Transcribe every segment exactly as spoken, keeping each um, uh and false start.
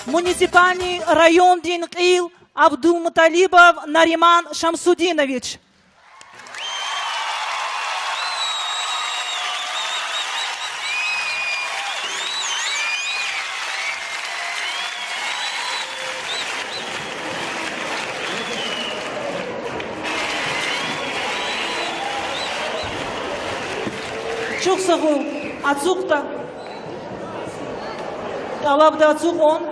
Муниципальный райондин кьил Абдулмуталибов Нариман Шамсудинович. Чухсагъул, ацукьда. ТӀалабда ацукьун.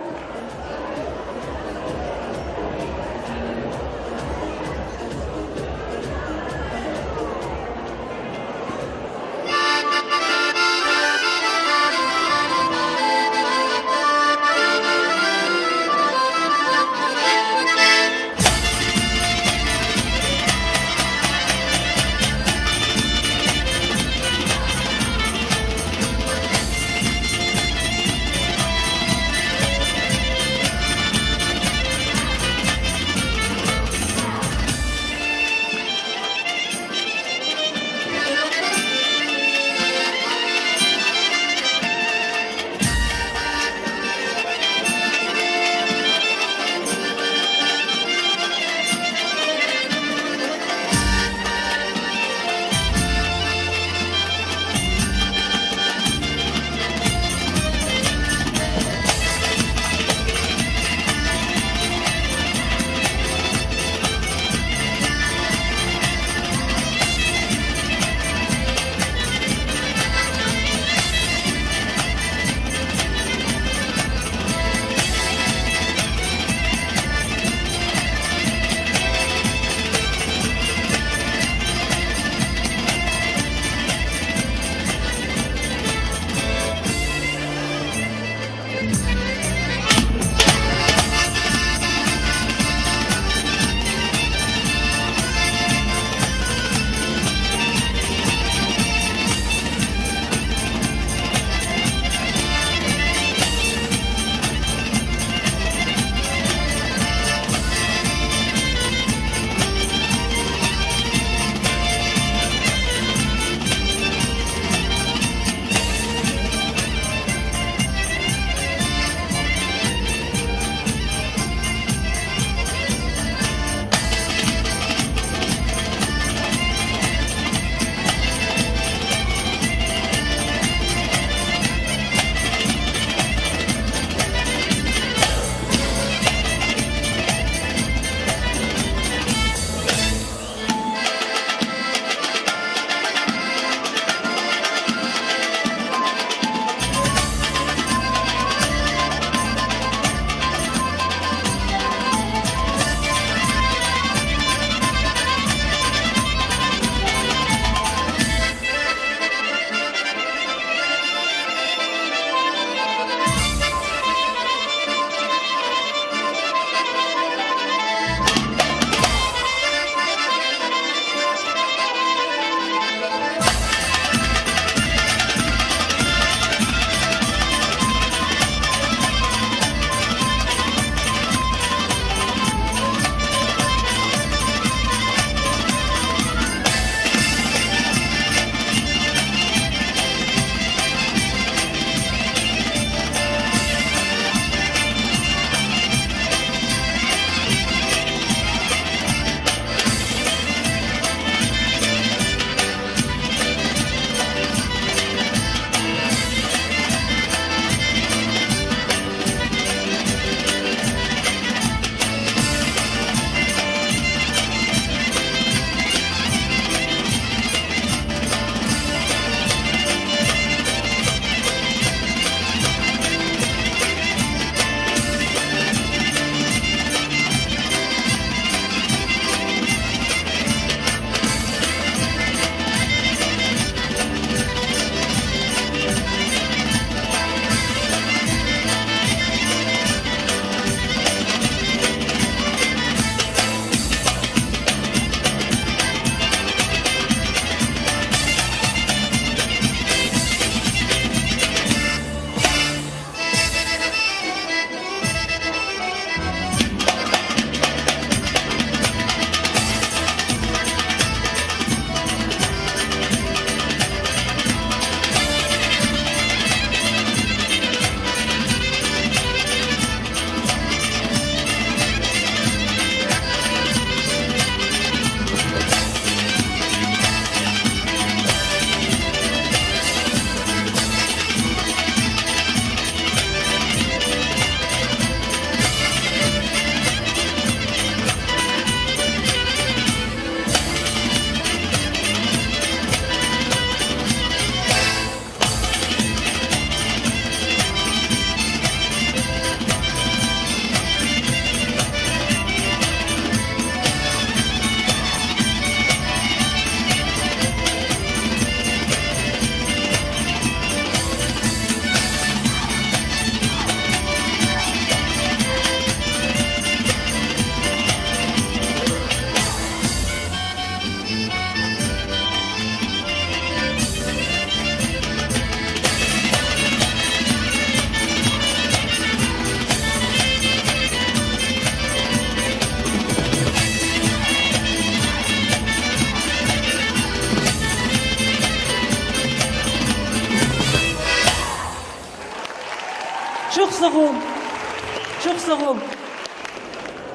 Чухсагъул. Чухсагъул.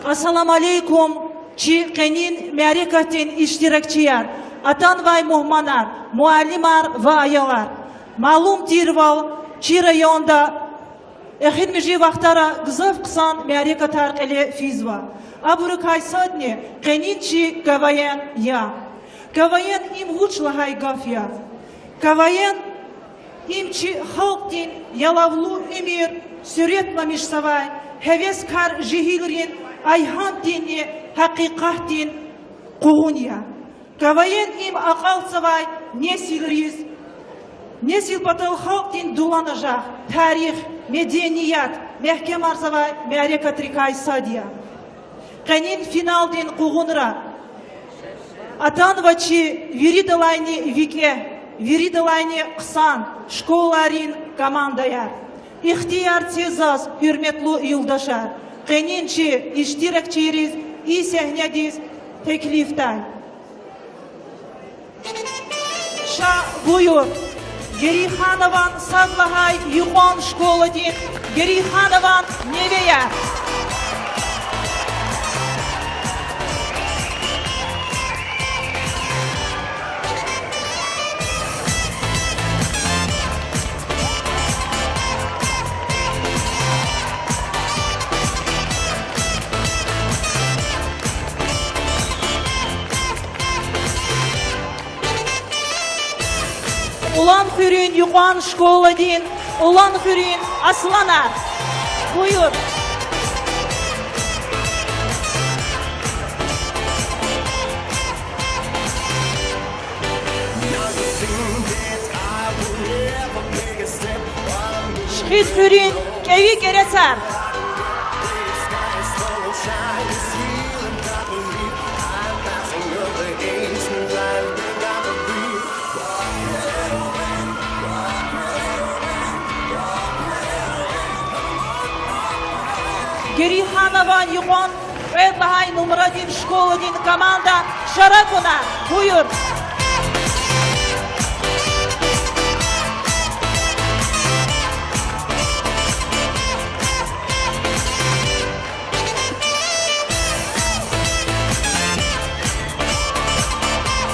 Ассаламу алейкум, чи къенин мярекатдин иштиракчияр, атанвай мугьманар, муаллимар ва аялар. Малум тирвал, чи районда эхиримжи вахтара гзаф хъсан мярекатар кьиле физва. Абурукай садни къенин чи КВН я. КВН им вуч лагьай гаф я? КВН им чи халкьдин ялавлу уьмуьр суьретламишзавай гьевескар жегьилрин айгьамдинни гьакъикъатдин къугъун я. КВН им акьалтзавай несилриз, несил патал халкьдин дуланажагъ, тарих, меденият мягькемарзавай мярекатрикай сад я. Къенин финалдин къугъунра атанва чи виридалайни викӀегь, виридалайни хъсан школайрин командаяр. Ихтияр це заз, гьуьрметлу юлдашар, къенин чи иштиракчийриз и сегьнедиз теклифдай. Ша, буюр, Герейханован сад лагьай юкьван школадин Герейханован невеяр. Уланхуьруьн юкьван школадин Уланхуьруьн асланар. Буюр. Шихидхуьруьн кӀеви кӀерецар. Герейханован юкьван кьвед лагьай нумрадин школадин команда, шар акуна, буюр.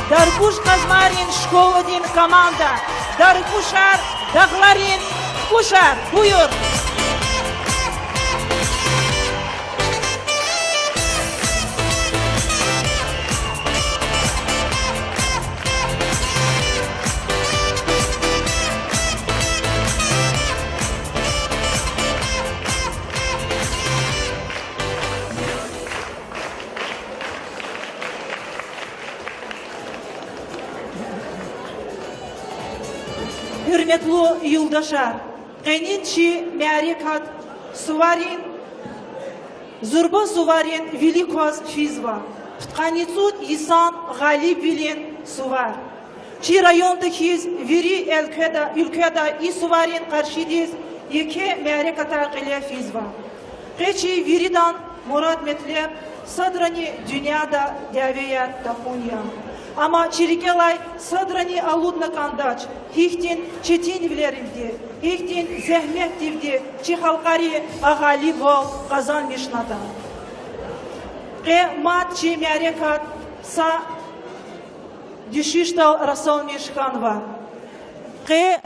Дарбуш-Къазмайрин школадин команда, Дарбушар, дагъларин кукӀушар, буюр. Гьуьрметлу юлдашар, къенин чи мярекат суварин, зурба суварин вилик кваз физва. Пудкъанни цӀуд йисан гъалибвилин сувар. Чи районда хьиз вири уьлкведа, уьлкведа и суварин къаршидиз еке мярекатар кьиле физва. Къе чи виридан мурад-метлеб садрани дуьньяда дявеяр тахьун я. Амма чи рикӀелай садрани алудна кӀандач, гьихьтин четинвилеривди, гьихьтин зегьметдивди чи халкьари а гъалибвал къазанмишнатӀа. Къе мад чи мярекат са дуьшуьшдал расалмиш хьанва. Къе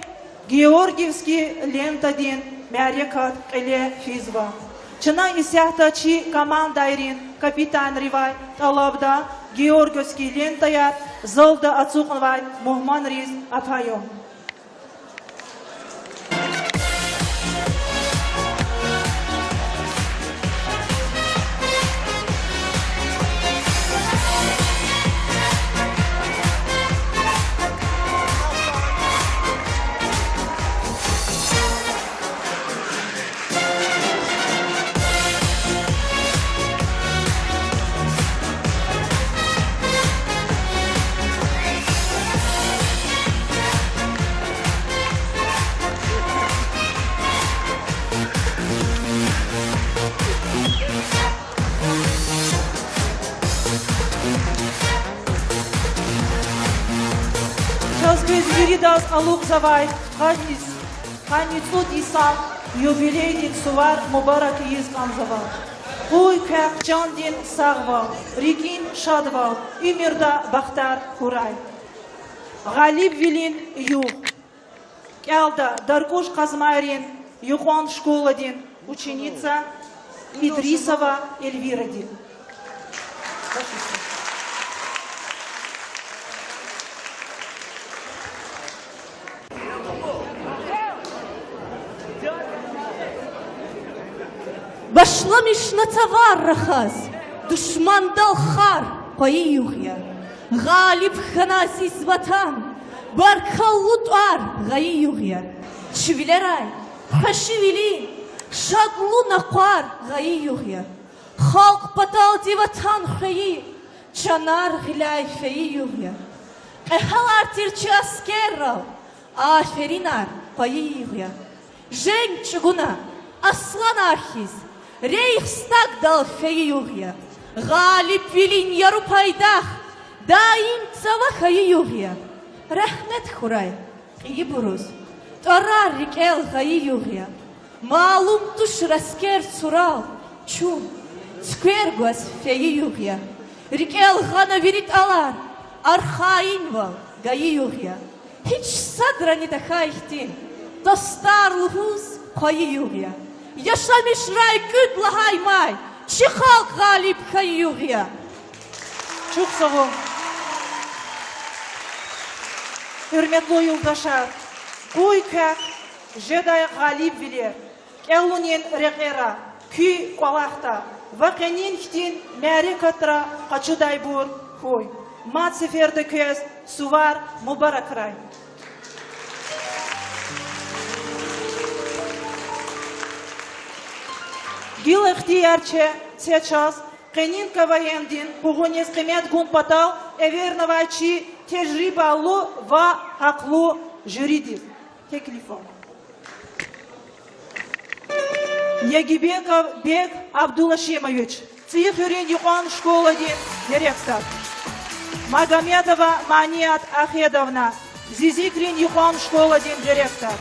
Георгиевский лентадин мярекат кьиле физва. Чна исятда чи командайрин капитанривай тӀалабда Георгиевский лентаяр залда ацукьнавай мугьманриз апайун. Чаз квез виридаз алукьзавай къанни, къанни цӀуд йисан Юбилейдин сувар мубарак ийиз кӀанзава. Къуй квехъ чандин сагъвал, рикӀин шадвал, уьмуьрда бахтар хьурай. Гъалибвилин югъ. КӀелда Даркуш-Къазмайрин юкьван школадин ученица Идрисова Эльвиради. Башламишна цавар рахаз, душмандал хар къвайи югъ я. Гъалиб хьана азиз Ватан, баркаллу тӀвар гъайи югъ я. Чи вилерай хвешивилин, шадлу накъвар гъайи югъ я. Халкь паталди Ватан хвейи, чанар гъиляй фейи югъ я. Кьегьалар тир чи аскеррал, аферинар къвайи югъ я. Женг чӀугуна асланар хьиз, Рейхстагдал фейи югъ я. Гъалибвилин яру пайдах даим цава хьайи югъ я. Рагьмет хьурай кьейибуруз, тӀварар рикӀел гъайи югъ я. Малум туш, раскер сурал чун цуьквер гваз фейи югъ я. РикӀел гъана вири тӀалар архайинвал гайи югъ я. Гьич садрани тахьай хьтин тостар лугьуз хъвайи югъ я. Яшамишрай кӀуьд лагьай май, чи халкь гъалиб хьайи югъ я. Чухсагъул. Гьуьрметлу юлдашар, къуй квехъ жедай гъалибвилер кӀелунин рекьера, куь кӀвалахда ва къенин хьтин мярекатра къачудайбур хьуй. Мад сеферда квез сувар мубаракрай. Гила ихтияр це чаз къенин КВН-дин къугъуниз къимет гун патал эвернавай чи тежрибалу ва гьахълу жюридиз теклиф ава. Ягибеков Бег Абдулашимович, ЦӀийи хуьруьн юкьван школадин директор. Магомедова Маният Ахедовна, Зизикрин юкьван школадин директор.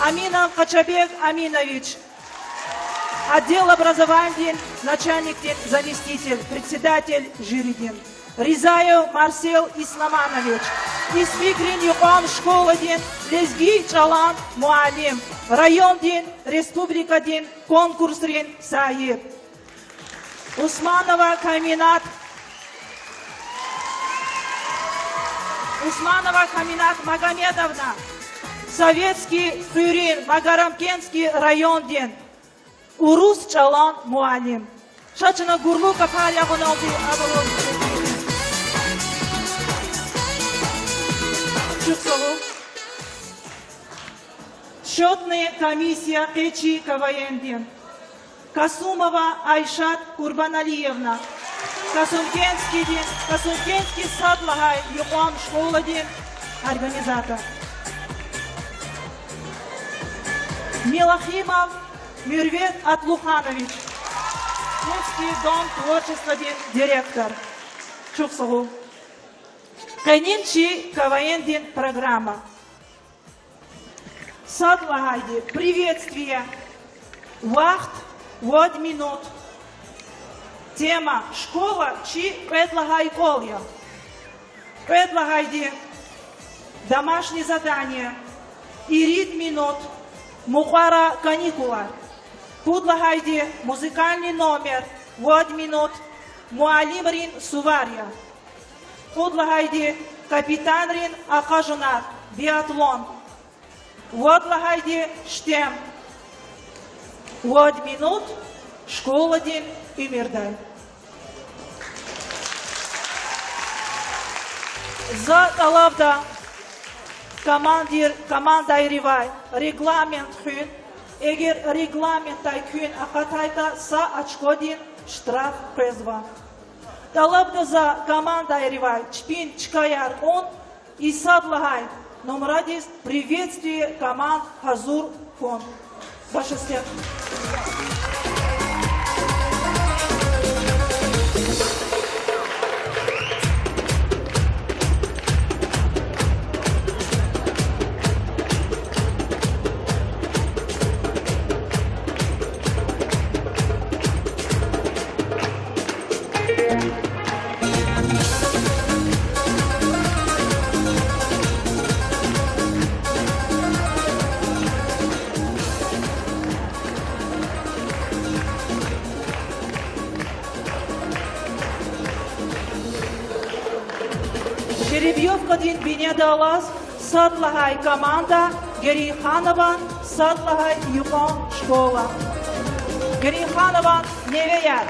Аминов Къачабег Аминович, отдел образованидин начальникдин заместитель, председатель жюридин. Ризаев Марсел Исламанович, Исмикрин юкьван школадин лезги чӀалан муаллим, райондин, республикадин конкурсрин сагьиб. Усманова Каминат, Усманова Каминат Магомедовна, Советский хуьруьн Магарамкентский райондин урус чӀалан муаллим. Ша чна гурлу капар ягъуналди абурун. Чухсагъул. Счётная комиссия къе чи КВН-дин. Касумова Айшат Курбаналиевна, Касумкентскийдин, Касумкентский сад лагьай юкьван школадин организатор. Мелахимов Мирвет Атлуханович, Курский дом творчестводин директор. Чухсагъул. Къенин чи КВН-дин программа. Сад лагьайди приветствие. Вахт вад минут. Тема школа чи кьвед лагьай кӀвал я. Кьвед лагьайди домашнее задание, ирид минут, мукьвара каникулар. Пуд лагьайди музыкальный номер, вад минут, муаллимрин сувар я. Кьуд лагьайди капитанрин акъажунар, биатлон. Вад лагьайди штем. Вад минут школадин уьмуьрдай. За тӀалабда командир-, командайривай регламент хуьн, эгер регламентдай куьн акъатайтӀа, са очкодин штраф къвезва. ТӀалабда за командайривай чпин чкаяр кьун, и сад лагьай нумрадиз приветствие команд гьазур хьун. Башастер. Жеребьёвкадин бинедаллаз сад лагьай команда, Герейханован сад лагьай юкьван школа. Герейханован невеяр.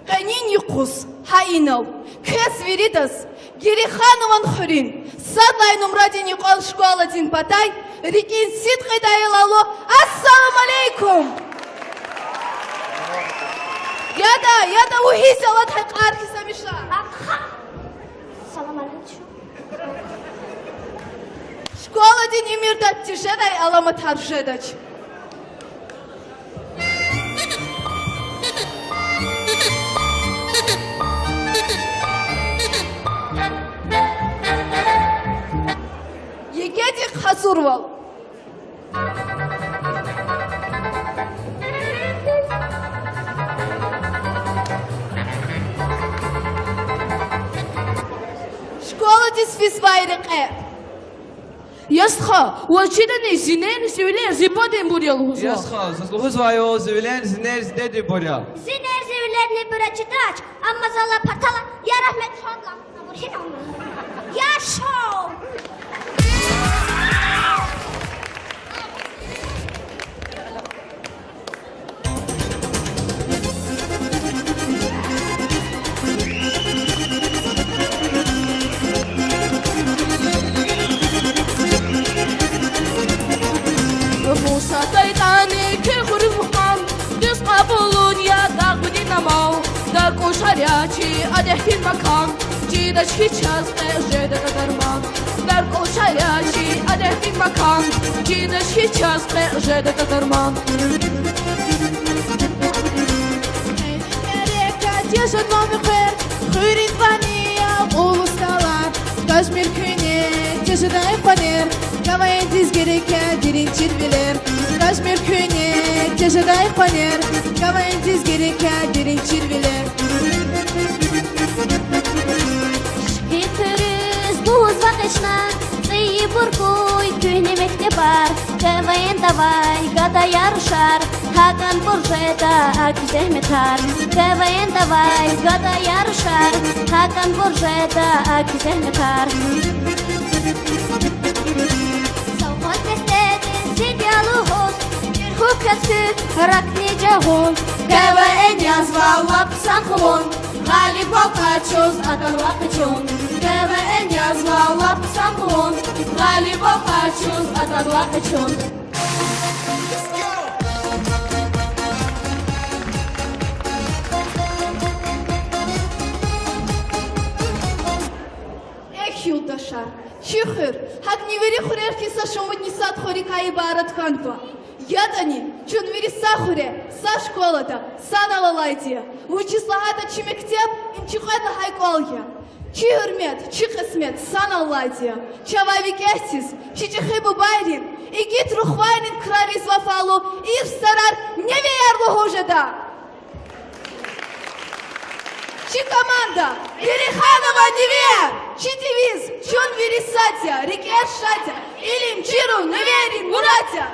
Къенин юкъуз гьа инал квез виридаз Герейханован хуьруьн сад лагьай нумрадин юкьван школадин патай рикӀин сидкьидалди алу ассаламу алейкум! Яда, яда, вучиз аладай кьар хьиз амиша? Салам алейкум. Школадин уьмуьрда тежедай аламатар жедач. ЕГЭдихъ гьазурвал. Школадиз физвай рекье. Я стха, ваз чидани зи ненни зи вилер зи бубадинбур я лугьузва? Я стха, заз лугьузвайвал, зи вилер зи ненни зи дединбур я. Зи ненни зи вилеринбур я чидач, амма залай парталай я рагьметдиз фадлай абур хьи ама. Яшав! Муса ТӀайтӀани куь хуьруьз вугьан, дуьз кьабулун я дагъвидин амал, дакӀушар я чи адетдин макан, чидач хьи чаз къе жедатӀа дарман. ДакӀушар я чи адетдин макан, чидач хьи чаз къе жедатӀа дарман. Гьеле герек я тежедмай муькъвер, хуьруьн ванни я улус тӀалар, гажмир куьне тежедай къванер, КВН-диз герек я дерин чирвилер, гажмир куьне тежедай къванер, КВН-диз герек я дерин чирвилер. Шикитриз лугьуз вакъична, цӀийибур хьуй куьгьне мектебар, КВН-давай гада ярушар, гьакӀанбур жеда аки зегьметар, КВН-давай гада ярушар, гьакӀанбур жеда аки зегьметар. Салкъан пестедиз зид я лугьуз, чир хьухь квез куь ракни жагъун, КВН язва лап хъсан хъувун, гъалибвал къачуз атанва къачун, КВН язва лап хъсан хъувун, гъалибвал къачуз атанва къачун. Эхь, юлдашар, чи хуьр гьакӀни вири хуьрер хьиз са шумудни сад хуьрикай ибарат хьанва. ЯтӀани чун вири са хуьре, са школада санал алайди я, вучиз лагьайтӀа чи мектеб им чи кьвед лагьай кӀвал я. Чи гьуьрмет, чи кьисмет санал алайди я. Чавай викӀегьдиз чи чӀехи бубайрин, игит рухвайрин крариз вафалу ирс зарар невеяр лугьуз жеда. Чи команда, Герейханован невеяр, чи девиз: чун вири сад я, рикӀер шад я, илим чирун, невейрин мурад я.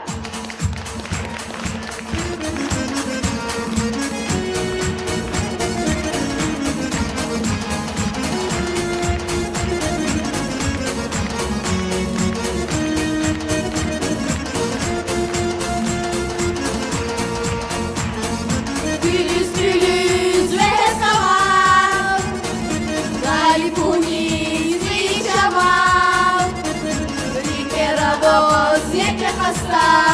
Гуьлуьз-гуьлуьз вегьез кӀавал, гъалибуниз ийиз жаваб. РикӀера аваз еке къастар,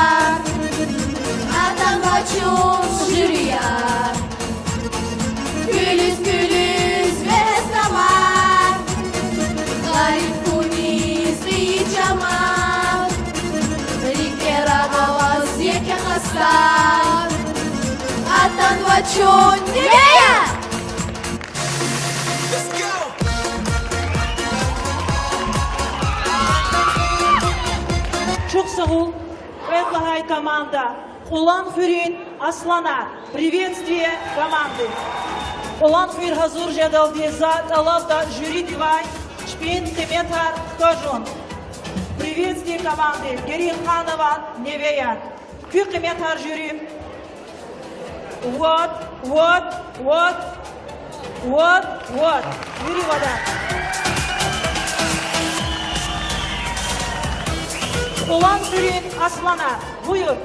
Чун Неве я! Чухсагъул, кьвед лагьай команда, Кьулан хуьруьн Асланар. Приветствие команды. Кьулан хуьр гьазур жедалди за тӀалабда жюридивай чпин къиметар хкажун. Приветствие команды, Герейханован Неве я. Куь къиметар, жюри. Вот, вот, вот, вот, вот. Вири вада. Кьулан хуьруьн Асланар. Буюр.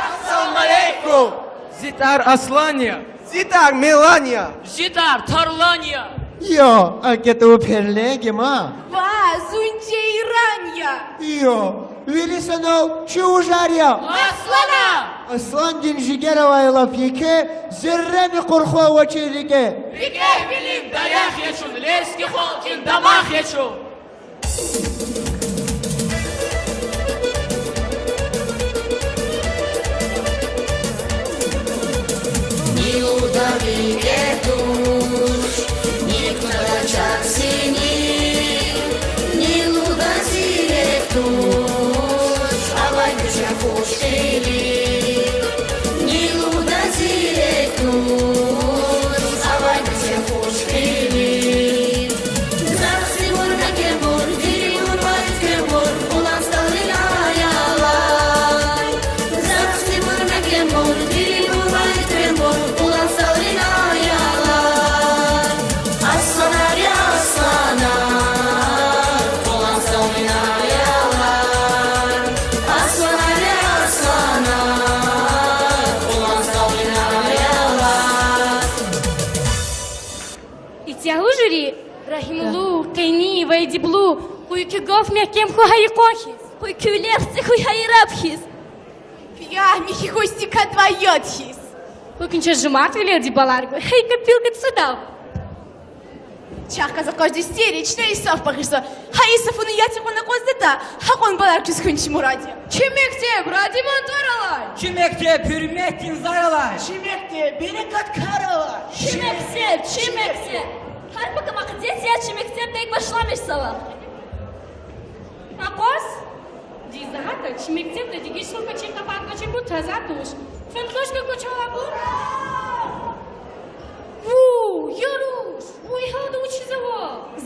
Ассаламу алейкум! Зи тӀвар Аслан я. Зи тӀвар Мелан я. Зи тӀвар Тарлан я. Йо, акӀ ятӀа вун перлен гема. Ва, зун Жейран я. Йо, вири санал чи вужар я. Аслан! Асландин жигер авай лап еке, зеррени къурху авачир рикӀе. РикӀе вилин даях я чун, лезги халкьдин дамах я чун. Ни лугьуда рикӀер туш, ни кутада чахъ синел, ни лугьуда зи рехъ туш, авай гуьзел хуш хили. Ни лугьуда зи рехъ туш, авай гуьзел хуш хили. Захъ сивур мекенбур, дири гурбай туьквембур, Кьулан СтӀалрин аялар. Захъ сивур мекенбур, дири гурбай туьквембур, Кьулан СтӀалрин аялар. Асланар я, асланар, Кьулан СтӀалрин аялар. Асланар я, асланар, Кьулан СтӀалрин аялар. Итягьлу жюри, регьимлу, къени ва эдиблу, къуй куь гаф мягькем хьуй гьа йикъан хьиз. Къуй куь вилер цӀи хьуй гьа яраб хьиз. Куь ягь михьи хьуй стикадвай яд хьиз. Къуй куьн чаз жумартвилелди балар гуй, гьа и копилка цӀудав. Чахъ галаз акъажди сери, чна исаф багъишзава. Гьа исафуни яд гьикьван акъваздатӀа, гьакьван балар квез хуьн чи мурад я. Чи мектеб радиман тӀвар алай. Чи мектеб гьуьрметдин зар алай. Чи мектеб берекат кар алай. Чи мектеб, чи мектеб. Гьар пака мукьадес я чи мектебдик башламишзава. Акъваз? Дизагьата чи мектебда дегишвилка чи къапар кӀвачирбур таза туш. Фунтушка кӀвачел абур. Ву, я руш, ву и гьалда вучзава?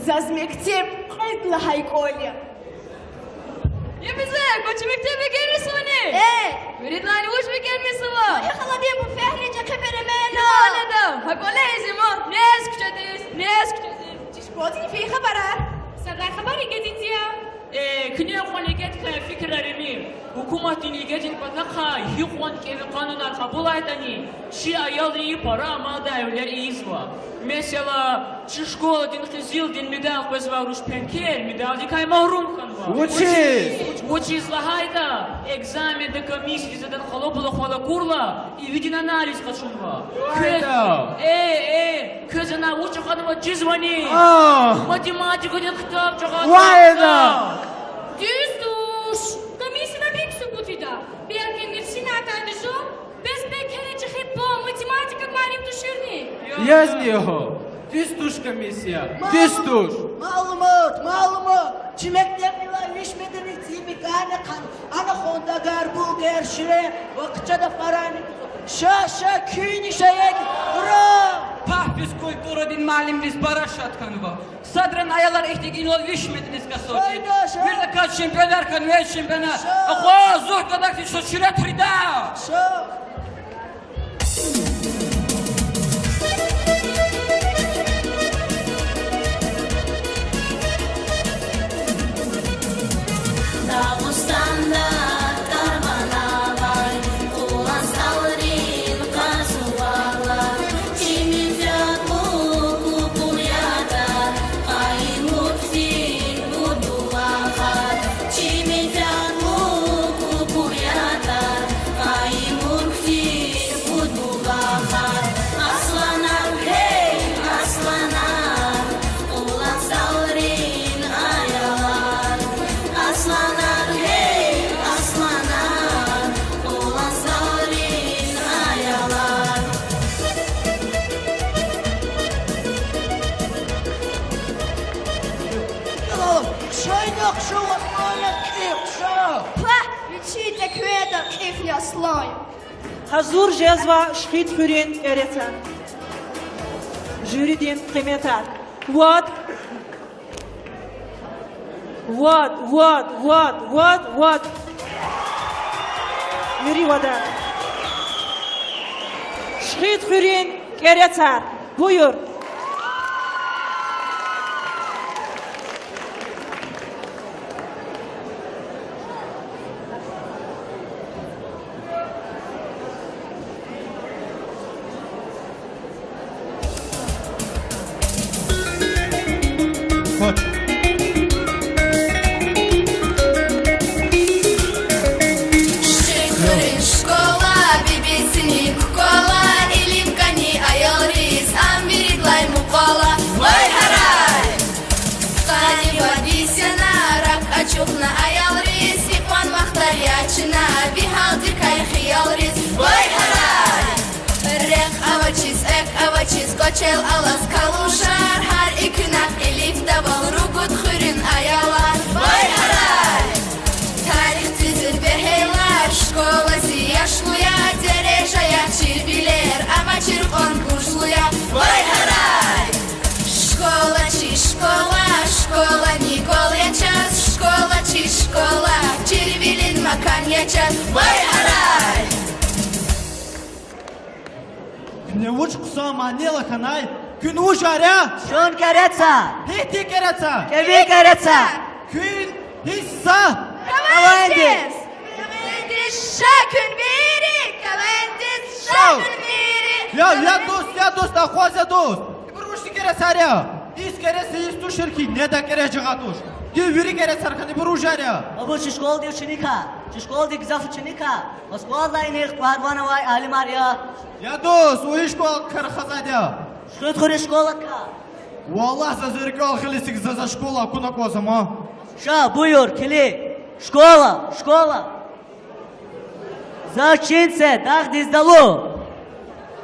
Заз мектеб кьвед лагьай кӀвал я. Я бизе, квачи мектеб вегермисвани? Э! Виридалайни вуч вегермисва? Я халадин буфетни чӀехи перемена. Ана да, гьа кӀвале изи ма, нез куьчедиз, нез куьчедиз. Чи школадин фейи хабарар? Садай хабар ЕГЭ-дин я. Э, куьне кьван ЕГЭ-дикай фикирар ийимир. Гьукуматдин ЕГЭ-дин патахъай гьикьван кӀеви къанунар кьабулайтӀани, чи аялри пара амалдай вилер ийизва. Месела, чи школадин къизилдин медал къвезвай руш Пенкер медалдикай магьрум хьанва. Вучиз? Вучиз лагьайтӀа, экзаменда комиссиядиз адан къалабулухвал акурла, ивидин анализ къачунва. Вай да. Э, э, квез ана вуч акъатнава чизвани? А! Математикадин ктаб жагъа. Вай да. Дуьз туш. Комиссияда гьикӀ субут ийида? Белки Мирсина атайди жо? Бес Пенкердин чӀехи по математике муаллим туширни? Язни його. Дуьз туш комиссия. Дуьз туш. Малумат, малумат. Чи мектебдилай виш метрдик зи мекӀани хъан. Ана хандагар, булгар, ширер ва хъчада фарани. Ша, ша, куьнни ша ягъ. Ура! Пагь физкультурадин муаллимдиз пара шад хьанва. Садрани аялар ихьтин инал виш метрдиз касди. Шайда, ша. Виридакай чемпионар хьанва, чемпионар. Ша. Акъваз, зурба кӀвалах тир, ша, ширет рида. Ша. Дагъустанда тарванавай Кьулан СтӀалрин къазувала, чи менфятлу купур ятӀа, къайи мурк фин гудулаха, чи менфятлу купур ятӀа, къайи мурк Ша, аслан я, кьиф ша. Пагь, вичи текведа кьифни аслан я. Гьазур жезва Шихидхуьруьн кӀерецар. Жюридин къиметар. Вад. Вад, вад, вад, вад, вад. Вири вада. Шихидхуьруьн кӀерецар. Буюр. Шихидхуьруьн школа, бибисини кукола, илим кӀани аялриз, ам виридалай мукьвал я, вай гьарай! Къанни вад йис яна, рак ачухна аялриз, икьван вахтар я чна, ви гьалдикай хиялриз, вай гьарай! Рехъ авачиз, экв авачиз, кӀвачел алаз калушар, гьар и куьнахъ илифдавал ругуд хуьруьн аялар, вай гьарай! Тарих цицин бегьерлар, школа зи яшлу я, дережаяр чирвилер, амма чир кьван буржлу я, вай гьарай! Школа чи школа, школани кӀвал я чаз, школа чи школа, чирвилин макан я чаз, вай гьарай! Куьне вуч хъсан мани лагьанай? Куьн вужар я? Чун кӀерецар. Гьихьтин кӀерецар? КӀеви кӀерецар. Куьн гьихьза? КӀвалендиз. КӀвалендиз ша куьн вири, кӀвалендиз ша куьн вири. Я, я дуст, я дуст, акъваз, я дуст. Ибур вучтин кӀерецар я? Йис кӀерец йис тушир хьи, недай кӀерец жагъай туш. Гила вири кӀерецар хьана, ибур вужар я? Абур чи школадин ученикар, чи школадин гзаф ученикар, Москвадилай инихъ кӀвале ван авай алимар я. Я дуст, вун и школакай рахазвайди я? Шихидхуьруьн школакай. Валлагь, за зи рикӀел хилисик за, за школа акуна кӀанзава ман. Ша, буюр, килиг. Школа, школа. Заз чин це, дагъдиз далу.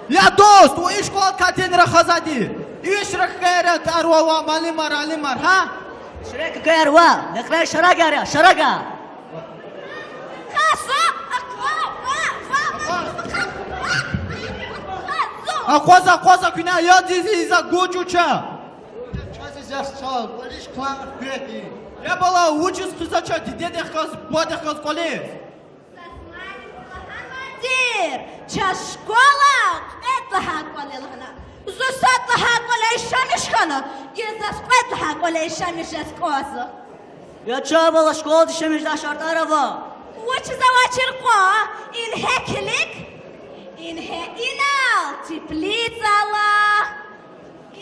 Я дуст, вун и школакай тин рахазвайди? Виш ракӀ хьайила тӀвар ваъ, ваъ, малимар, алимар, гьа? Виш ракӀ хьайила ваъ, лекьрай шарагар я, шарагар. Акъваз, акъваз, акъваз, куьне аялдиз ийиза гуж чӀур ча. Чаз ийиза са кӀвализ кван хкведи. Я бала, вучиз хъийиза чаз дидедихъ галаз, бубадихъ галаз кӀвализ? Тир, чаз школа кьвед лагьай кӀвал я лагьана. Зун сад лагьай кӀвале яшамиш хьана, гила заз кьвед лагьай кӀвале яшамиш жез кӀанзава. Я чан бала, школада яшамиш жедай шартӀар ава. Вучиз авачир кьван? Ингье килиг. Ингье инал теплица ала.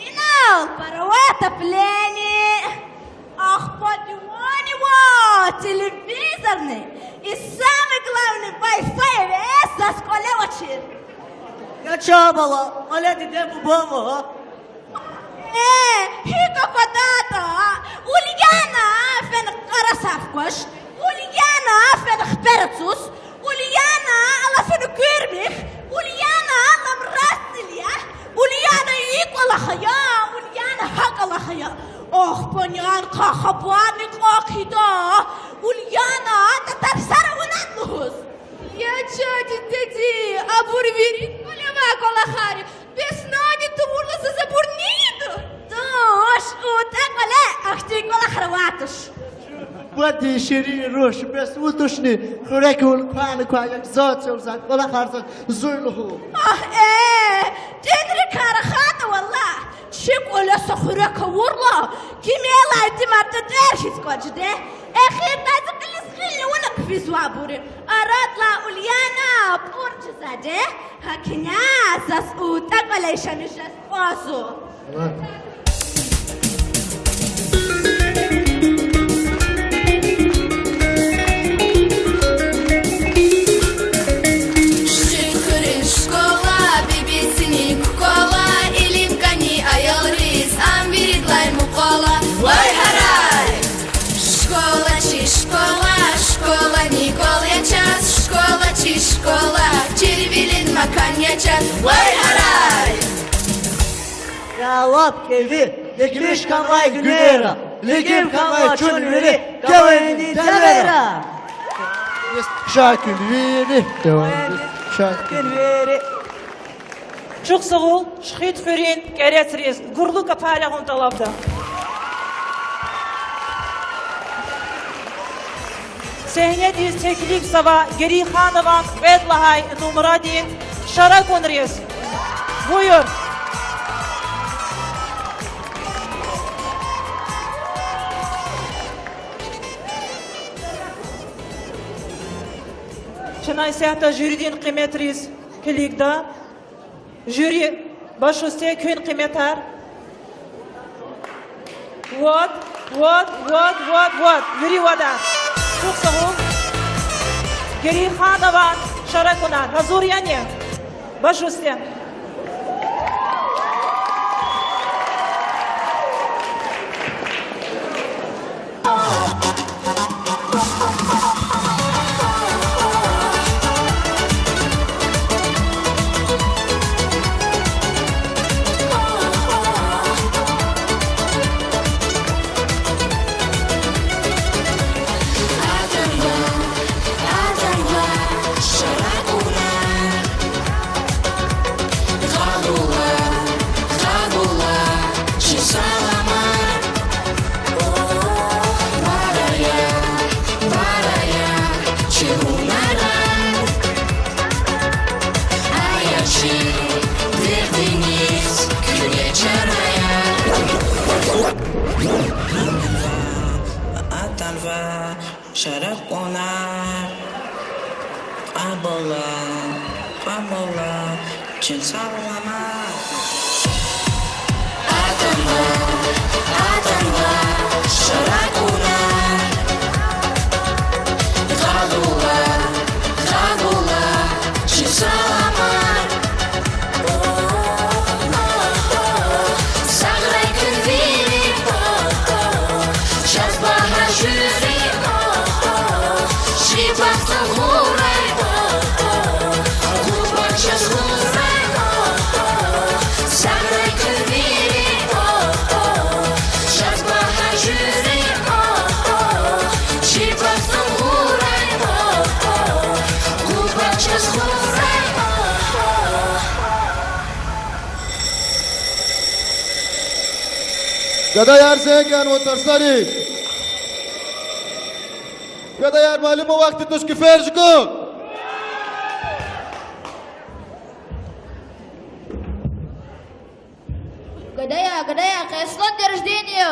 Инал паровое отопление, ахпа диванни ва телевизорни, и самое главное, Wi-Fi эвес заз кӀвале авачир. Я чан бала, кӀвале диде-буба ава. Э, гьикӀ аквадатӀа, Ульяна фена къарасар хкваш, Ульяна фена хпер ацуз, Ульяна алафуна куьрмих, Ульяна ламрас цӀил я, Ульяна и кӀвалахъ ая, Ульяна гьа кӀвалахъ ая. Ахпа няни хабарни кьван хъийида, Ульяна татарсар авунатӀа лугьуз. Я чан дидеди, абур вири кӀвале авай кӀвалахар я. Бес няни тавурла заз абур нин ийида? Туш, УтӀа кӀвале ахьтин кӀвалахар авай туш. Вади ширин руш, бес вучтушни хуьрек авун квайни квай, як заз цел зай кӀвалахар заз зун лугьун. Агь, э, тӀуьнрикай рахайтӀа валлагь, чи кӀвале са хуьрек авурла, кимелай тӀимар тӀетӀер хьиз кӀвачӀда. Эхирдай зи кьилиз гъил авуна хъфизвайбур я. Арадилай Ульяна пӀур жезвайди я. Гьакӏ хьайила заз УтӀа кӀвале яшамиш жез кӀанзава. Шихидхуьруьн школа, бибисини кукола, илим кӀани аялриз, ам виридалай мукьвал я, вай гьарай! Школа чи школа, школани кӀвал я чаз, школа чи школа, чирвилин макан я чаз, вай гьарай! Я лап кӀеви, дегиш хьанвай гуьнера. Лигим хьанвай чун вири КВН-дин цавера. Шакир вири. Шакир вири. Чухсагъул Шихидхуьруьн кӀерецриз гурлу капар ягъун тӀалабда. Сегьнедиз теклифзава Герейханован кьвед лагьай нумрадин Шаракунриз. Буюр. Чна исятда жюридин къиметриз килигда. Жюри, башусте куьн къиметар. Вот, вот, вот, вот, вот. Вири вада. Чухсагъул. Герейханован Шаракунар. Гьазур яни? Башусте. Атанва Шаракунар, кьабула, кьабула чи саламар. Атанва, атанва Шаракунар, кьабула, кьабула чи саламар. Сагърай куьн вири, чаз багьа жуьре, чи бахт гурай, губа чаз гурай. Сагърай куьн вири, чаз багьа жуьре, чи бахт гурай, губа чаз гурай. Гадаяр, зенг ганва тарсариз. Гадаяр, малум я, вахт туш, кефер жугъун. Гадаяр, гадаяр, къе Асландин день рождения я.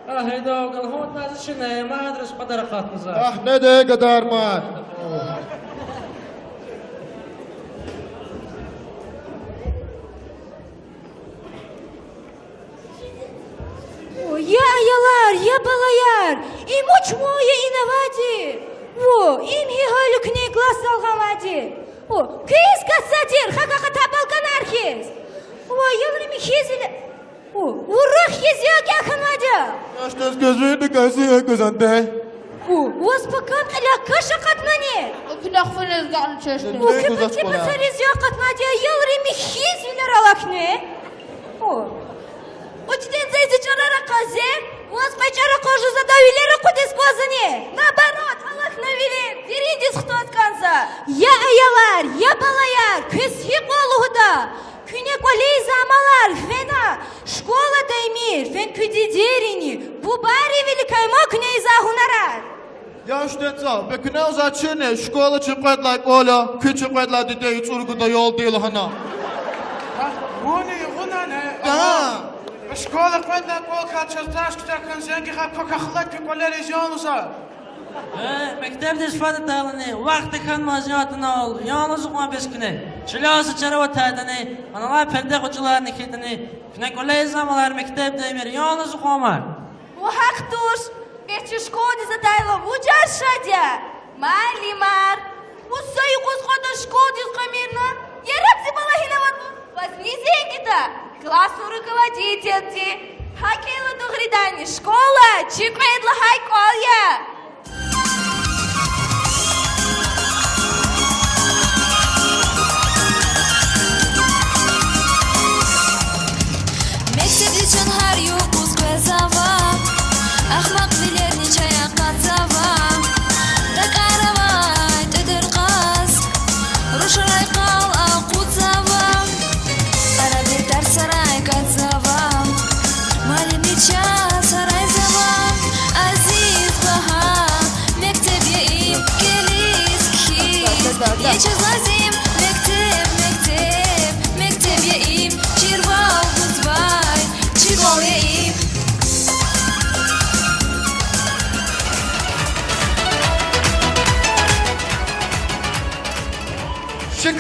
Агь, гьайда, галгьун таз чна, мад рус подарок акъатна за. Агь, неда, гадаяр, мад. О, я аялар, я балаяр, им вуч муй я инавайди? О, им гьи гьуьлуькни класс залгъанвайди? О, квез касадир, хакахъата балкӀанар хьиз. О, аялри михьиз ила-, о, урухъ хьиз я кӀан хьанвайди я. Яшдаз квез вири касиз я квез анде. О, ваз пакам кьиляй каш акъатнани? О, куьне хфунез гана чешне. О, куьпи пацариз я акъатнавайди я, аялри михьиз вилер алахьни. О. Учительница, зи чӀарар акъат зе, ваз кьве чӀар акъат жезва, ада вилер акъудиз кӀанзани? Наоборот, алахьна вилер, дериндиз хтаз кӀанзава. Я аялар, я балаяр, квез гьикьван лугьуда? Куьне кӀвале ийизвай амалар фена школада ийимир, фена куь дидейрини, бубайрин виликай ман куьне ийизвай гьунарар. Я учительница, бес куьне лугьузвачирни, школа чи кьвед лагьай кӀвал я, куьн чи кьвед лагьай диде, цӀуругуд аялди лагьана. Вуни гъунани? Да. Школа кьвед лагьай кӀвал хьайи чаз таш куьтягь хьана, зенгихъай квахьна, куь кӀвалериз ян лугьузва. Э, мектебдиз фад атайлани, вахт тахьанмаз ян атанвал, ян лугьуз акьван бес куьне. Чиляй са чара аватайдани, аналай перде къачурарни хьайитӀани, куьне кӀвале ийизвай амалар мектебда ийимир, ян лугьуз акьван ман. Ва гьахъ туш, бес чи школадиз атайла вуч жеда шад я, муаллимар. Вуч са юкъуз кьван ада школадиз къвемирна, яраб зи бала гьинава лугьуз, ваз ни зенг ийида классный руководительди. ГьакӀ хьайила дугъриданни школа чи кьвед лагьай кӀвал я. Мектебдиз чун гьар юкъуз къвезва,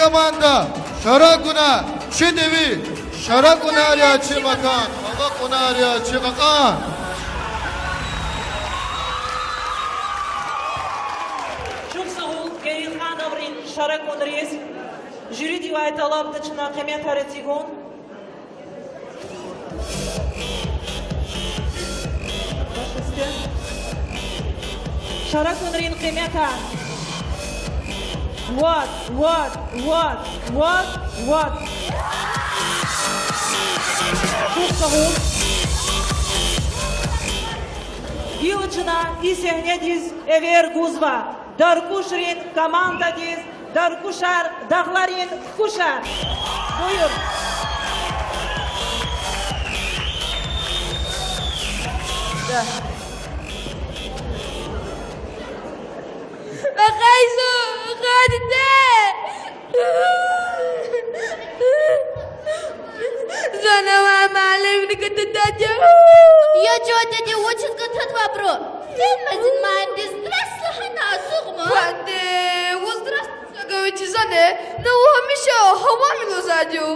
Команда, шара кьуна чи деви, шара кьунар я чи макан, ава кьунар я чи кьакьан. Чухсагъул Герейхановрин шара кьунриз. Жюридивай тӀалабда чна къиметар эцигун. Шара кьунрин къимет вад, вад, вад, вад, вад. Чухсагъул. Гила чна и сегьнедиз эвер гузва Даркушрин командадиз, Даркушар, дагъларин кукушар. Буюр. Ахъайзу, хадиде! Зун авай муаллимни гатадайди я. Я чан диде, вучиз гатадавайбуру? Фенмазин муаллимдиз здрасте лагьана ацукьна. Фаде, ваз здрасте лагьана вичи зани? Ну гьамиша гьавамир лугьузвайди я.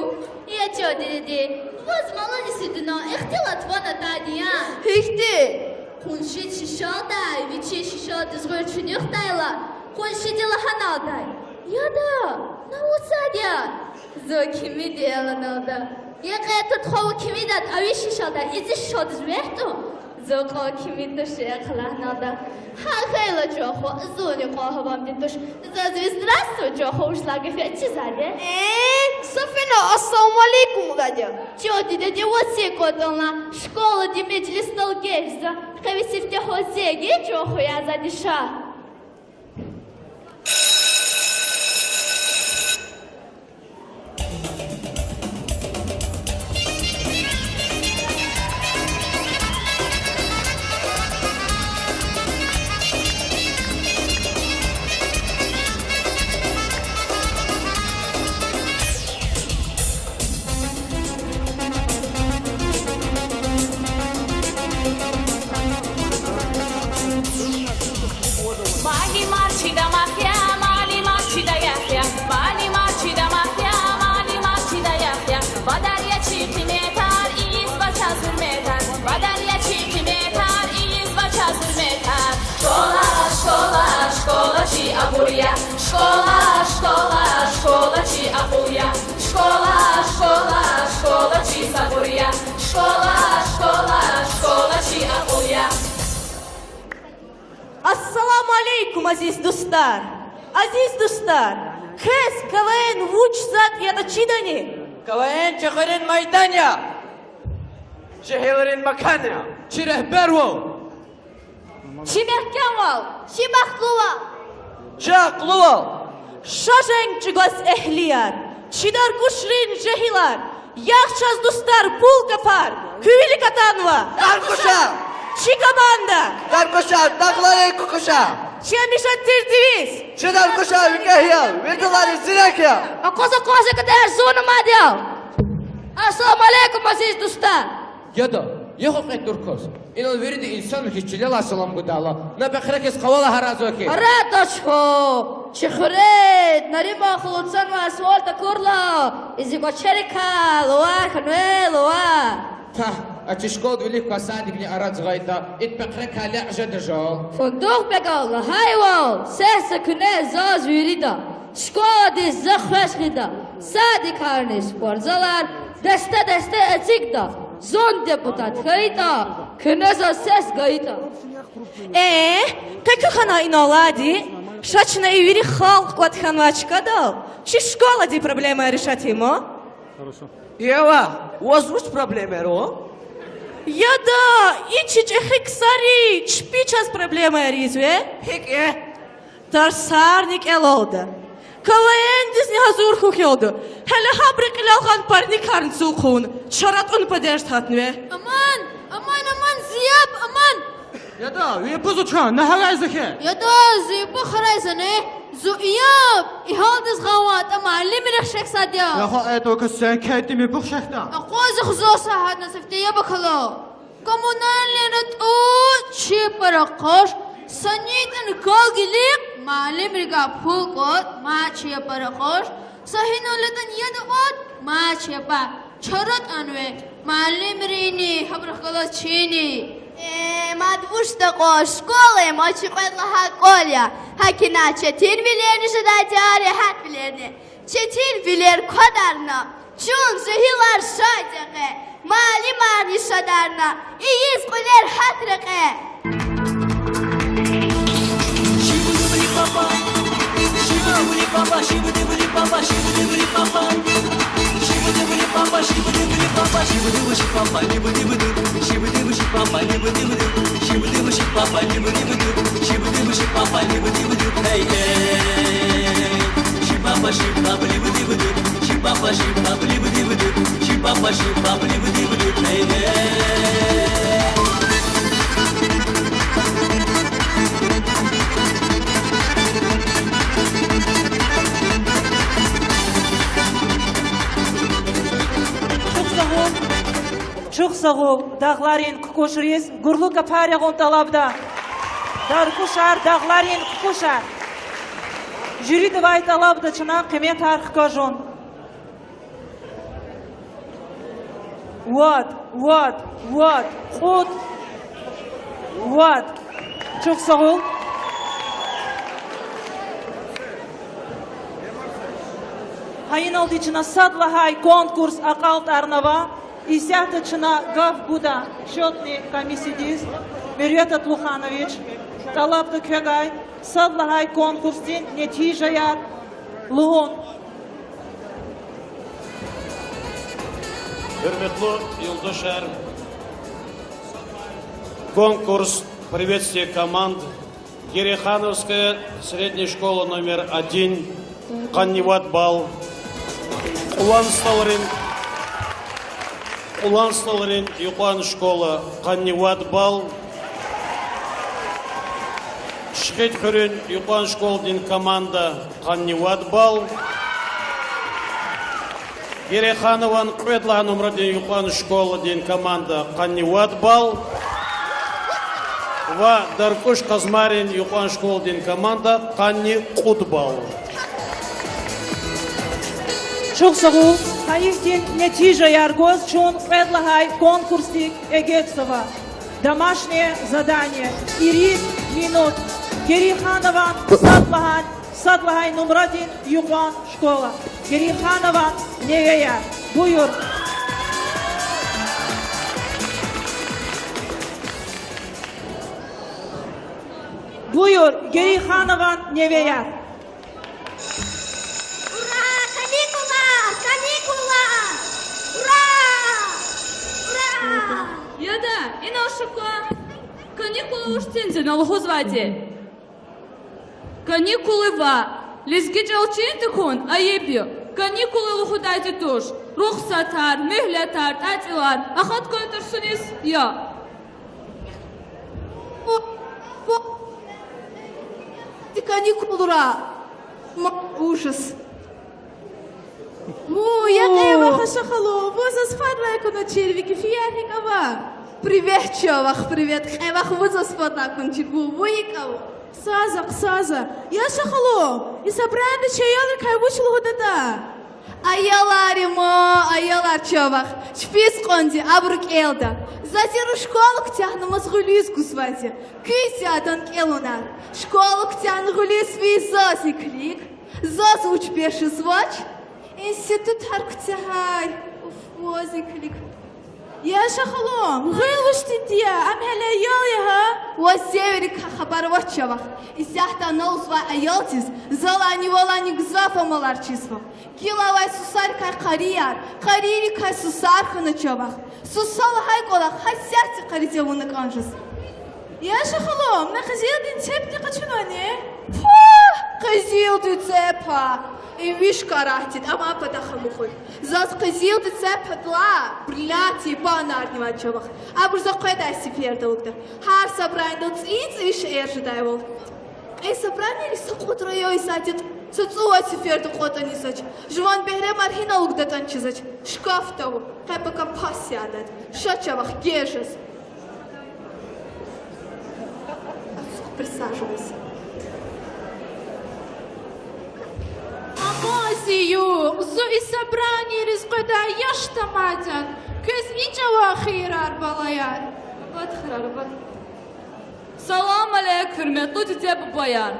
Я чан диде, ваз маланисидина ихтилат ван атайди я. Гьихьтин? Къунши шишалдай вичин шишалдиз гъуьр чуьнуьхдайла, къуншиди лагьаналдай: Яда, на вуцайди я? Зун кимиди я лагьаналда. Я кьетӀа тухвавай кимидатӀа, ви шишалдай и зи шишалдиз вегьтӀун, зун кьван кимид туш лагьаналда. Гьа хьайила, чан хва, зунни кьван гьавамди туш. Заз ви здрасте, чан хва, вуч лагьай гаф я чизвайди я? Э, са фена ассаламу алейкум лугьудайди я. Чан диде, ваз кӀватӀ лагьана, школадин межлисдал геж за, къе ви сифте гьа зегьи чан хва язавайди ша. Муаллимар чи дамах я, муаллимар чи даях я, муаллимар чи дамах я, муаллимар чи даях я. Бадар я чи къиметар, ийизва чаз гьуьрметар. Бадар я чи къиметар, ийизва чаз гьуьрметар. Школа, школа, школа чи абур я. Школа, школа, школа чи акьул я. Школа, школа, школа чи сабур я. Школа, школа, школа чи акьул я. Ассаламу алейкум, азиз дустар! Азиз дустар, квез КВН вуч затӀ ятӀа чидани? КВН чӀехирин майдан я. Жегьилрин макан я. Чи регьбервал. Чи мягькемвал. Чи бахтлувал. Чи акьулвал. Ша женг чӀугваз, эгьлияр, чи Даркушрин жегьилар, ягъ чаз, дустар, пул капар, куь вилик атанва Даркушар. Чи команда. Даркушар, дагъларин кукушар. Чи гьамиша тир девиз: чи Даркушар викӀегь я, ви тӀварар зирек я. Акъваз, акъваз, я кьадар зун мад я. Ассаламу алейкум, азиз дустар! Яда, я хва кьетӀ тур кваз. Инал вирида инсанри хьиз чилелай салам гудайла, на пехре хьиз къавалай гьарадзава хьи. Гьарадач хьи, чи хуьре Нариман халу цанвай асфальт акурла, и зи кӀвачерикай лувар хьанвай, лувар. Та, а чи школада вилик квай садикни арадз гъайитӀа, ид пехрекай лекь жеда жал. Фундух бегал лагьайвал, сес за куьне заз вирида. Школадиз за хвеш хъийида, садикарни спортзалар десте-десте эцигда. Зун депутат хьайитӀа, куьне заз сес гайитӀа. Э, къе куьн хьана иналди? Ша чна и вири халкь кӀватӀ хьанвай чкадал чи школадин проблемаяр решать ийин ман. Ева, ваз вуч проблемаяр ава? Яда, и чи чӀехи ксари чпи чаз проблемаяр ийизва. ГьикӀ я? Тарсарни кӀелалда, КВН-дизни гьазур хьухь ялда, гьеле гьабурун кьилел гъана парникарни цул хъувуна, чара тӀун падежда гьатнава. Аман, аман, аман, зи яб, аман! Яда, ви пузу чан, на гьарай за хьи? Яда, зи пу харай за ни. Зун яб, и гьалдиз гъанвай атӀа муаллимрихъ шехьзавайди я. Яха, э, тӀука сен кентӀи ми пух шехьда. Акъваз, хуза са гьатна сифте яб акала. Коммунальныйра тӀун чи пара къуш, санитарный кал гилигъ, муаллимрикай пул кӀватӀ, мад чи пара къуш, Са гьинал ятӀани яда вад, мад чапа, чара тӀанве, муаллимрини, гьабурухъ галаз чини. Э, мад вучда кьван, школа им, а чи кьвед лагьай кӀвал я. ГьакӀ ина четинвилерни жедайди я, регьятвилерни. Четинвилер квадарна, чун, жегьилар, шад я къе, муаллимарни шадарна, ийиз кьуьлер гьат рекье. Чухсагъул, чухсагъул дагъларин кукӀушриз гурлу капар ягъун тӀалабда. ДаркӀушар, дагъларин кукӀушар. Жюридивай тӀалабда чна къиметар хкажун. Вад, вад, вад, кьуд, вад. Чухсагъул. Гьа иналди чна сад лагьай конкурс акьалтӀарнава. Исятда чна гаф гуда счётный комиссиядиз, Мервет Атлуханович, тӀалабда квевай сад лагьай конкурсдин нетижаяр лугьун. Гьуьрметлу юлдашар, конкурс приветствия команд. Герейхановская средняя школа номер один, къанни вад балл. Кьулан СтӀалрин, Кьулан СтӀалрин юкьван школа, къанни вад балл. Шихидхуьруьн юкьван школадин команда, къанни вад балл. Герейханован кьвед лагьай нумрадин юкьван школадин команда, къанни вад балл. Ва ДаркӀуш Къазмайрин юкьван школадин команда, къанни кьуд балл. Чухсагъул, гьа ихьтин нетижаяр гваз чун кьвед лагьай конкурсдик эгечӀзава. Домашнее задание, ирид минут. Герейханован сад лагьай, сад лагьай нумрадин юкьван школа. Герейханован невеяр. Буюр. Буюр, Герейханован невеяр. Ура! Каникулар! Каникулар! Ура! Ура! Яда, инал ша кван. Каникулар вуч цин я на лугьузвайди? Каникулар ваъ, лезги чӀал чин тахьун айиб я. Каникулар лугьудайди туш. Рухсатар, муьгьлетар, тӀатӀилар, ахат квайтӀа сунез я. Каникулра. Ма, ужас. Му, я кьве вах, Яша халу, вузаз фадлай кьуна чирвиги, фиер гьикӀ ава? Привет, чан вах, привет. Кьве вах, вузаз фадлай кьуна чирвиги, ву гьикӀ ава? Хъсанза, хъсанза. Яша халу, и собраниеда чи аялрикай вуч лугьудатӀа? Аялар, ма, аялар, чан вах, чпиз кьванди абуру кӀелда. За зиру школа куьтягьна мад гъуьлуьз гузвайди. Куьз ятӀани кӀелунар. Школа куьтягьна гъуьлуьз физ заз и килиг. Заз вуч бешзавач? Институтар куьтягьай. Уф, ваз и килиг. Яша халу, гъуьл вуч тирди я, ам гьеле ял я гьа? Ваз девиррикай хабар авач, чан вах. Исятда ана лугьузвай аялдиз залайни валайни гзаф амалар чизва. Гила авай сусарикай къарияр, къарийрикай сусар хьана, чан вах. Суса лагьай кӀвалах гьасятда къариз авуна кӀан жез. Яша халу, муна къизилдин цепни къачунвани? Пу, къизилдин цеп-а? И виш каратдин, амай патахъ амукьуй. Заз къизилдин цеп патал бриллиантдин банарни авай, чан вах. Абур за къведай сеферда алукӀда. Гьар собраниедал цӀийи-цӀийи шейэр жедайвал. Кьве собраниедин са кьуд район исятда са цӀувад сеферда кьватӀани ийизвач. Жуван бегьремар гьина алукӀдатӀани чизвач. Шкафда ава, къе пака пас ядайди. Ша, чан вах, геж жез. Присаживайся. Ва зи югъ, зун и собраниейриз къведай яш тамадин, квез и чӀаван хийирар, балаяр. Салам алейк, гьуьрметлу диде-бубаяр!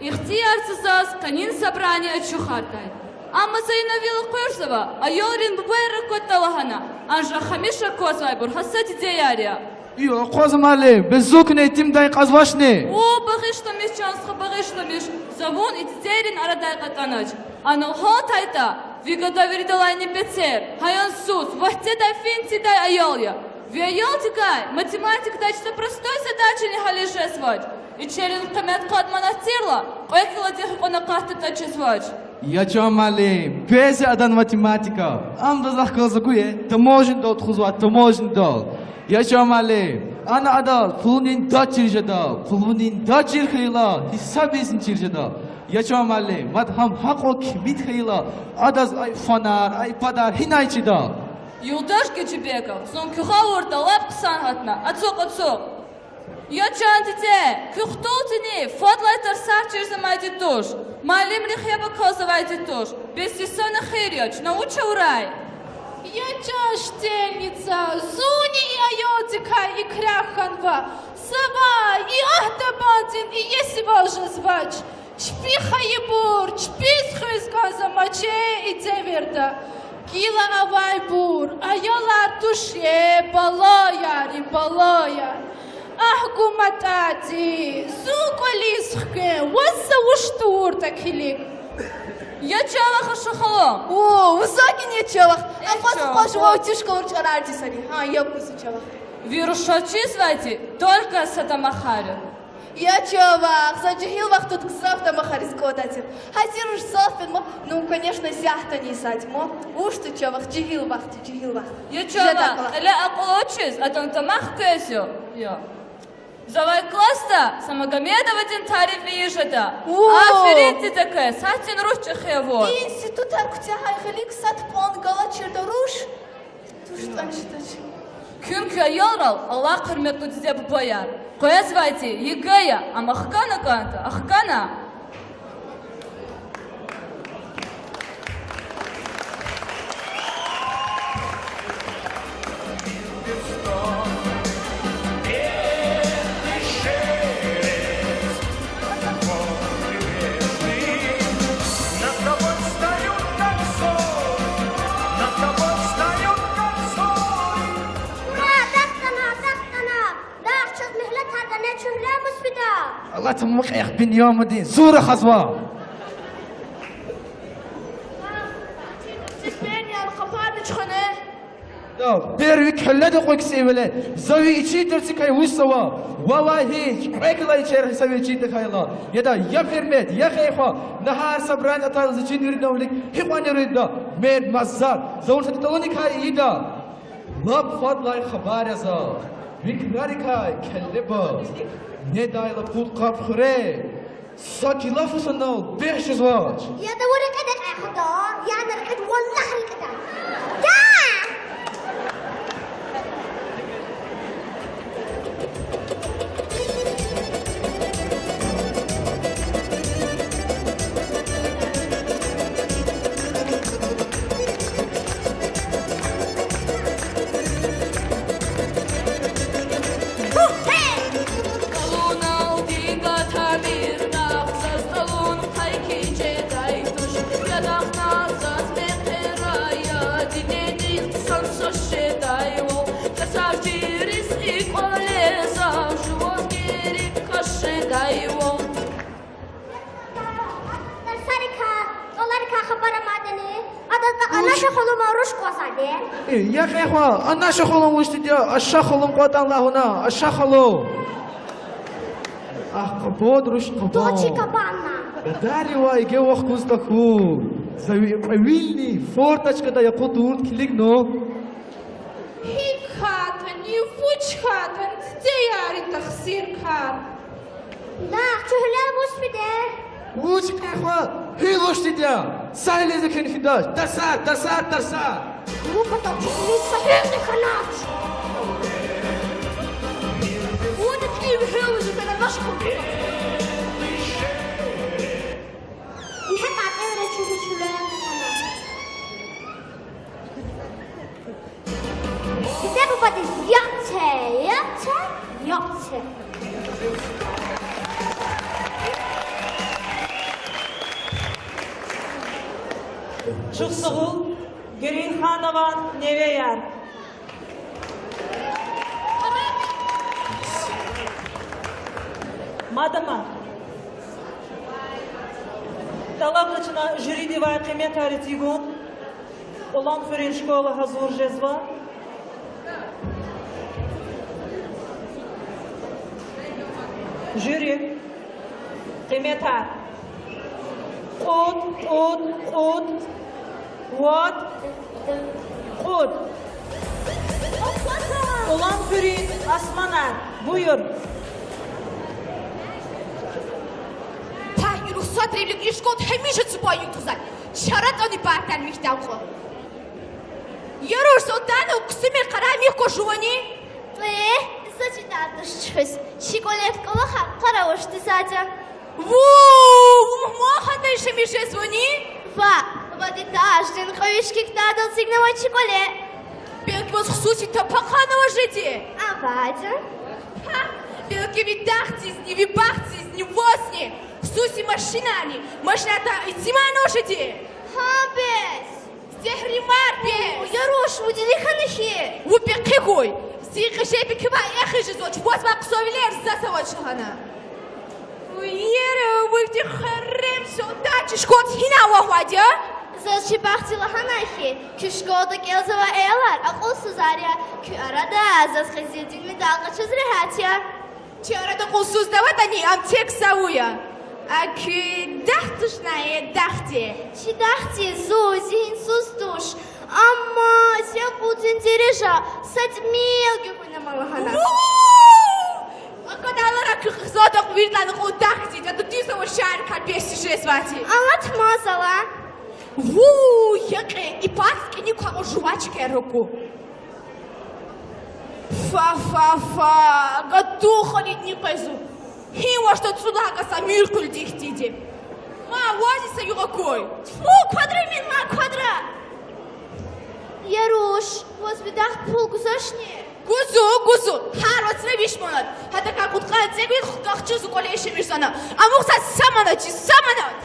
Ихтияр це заз къенин собрание ачухардай. Амма за инал вил акъваззава, аялрин бубайри кӀватӀда лагьана, анжах гьамиша аквазвайбур гьа са дидеяр я. Ю, акъваз, муаллим, бес зун куьне итимдай кьазвачни? О, багъишламиш, чан стха, багъишламиш, за вун и дидейрин арадай кьатӀанач. Анал гьалтайтӀа, ви гада виридалайни бетер, гьа ансуз, вахтедай фин тийидай аял я. Ви аялдикай математикадай чиз простой задачани гьализ жезвач. Ичерин къимет къад манат тирла, кьве киладихъ гьикьван акъатдатӀа чизвач. Я чан муаллим, бес я адан математика. Ам заз ахкал за гуй, таможнядал тухузвай, таможнядал. Я чан муаллим, ана адаз пулунин дад чир жеда, пулунин дад чир хьайила, гьисабизни чир жеда. Я чан муаллим, мад гьам гьакьван кимит хьайила, адаз ай фанар, ай падар гьинай чида? Юлдаш Гьажибеков, зун куь гъавурда лап хъсан гьатна, ацукь, ацукь. Я чан диде, куь хтулдини фадлай тарсар чирзамайди туш, муаллимрихъ яб акалзавайди туш, бес зи сан эхир я, чна вуч авурай? Я чан Штельница, зунни и аялдикай икряхь хьанва, завай и агь табандин иесивал жезвач. Чпи хайибур, чпиз хуьз кӀанзамач и девирда. Гила авайбур аялар туш, балаяр, балаяр. Агь, гуматӀади, зун кӀвализ хквен, ваз за вуч тавуртӀа килиг. Я чавах, Аша халу. О, вузакин я чавах. Акъваз-акъваз жуван тушкалар чӀарарди сари. Гьа, я куз чавах. Ви рушаз чизвайди только са дамахар я. Я чавах, за жегьил вахтунда гзаф дамахариз кӀандай тир. Гьазир руш залф фена, ну, конечно, исятдани исятда. Вуч тир чавах, жегьил вахт, жегьил вахт. Я чавах, кьиле акьул авачиз адан дамах квез я. Завай классда Самагомедовадин тариф ийиз жеда. Аферин, дидекай, саддин руш чӀехи авур. Институтар куьтягьай гъилик сад пан галачирда руш. Туш тӀан жедач. Куьн куь аялрал алахъ, гьуьрметлу диде-бубаяр. Къвезвайди ЕГЭ я, ам ахкана кӀанда, ахкана. Ура, дахтана, дахтана! Дагъ чаз муьгьлетар гана, чуьгьле мус фида? Алат мукьех, Бинямудин, зур рахазва. Стипендияр къапарна чуьхвена. Да, первый кьилелди кьве ксивиле, за ви ичин тарцикай вучзава? Валлагь, гьич, кьве кьилай чир хьиз ви ичин тахьайла. Яда, я Пирмет, я Хейхва, нагьар собрание атайла зи чин виридан вилик гьикьван иридда? Мер, мазар, за вун са тӀалуникай ийида. Лап фадлай хабар я за. Ви крарикай келле баз, недайла пуд къаб хуьре, са кила фу санал бес жезвач. Яда, вун рекьида кьве худа, яна рекьида, валлагь, рекьида. Да! Калуналди гатамир дагъ, заз калун хъай кичӀедай туш. Ядахъна заз мехъерая, дидедихъ хъсан саз жедайвал. Касар чириз и кӀвале зав жуваз герек кас жедайвал. Тарсарикай, кӀвалерикай хабар амайдани? Адаз Анаша халу ман руш кӀвазайди. Э, я кьве хва, Анаша халу вуч тир я, Аша халу кӀватӀан лагьана, Аша халу. Ахъ, къабад руш, къабад. Тугъ чи капанна. Гадаривай ЕГЭ вахкуз тахьуй. За ви кьве вилни форточкадай акъуд тавуртӀа килигна. ГьикӀ хьайитӀани, вуч хьайитӀани, дидеярин тахсиркар. Дагъ, чуьгьлел мус фиде? Вуч, кьве хва, гьуьл вуч тир я? Са гьуьлуьз экуьн фидач. Тарсар, тарсар, тарсар. Вун патал чуьгьлуьз са гьуьлни хьанач. Вун и гьуьл вуч хьана, Анаша халу? Ингье, къаркъа вири чуьгьлуьз. Патиз яце, яце, яце. Чухсагъул, Герейханован невеяр. Мадамар, тӀалабзава чна жюридивай къиметар эцигун. Кьулан хуьруьн школа гьазур жезва. Жюри, къиметар. Кьуд, кьуд, кьуд, вад, кьуд. Кьулан хуьруьн Османар, буюр. Пагь, и Рухсатри вилик и школда гьамиша цупай югъ гузвай. Чара тӀани партаяр михьдай кьван. Яруш, султан, ксуми къарагъ михьи кваз жувани? Э, за чидай туш чуьхуьз. Чи кӀвале кӀвалахар къаравуш тизади я. Ву, ву мугьман хандай шемир жезвани? Ва, вад этаждин кьве виш кӀвалах кӀватӀалди эцигнава чи кӀвале. Белки ваз хсуси тапа хъванава жеди? Авайди я. Гьа, белки ви дахдизни, ви бахтдизни, вазни хсуси машинани, машинатӀа итимарнава жеди? Гьа, бес. Сигьримар бес. Яруш, вун дили хьана хьи. Вун пехъи хьуй. Зи кьежебикивай эхиз жезвач, ваз ва хъсанвилер заз авач лагьана. Уй, яра, вун ихьтин херем султан, чи школдиз гьина авахьвайди я? Заз чи бахтди лагьанай хьи, куь школда кӀелзавай аялар акьулсузар я, куь арада заз хизирдин медал къачуз регьят я. Чи арада акьулсуз аватӀани, ам тек са вун я. А куь дахди тушни, э, дахди? Чи дахди зун зигьинсуз туш. Амма зи акьулдин дережа са тӀимил гуьгъуьна ама лагьана. Ву! Аквадалара куь хизанда виридалайни кьуд дахди, ада дуьз ава шарикар бес жезвайди. Алатмаз ала. Ву, я кьве, и пар кӀаник квай кьван жувачкаяр аку. Фа, фа, фа, гатун халидни къвезва. Гьи вахтунда цӀуд лагьай кас Амиркъуьлдихъ тиди. Ма, ваз и са югъ акуй. Тфу, квадра ман, ма, квадра. Яруш, ваз ви дахда пул гузашни? Гузва, гузва, гьар вацра виш манат. Гьадакай кьудкъанни цӀекӀуьд хкахчи зи кӀвале яшамиш жезва. Амукьзава са манат чи, са манат.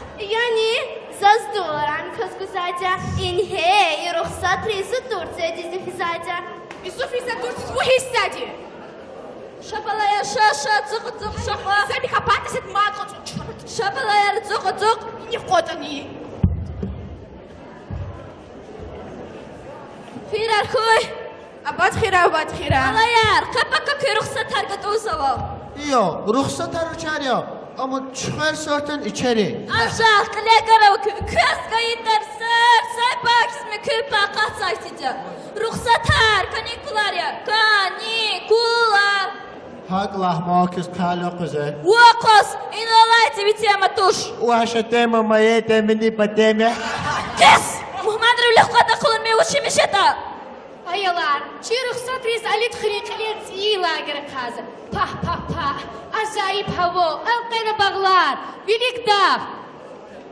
Яни, заз долларар кваз гузвайди я. Ингье, и Рухсатри зи турцедизни физвайди я. Зи физва турцедиз, ву гьиссади? Ша, балаяр, ша, ша, цукь, цукь, ша, ша. Саби хапата сад мад кьацӀу чара. Ша, балаяр, цукь, цукь. Ни кьватӀани. Фирар хьуй. Абад хьира, абад хьира. Балаяр, къе-пака куь Рухсатар гатӀунзава. Йо, Рухсатар вичер я, амма чуьхвер сортан ичер я. Ажах, кьиле гара куь, квез гайи тарсар, сай пакизми куь пакъатзавай тиди я. Рухсатар, каникулар я, каникулар. ГьакӀ лагь, ма квез хъел акъваза. Вакъас, ина алайди ви тема туш. Ваша тема моя тема, не по теме. Кес! Мугьманривилихъ кьатӀа хъувун, ми вучмиш ятӀа. Аялар, чи Рухсатриз Алидхуьруьн кьилел цӀийи лагерь ахъайзава. Пагь, пагь, пагь. Ажайиб гьава, элкъвена багълар, вилик дагъ.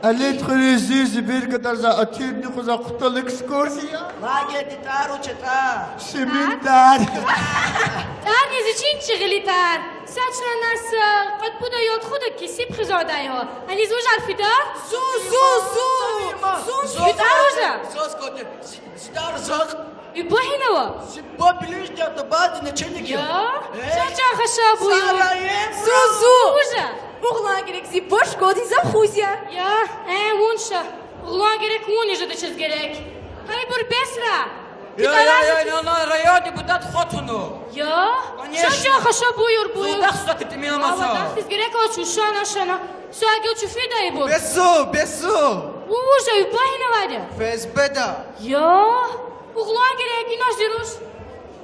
Алидхуьруьз зи, зи бир кадарза атирни къуза хъутал экскурсия. Лагерьдин тӀвар вуч я, тӀвар? Семинар. ТӀварни зи чин чи гъили тӀвар. Са чна нас, э, кьвед пуд аял тухуда кесиб хизанда я. Аниз вужар фида? Зун, зун, зун. Зун, зун. Зун, зун. Зун, зун. Зун, зун. Зи тӀвар закь. Зи ба гьинава? Зи ба ближний автобазный начальник я. Я? Э? Ша чан хаша буюр. Сараево. Зу, зу. Уже. Угълан герек зи ба школадин завхоз я. Я, э, вун ша. Угълан герек вун я жедачиз герек. Гьайбур бесра. Я, я, я, я, на район депутат хатуну. Я? Конечно. Ша чан хаша буюр, буюр. Зулдахъ суда титимил маса. Ава, дахъ физ герек ава чу, шана, шана. Ша гел чу фида ибур. Бесу, бесу. Уже, уба гьинавайди? ФСБ-да. Я? Угълан герек, инаш зи руш.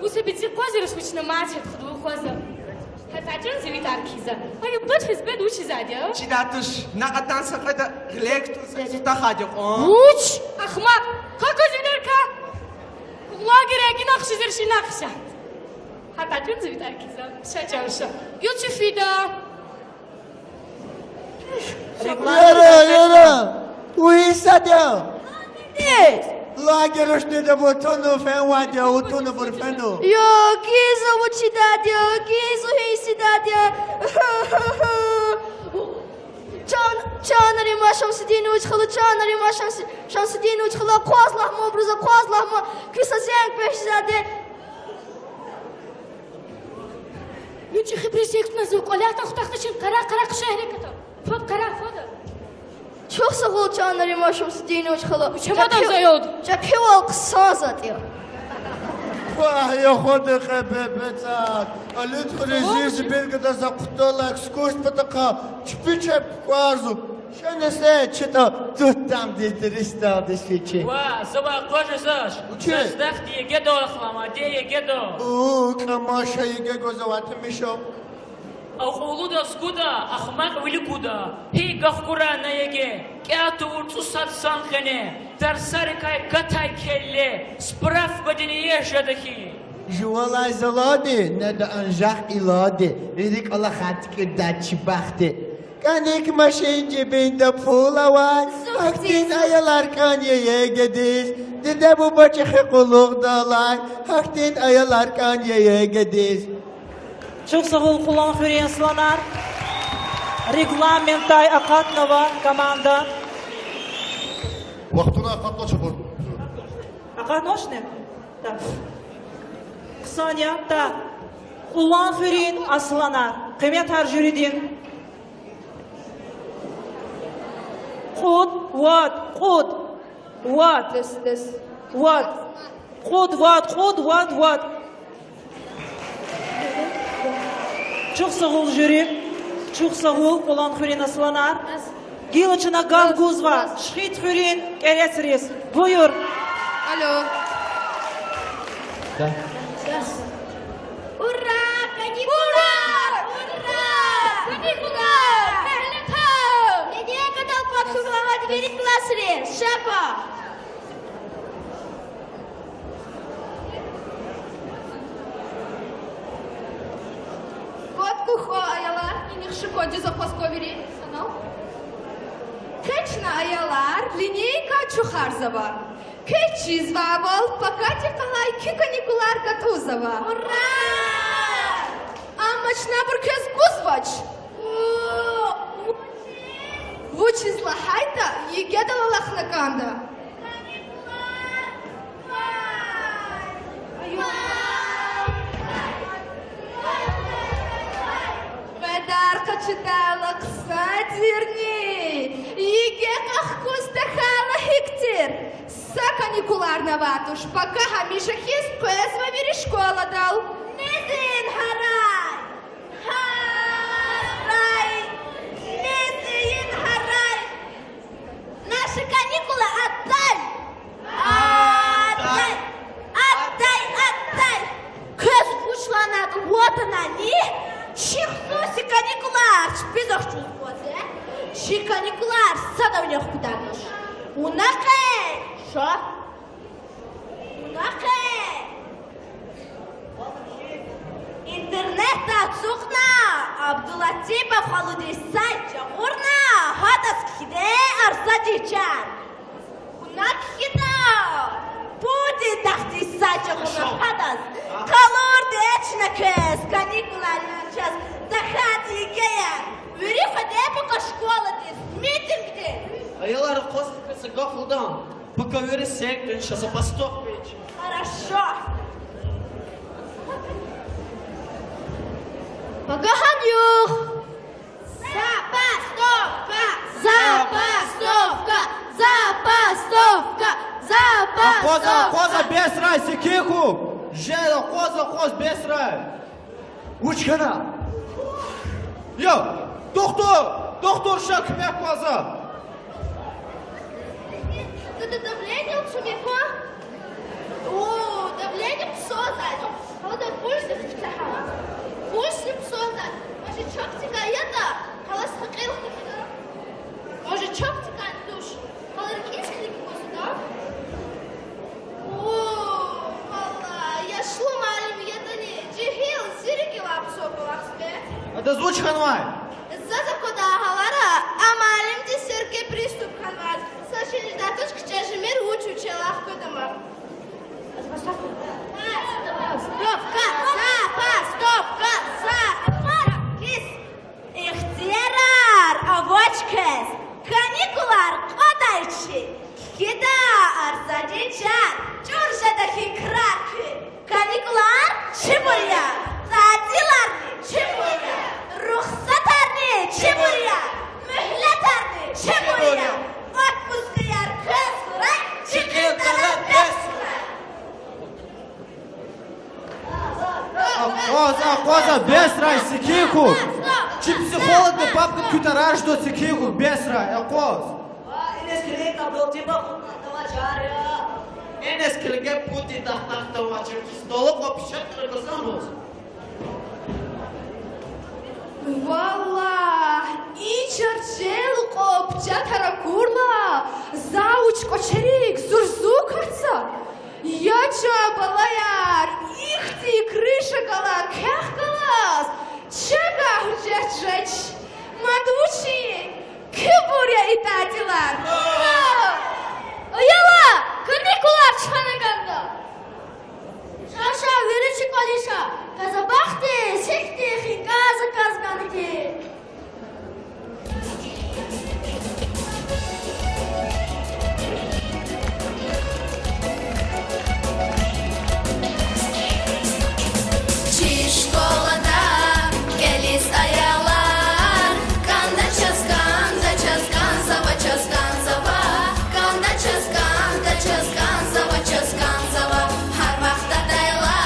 Вуса бицӀи къвазируш, вуч намаз жед худ ву къваза. Гьатачун зи ви тӀвар кхьиза. Ай, бат физ бед вучиз адя? Чида туш, накьатан са къведа гъиле кутун са сутахади кьван. Вуч? Ахмакь. Кака зинерка. Угълан герек, инахши зирш, инахша. Гьатачун зи ви тӀвар кхьиза. Ша чан ша. Гил чи фида. Яра, яра, вуй сад я. Молодец! Лагерь рушни да бутуну фенвайди я, утуну бур фену. Я, киза вучидайди я, киза гьисидайди я. Чан, чан ари ма Шамсудинович хала, чан ари ма Шамс-, Шамсудинович хала, акъваз лагьма абуруз, акъваз лагьма, квез са зенг пешзади. Ну, чӀехибуруз зенг туназва, кӀвале атӀа хутахда чун, къарагъ, къарагъ, хъша гьерекат ава. Фад, къарагъ, фад. Чухсагъул, чан ари ма Шамсудинович хала. Чамадан заяд. ЧӀехивал хъсан затӀ я. Вагь, я хвада къе бебецад. Алид хуьруьз зи биргада за хъуталай экскурс патахъай чпи чеб кукӀварзава. Шенесе читӀа туттамди туристалди фичи. Ва, завай къважезач. Вучи? Заз дахди ЕГЭ-да ахлама, де ЕГЭ-да. У, кӀамаша ЕГЭ гваз аватмиша. Акьуллудаз гуда, ахмакь вилик гуда. Гьи гахкурай на ЕГЭ, кӀел тавур цӀусад сан къене, тарсарикай катай келле, справкадини иеж жеда хьи. Жувалай заланди неда анжах илади, вири кӀвалахар туькӀуьрдай чи бахтди. КӀаник машин, жибинда пул авай, гьахьтин аялар кӀан я ЕГЭ-диз. Диде-буба чӀехи къуллугъдалай, гьахьтин аялар кӀан я ЕГЭ-диз. Чухсагъул, Къулан хуьруьн асланар. Регламентдай акъатнава команда. Вахтунай акъатна чабур. Акъатнавачни? Так. Хъсан я, так. Къулан хуьруьн асланар. Къиметар жюридин. Кьуд, вад, кьуд, вад. Дес, дес. Вад. Кьуд, вад, кьуд, вад, вад. Чухсагъул, жюри. Чухсагъул, Къулан хуьруьн асланар. Гила чна гаф гузва Шихид хуьруьн кӀерецриз. Буюр. Алло. Да. Ура! Каникулар! Ура! Каникулар! Мягьле тав! Линейкадал кватӀ хьухь лагьана вири классри. Шепа! КватӀ хьухь, аялар, инихъ шукодиз акваз квай вири санал. Къе чна, аялар, линейка ачухарзава. Квез чизвайвал, пакадихъ галай куь каникулар гатӀунзава. Ура! Амма чна абур квез гузвач. Вучиз лагьайтӀа ЕГЭ-дал алахъна кӀанда. Къведар къачудайла хъсан тирни, ЕГЭ къахкуз тахьайла гьикӀ тир? Са каникуларни авай туш, пака гьамиша хьиз къвезва вири школадал. Незин гьарай! Гьарай! Незин гьарай! Наши каникулы, отдай! Отдай! Отдай! Отдай! Квез вуч лагьанатӀа ватанани, чи хсуси каникулар чпиз ахчуз кӀанзава. Чи каникулар садавни хкудайди туш. Вуна къе ша. Вуна къе. Интернетда ацукьна, Абдулатипов халудин сайт жагъурна, гьадаз кхьида арзадин чар. Вуна кхьида Путин дахдин сайт жагъурна, гьадаз. Къалурди чна квез, каникулар я чаз, тахьайтӀа ЕГЭ я. Вири къведа пака школадиз, митингдиз. Аялар, акъваз хьухь, са гаф лугьуда. Пака вири секӀуьн, чаз забастовка я. Хорошо. Пака гьам югъ. Забастовка! Забастовка! Забастовка! Акъваз, акъваз, забастовка! Бесрай, секин хьухь! Жер, акъваз, акъваз, бесрай! Вуч хьана? Я, духтур, духтур, ша куьмек кӀанзава. Д-, д-, давление цуьк ква. О, давление ксозвай. Гьада пульс ксаха. Пульс ксозвай. Може, чок тикай ятӀа, халас гьакъил хкида. Може, чок тикай туш. Халар кис хлик косуда. О, валла, яшлу муаллим ятӀани, жегьил, зирги лап цо кӀвалахзавай. Адаз вуч хьанвай? Заз аквадай гьалара, а муаллимдиз серге приступ хьанвай. Са Чилиз датуш кичӀе жемир вуч вичел ахкведа ман. Стоп, каса, па, стоп, каса. Кис. Ихтиярар авач квез, каникулар кьадай чи. Кхьида, арзани чан, чӀур жеда хьи крар куь. Каникулар чибур я, тӀатиларни чибур я, рухсатарни чибур я, муьгьлетарни чибур я, отпускаяр квез хьурай, чкӀин тӀвар бес хьурай. Акъваз, акъваз, бесрай, секин хьухь. Чи психологди папкадин куь тӀварар жеда, секин хьухь, бесрай, акъваз. Ва, иниз килиг, Абдултиба, хутӀ тахтавай чар я. Иниз килиге, Путин тахтахтавай чиркис далукьа печатра гзаф. Валлагь, и чарчел кьван печатар акурла, за вуч кӀвачерик зурзу кваца. Я чан балаяр, ихьтин крыша галай квехъ галаз чагай гьуьжет жеч. Мад вучин куьбур я и тӀатилар. Аялар, каникулар чуьхвена кӀанда. Ша, ша, вири чи кӀвализ ша. Къазанбахтдиз гьихьтин хинкӀал заказ гана хьи. Чи школада кӀелиз аялар, кӀанда чаз, кӀанда чаз, кӀанзава чаз, кӀанзава, кӀанда чаз, кӀанда чаз, кӀанзава чаз, кӀанзава. Гьар вахт атайла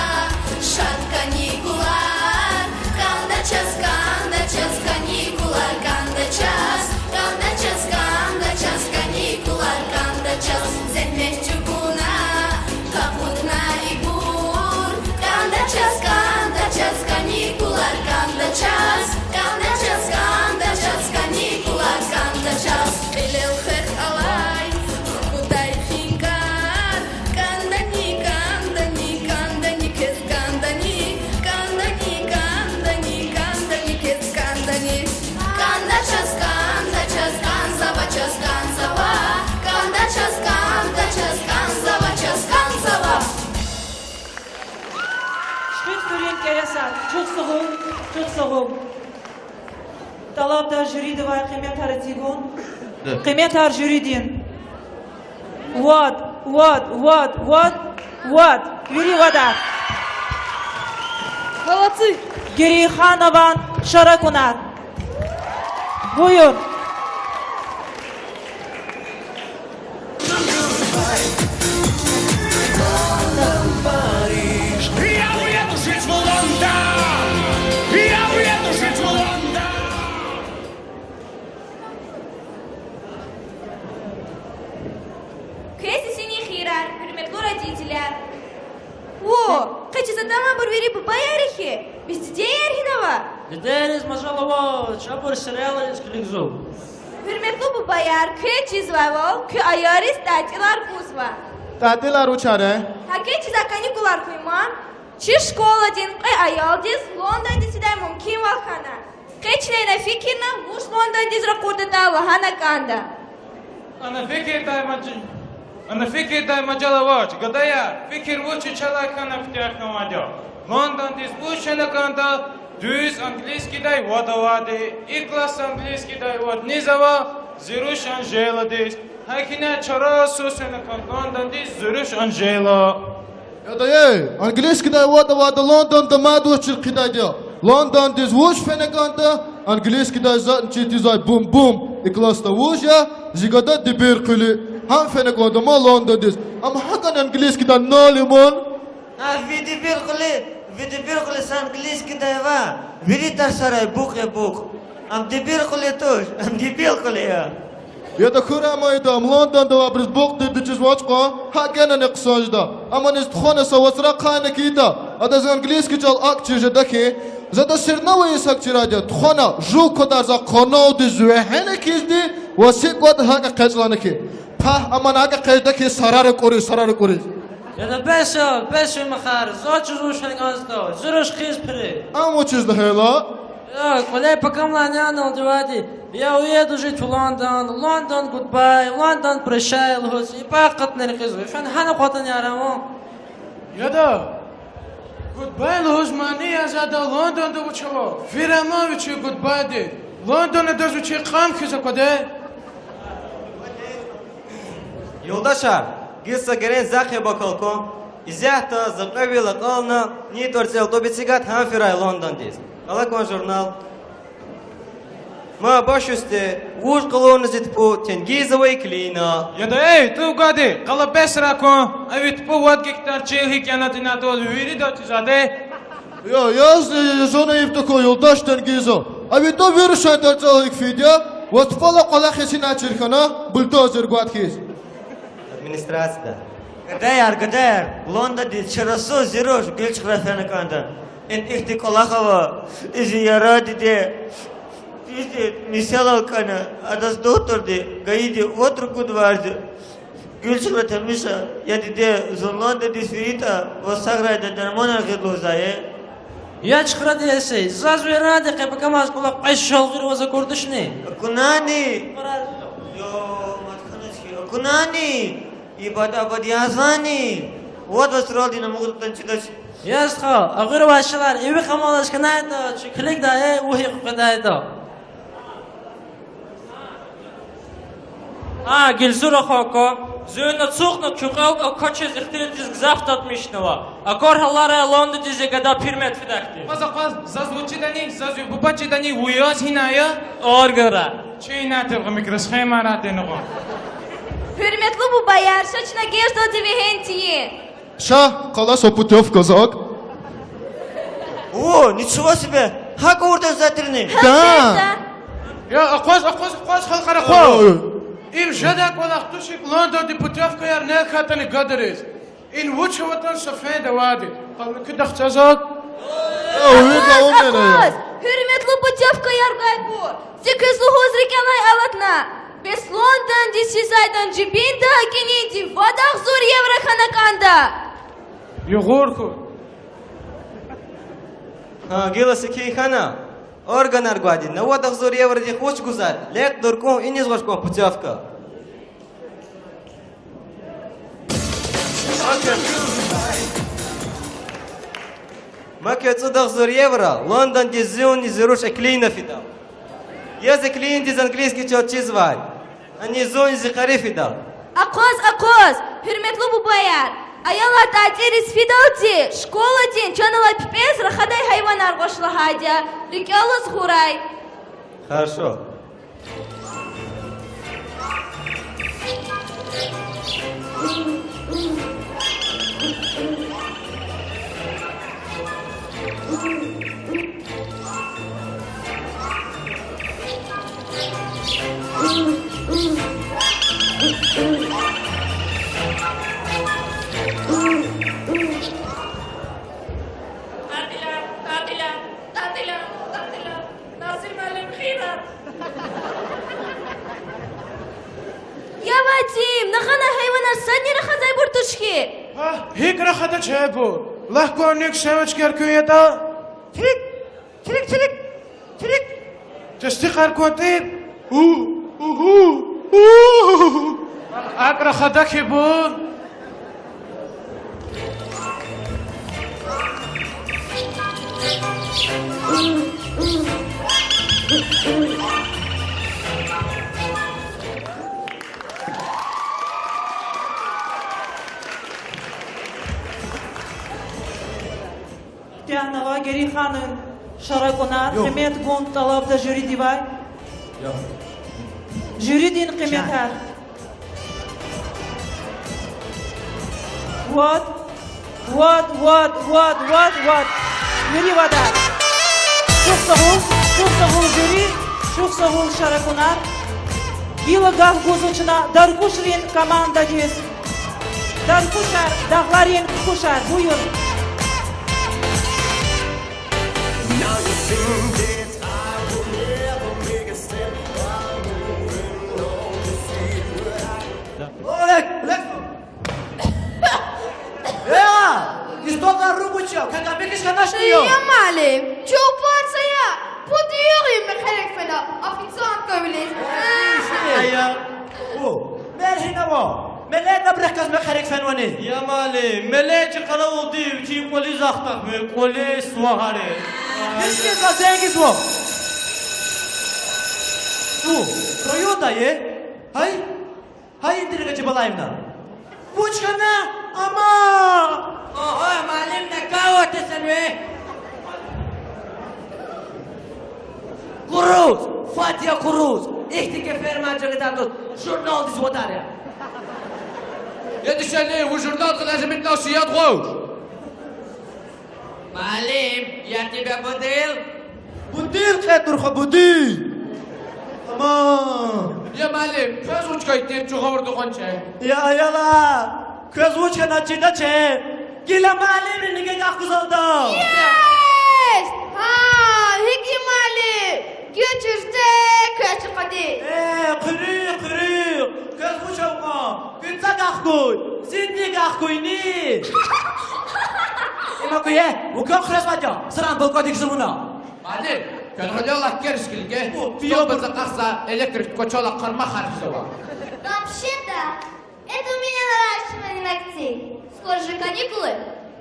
шад каникулар, кӀанда чаз, кӀанда чаз, каникулар, кӀанда чаз, кӀанда чаз, кӀанда чаз, каникулар, кӀанда чаз. Зегьмет чӀугуна къакъудна ибур, кӀанда чаз, кӀанда чаз, каникулар, кӀанда чаз, кӀанда чаз, кӀанда чаз, каникулар, кӀанда чаз. Кьилел хвехъ алай хкудай хинкӀар, кӀандани, кӀандани, кӀандани, квез кӀандани, кӀандани, кӀандани, кӀандани, квез кӀандани. КӀанда чаз, кӀанда чаз, кӀанзава чаз, кӀанзава, кӀанда чаз, кӀанда чаз, кӀанзава чаз, кӀанзава. Чпин кӀересар, чухсагъул, чухсагъул. ТӀалабда жюридивай къиметар эцигун. Къиметар жюридин. Вад, вад, вад, вад, вад. Вири вада. Молодцы! Герейханован Шаракунар. Буюр. Квез исини хийирар, гьуьрметлу родителар. О, къе чиз атанвайбур вири бубаяр я хьи, бес дидеяр гьинава? Дидейриз мажал авач, абур сериалриз килигзава. Гьуьрметлу бубаяр, квез чизвайвал, куь аялриз тӀатӀилар гузва. ТӀатӀилар вучар я? ГьакӀ хьайила, каникулар хьун ман, чи школадин кьве аялдиз Лондондиз фидай мумкинвал хьана. Къе чна ина фикирна, вуч Лондондиз ракъурдатӀа лагьана кӀанда. Ана фикирдай маж-, ана фикирдай мажал авач, гадаяр, фикир вуч вичелай хьана куьтягь хьанвайди я. Лондондиз вуч фена кӀанда, дуьз английскийдай вад авайди, и класс английскийдай вад низ ава, зи руш Анжеладиз. ГьакӀ хьайила чарасуз фена кӀанда Лондондиз зи руш Анжела. Яда, эй, английскийдай вад авайди Лондонда мад вуч чир хъийидайди я? Лондондиз вуч фена кӀанда, английскийдай затӀни чир тийизвай бум-бум. И классда вуж я, зи гада Дибиркьуьли. Гьам фена кӀанда ман Лондондиз. Ам гьакӀни английскийдай ноль я ман. А ви Дибиркьуьли, ви Дибиркьуьли са английскийдай ваъ, вири тарсарай букь я букь. Ам Дибиркьуьли туш, ам Дибиркьуьли я. Яда, хьурай ман ида, ам Лондонда авайбуруз букь тирди чизвач кьван, гьакӀ генани хъсан жеда. Амма иниз тухвана са вацра ахъайна хьи ида, адаз английский чӀал акӀ чир жеда хьи, за ада сирнава йис гьакӀ чирайди я, тухвана жув квадарзавай къанавдиз вегьена хьизди ва сикӀ кӀватӀ гьакӀ экъечӀ лагьана хьи. Пагь, амма гьакӀ экъечӀда хьи, сарар акӀуриз, сарар акӀуриз. Яда, бес я, бес я, махар, заз чиз вуч фена кӀанзаватӀа, зи руш хъийиз пири. Ам вучиз лагьайла? Я, кӀвале пакамлай няналди вади. Я уьеду жи ту Лондон, Лондон гудбай, Лондон прощай лугьуз, и пак къатнери къизва. Фена гьана къватӀани арамун. Яда, гудбай лугьуз мани язада Лондонда вуч ава? Вири аман вичи гудбайди. Лондон адаз вичи кьам хьиз акваде. Юлдашар, гила са герен захъ яб акал кван. Исятда за кьве вил акьална, ни тӀварцӀел тӀуб эцигайтӀа гьам фирай Лондондиз. Къала кван журнал. Ма баш уьсте, вуж къалурна зи тупӀу, тенгиза ва иклина. Яда, эй, тӀув гвайди, къала бесрай кван, а ви тупӀу вад гектар чил гьикӀ яна тинатӀуз вирида чизаде. Я, язни, зунни иб тахьуй, юлдаш тенгиза. А ви тӀуб вири шан тӀварцӀел гьикӀ фейиди я, ваз тупӀала къвалахиз гьинай чир хьана, бульдозер гвайди хьиз. Администрацияда. Гадаяр, гадаяр, Лондондиз чарасуз зи руш гуьлчхра фена кӀанда. Ин ихьтин кӀвалах ава, и зи яра диде, ихьтин месэлал кӀана, адаз духтурди, гайиди вад ругуд варз я. Гуьлчхра тамаша, я диде, зун Лондондиз фейитӀа, ваз сагърайди дарманар гъид лугьузвай. Я чхрадин есей, заз ви яранди къе пакамаз кӀвалах кьве шал гъир ваз акурдачни? Акунани? Акунани? И бада-бад язвани? Вад ваз суралди намугъ атӀани чидач. Я стха, агъур авай шалар иви къамалдиз хьанайтӀа, чи килигдай, вугьикьикьдайтӀа. А, Гилзур ахва ква, зун ацукьна куь кьел кӀвачиз ихтилатдиз гзаф татмишнава. Аквар гьаларай Лондондиз я гада, гьуьрмет фидайди. Акъваз, акъваз, заз вуч чидани, заз ви буба чидани, вун яз гьинай я? Органра. Чи инай тиргъа микросхемара денигъун. Гьуьрметлу бубаяр, ша чна геждалди вегьен тийин. Ша, къала са путёвка зак. О, ничего себе! ГьакӀ урда затирни? Да. Я, акъваз, акъваз, акъваз, халкьар, акъваз. Ой. Им жедай кӀвалах туш, икӀ Лондонди путёвкаяр нек хьайитӀани гадариз. Ин вуч аватӀани са фенда авайди. Къалмикудахъ чаз акъваз. Акъваз, акъваз, гьуьрметлу путёвкаяр гвайбур. Зи квез лугьуз рикӀелай алатна. Бес Лондонди сизайдан жибинда кӀининди вад агъзур евро хьана кӀанда. Югъур хьуй. Гьа, гила секин хьана. Органар гвайди, на вад агъзур евродихъ вуч гузвай? Лекь дуркӀун, иниз гъваш кӀан путёвка. Ма квез цӀуд агъзур евро, Лондондиз зунни зи руш Эклина фидал. Яз Эклиндиз английский чӀал чизвай. Ани зунни зи къари фидал. Акъваз, акъваз, гьуьрметлу бубаяр. Аялар татӀилриз фидалди школадин чан алай пипӀез рахадай гьайванар гъваш лагьайди я. РикӀелаз гъурай. Хорошо. ТӀатӀилар, тӀатӀилар, тӀатӀилар, тӀатӀилар. Насир муаллим, хийирар. Я Вадим, нагъана гьайванар садни рахазайбур туш хьи? Агь, гьикӀ рахадач гьабур? Лагь кван, нек семечкаяр куьн ятӀа? Чирик, чирик, чирик, чирик. Тестикьар кван тӀиб. У, угу, у. АкӀ рахада хьи бу. Тегьнава Гериханан шаракӀунар. Къимет гун тӀалабда жюридивай. Жюридин къиметар. Вад, вад, вад, вад, вад, вад. Вири вада. Чухсагъул, чухсагъул жюри, чухсагъул шаракӀунар. Гила гаф гузва чна Даркушрин командадиз. Даркушар, дагъларин кукушар, буюр. Э, истотар ругуча, какамикиш ханашни я? Я муаллим, чу пар са я. Пуд югъ я мехъерик фена, официантка вилиз. Ая. У, мер гьинава? Меле набрехказ мехъерик фенвани? Я муаллим, меле чи къаравулди вичин кӀвализ ахтахмир, кӀвализ вагьари. Гьич квез заз зенгизва. У, райондай я? Гьай? Гьай, Интрига Чебалаевна. Вуч хьана, ама? Огьо, муаллим, накават эсен ви. Куруз, фад я куруз. Ихьтинки фермачи гъида туш, журналдиз вадар я. Я дишегьли, вуж журнал кьиле жемитӀна ши яд гъваш. Муаллим, я тебе будил? Будил, кьетурха, будил. Аман. Я муаллим, квез вуч хьайитӀа чун гъавурда кьван чӀе? Я аялар, квез вуч хьана чидач? Гила муаллимри нигагахъ гузвалда. Есть! Гьа, гьикӀ я муаллим? Гуьч ирчӀе, квез чукьади. Э, хъуьруьгъ, хъуьруьгъ. Квез вуч ава кьван? Куьн цагахъ хьуй, зиннигахъ хьуй ни. Има куьне, вукан хрезвайди я, саран балкӀандик жувуна. Муаллим, квез гъиле лаккер шикилге, о, пиё столбаца бу- къахса электрик кочалай къармахар хъжезва. Вообще-то, это у меня наращивание ногтей. Скоро же каникулы.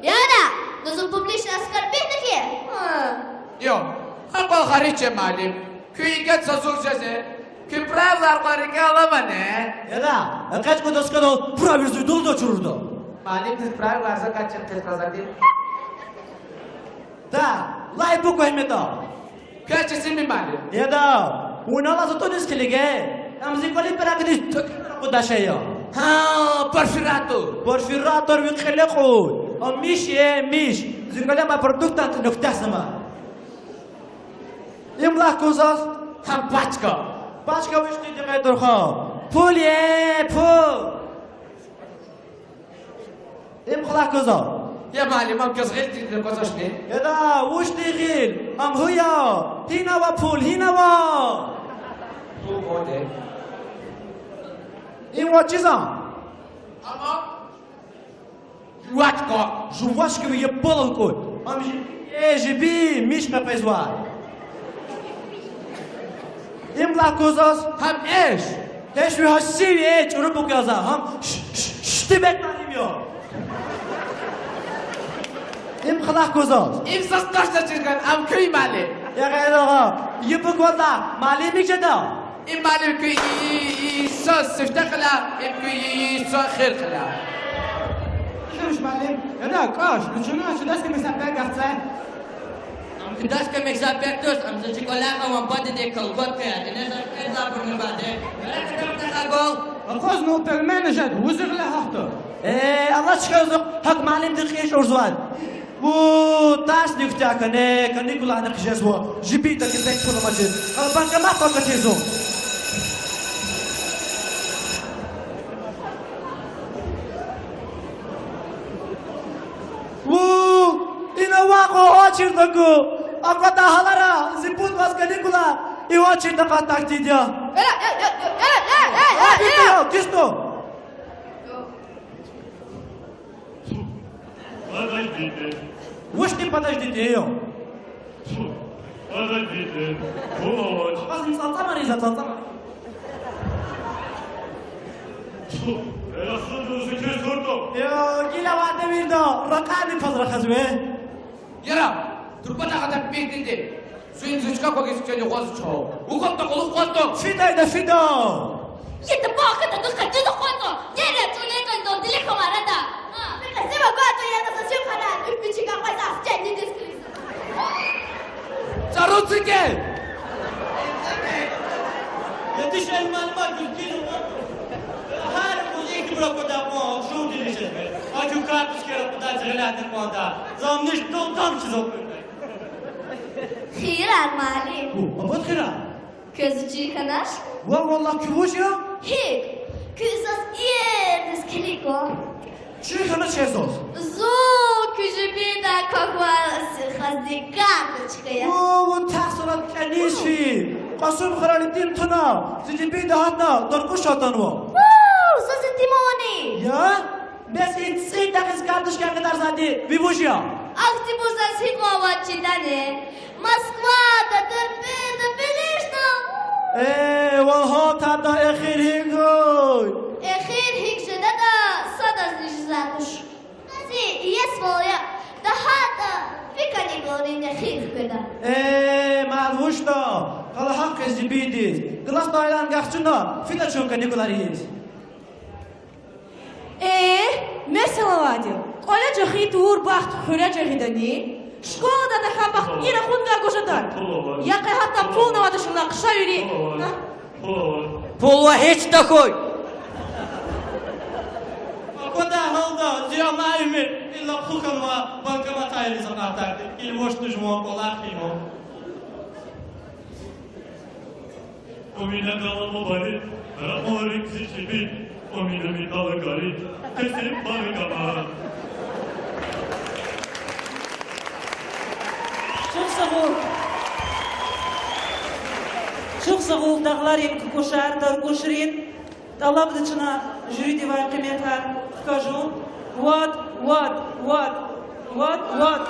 Яда, ну за публичное оскорбление. А. Йо, акьван гьарич я, муаллим. Куьн икӀ са зур жезе, куь правилар кьван рикӀел аламани? Яда, экъечӀ кӀанда скандал, правилзуй дулда чурурда. Муаллимдиз правилар закачен къизкъазади. Да, лай буква гьим ятӀа. Квез чизвани, муаллим? Яда, вуна лагьай затӀуниз килиге. Ам зи кӀвалин пӀирагъдиз тӀуькӀуьр акъуддай шей я. Гьа, перфоратор. Перфоратор ви кьиле кьуд. Ам миш я, миш. Зи кӀвале ма продуктан тӀи нуктас ама. Им лагь кван заз. Гьам пачка. Пачка вуч тир, дикъетдурха? Пул я, пул. Им хълагь кван заз. Я муаллим, ам квез гъил тирди аквазвачни? Яда, вуч тир гъил? Ам гьуй я. Гьинава пул, гьинава? Пул гьаде. Им ваз чизвани? Ама жвачка. Жвачка ви ебалал кӀуд. Ам жи-, э, жибин миш къекъвезвай. Им лагь кван заз. Гьам эш. Эш ви гьасси ви, э, чӀуру букваяр за. Гьам ш-, ш-, штибек муаллим я. Им хълагь кван заз. Им заз тӀашда чирган, ам куь муаллим. Я гъейрагъа, и буквада муаллимик жеда? Им муаллим куь и, и, и, са сифте кьиля, им куь и, и, са хир кьиля. Хьуш, муаллим, яда, кӀаш, ну чна чудашка мисапер гахцай. Ам кудашка мисапер туш, ам за чи кӀваляй авай бадедин колготкаяр, ине за квез лабурни баде. Яда, катам тахагол. Акъваз, ну пельмени жед, вузи гъиле гьахьда. Э, Аллагь чкайза, гьакӀ муаллимди кьин чӀурзавай. Ву, тарсни куьтягь хьана, каникуларни хъжезва, жибинда кесек пул амачиз. Къала банкоматдал катизун. Ву, ина вахъ очередь аку. Аквадай гьалара зи пуд ваз каникулар и очередь акъатдай хьтинди я. Э, э, э, э, э, э, э, э, э. Кисто. Подождите. Вучтин подождите, э? Подождите. Пул авач. Акъваз, цӀалцӀамариз, цӀалцӀамариз. Э, расходуется через турту. Э, гила ваъда вирда, ракъани паз рахазве. Яра, турпа тахада пикниди. Суин зучка квагиз кӀели гъваз чав. Ухъватда кьулухъ къвазда. Фидайда, фида. Ета бахада духъа дуда къвазда. Яра, чуьле кьилдал дили камарада. А, бекъезева гвату яна са сюкара, уьппичи гакъваза, стенни дискриза. Цару цикел. Етиш, эй, муаллима, гуьзгуьз. Гьар музейдин бра квадай кьван, шур дилишиз. Акуь карточкаяр акъуддай, зегьлятни кьван да. Замниш дулдам чиз акур. Хийирар, муаллим. Абур хийирар? Квез чир хьанач? Ва валлагь, куь вуж я? Гьикӏ? Куьн заз иердиз килиг кван. Чир хьанач заз? Зун куь жибиндай квахьай сихазни карточка я. О, вун тахсарат кӏаниз фи. Кьасумхуьрел итим туна, зи жибинда гьатна, даркьуш атанва. О, заз итим авани? Я? Бес и цӏийи тахьиз карточка къедарзавайди ви вуж я? Ах, Ибур заз гьикьван вад чидани? Москвада, Дербентда, Белижда. Э, вал гьалтайда эхир гьикӀ хьуй? Эхир гьикӀ жедатӀа, садазни жезвай туш. Зи иесвал я, дагьатӀа ви каникулрин эхир хкведа. Э, мад вучда, къала гьахъ хъийиз жибиндиз. Классдай алай гаф чна, фида чун каникулриз. Э, месела авайди, кӀвале жагъин тавур бахт хуьре жагъидани? Школадай тахьай бахтни рахундай гуз жеда? Я къе гьатта пулни авайди шумуд хъша вири. Пул ва гьич тахьуй. Аквадай гьалда, зи алай уьмуьр илла хъухьанва банкоматайриз акъатайди. Килиг, вуч тушман кӀвалах хьанва. У меня голова болит, рахунрик зи чпин, у меня металлокалит, кесиб бари камар. Чухсагъул. Чухсагъул, Дагъларин кукӀушар, Даргушрин. ТӀалабда чна жюридивай къиметар хкажун. Вад, вад, вад, вад, вад.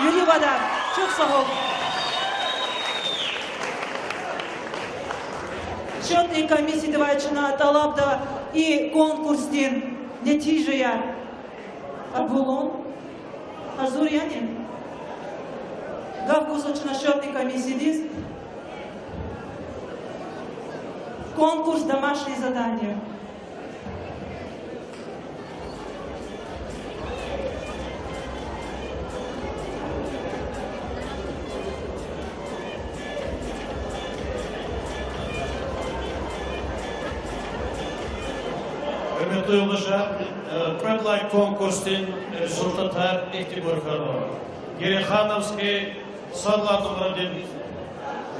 Вири вадар. Чухсагъул. Счётный комиссиядивай чна тӀалабда и конкурсдин нетижаяр кьабулун. Гьазур яни? Гаф гузва чна счётный комиссиядиз. Конкурс «Домашнее задание». Гьуьрметлу юлдашар, э, кьвед лагьай конкурсдин результатар ихьтинбур хьанва. Герейхановский сад лагьай номердин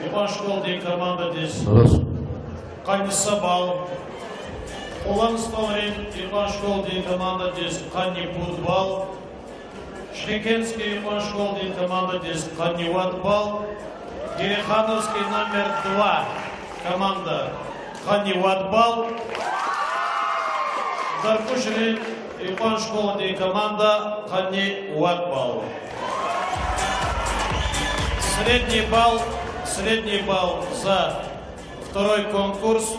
юкьван школадин командадиз къанни са балл, Кьулан СтӀалрин юкьван школадин командадиз къанни пуд балл, Шихекенский юкьван школадин командадиз къанни вад балл, Герейхановский номер два команда къанни вад балл, Даргушрин юкьван школадин команда къанни вад балл. Средний балл, средний балл за второй конкурс,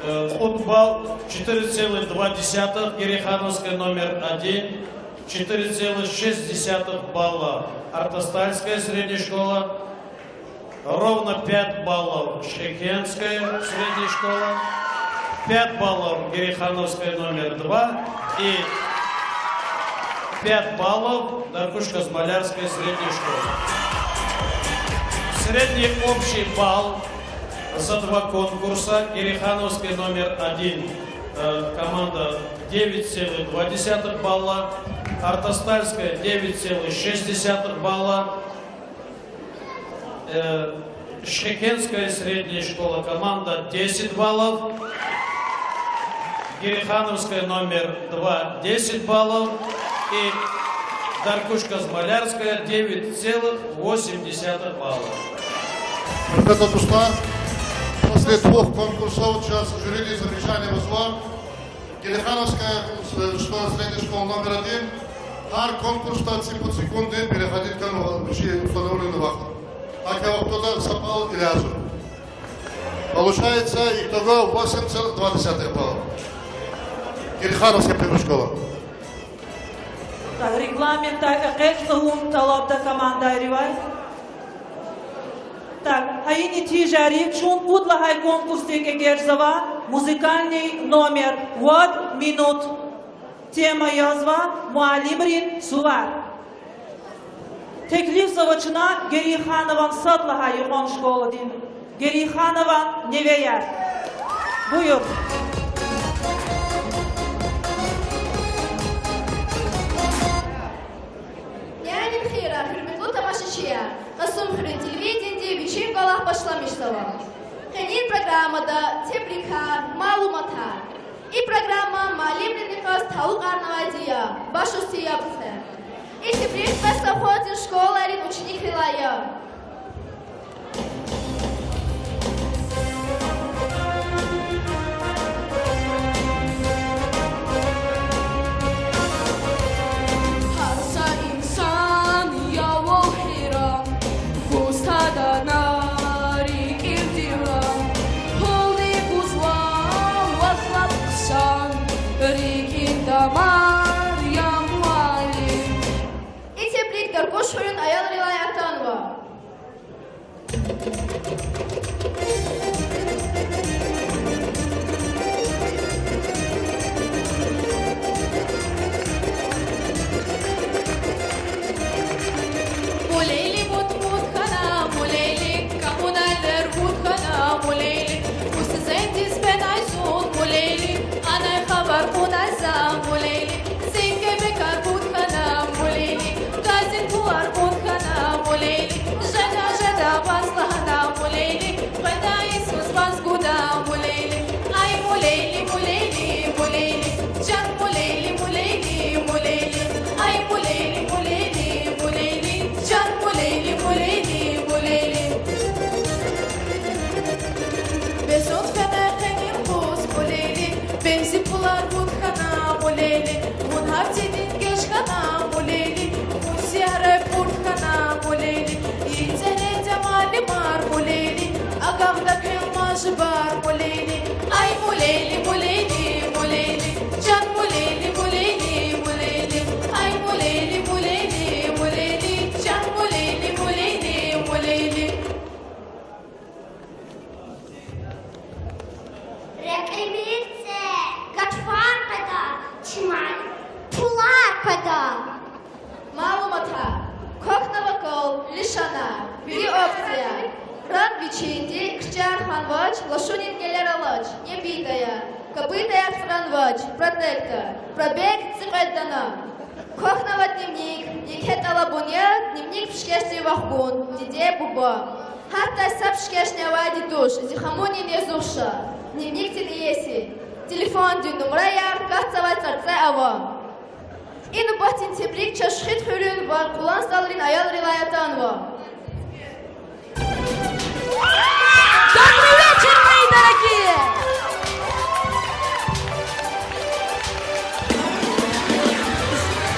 э, кьуд балл, четыре целых два десятых, Герейхановская номер один, четыре целых шесть десятых балла, Артастальская средняя школа, ровно пять баллов, Шихекенская средняя школа, пять баллов, Герейхановская номер два и пять баллов, Даргушко-Смолярская средняя школа. Средний общий балл за два конкурса: Герейхановская номер один, э, команда девять целых два десятых балла, Артастальская девять целых шесть десятых балла, э, Шихекенская средняя школа команда десять баллов, Герейхановская номер два десять баллов и Даргушко-Смолярская девять целых восемь десятых балла. Гьуьрметлу дустар, после двух конкурсов чаз жюриди замечание гузва. Герейхановская, э, школа, средняя школа номер один. Гьар конкурсда цӀипуд секунда переходить хьанва вичин установленный вахт. ГьакӀ вахтунда са балл илязва. Получается, итого восемь целых два десятых балла. Герейхановская первая школа. Так, регламентдай экъечӀ тавун тӀалабда командайривай. Так, гьа и нетижайри. Чун пуд лагьай конкурсдик эгечӀзава, музыкальный номер, вад минут. Тема язва: муаллимрин сувар. Теклифзава чна Герейханован сад лагьай юкьван школадин Герейханован невеяр. Буюр. Дяве хийир, гьуьрметлу тамашачияр! Кьасумхуьруьн телевидениеди вичин кӀвалах башламишзава. Къенин программада тебрикар, малуматар. И программа муаллимрин йикъаз талукьарнавайди я, башусияб це. И тебрик Бесовхоздин школайрин ученикрилай я. Гьар са инсан Хуьруьн аялрилай атанва. Мулейли, мут-мут хьана, мулейли, капуналер вут хьана, мулейли, мусзендиз фенай зун, мулейли, анай хабар кьунай за, мулейли, зенгебекар вут хьана, мулейли, газдин пулар вут хьана, мулейли, жеда-жеда ваз лагьана, мулейли, къведай йисуз ваз гуда, мулейли, ай мулейли, мулейли, мулейли, чан мулейли, мулейли, мулейли, ай мулейли, мулейли, мулейли, чан мулейли, мулейли, мулейли. Безун фена къенин къуз, мулейли, бензин пулар вут хьана, мулейли, вун гьар цидин геж хьана, мулейли, вун сиярай пурт хьана, мулейли, и цӀеред я муаллимар, мулейли, агакьда квел мажибар, мулейли, ай мулейли, мулейли, мулейли, чан мулейли, мулейли, мулейли, ай мулейли, мулейли, мулейли, чан мулейли, мулейли, мулейли. Рекьимир це, гатфар къведа, чи муаллим пулар къведа. Малуматар. Квахьнава кал, лишанар, вири опцияр. Ранг вичинди, кичӀе хьанвач, лашунин гелер алач, небийда я, копытаяр цӀранвач, протектор, пробег цӀикьвед дана. Квахьнава дневник, еке тӀалабун я дневник пишкешдин вахгун, диде-буба. Гьатта са пишкешни авайди туш, зи хамунин язух ша, дневникдин иеси. Телефондин нумраяр катзавай цӀарцӀе ава. И нубатдин тебрик Чашхид хуьруьн ва Къулан СтӀалрин аялрилай атанва. Добрый вечер, мои дорогие!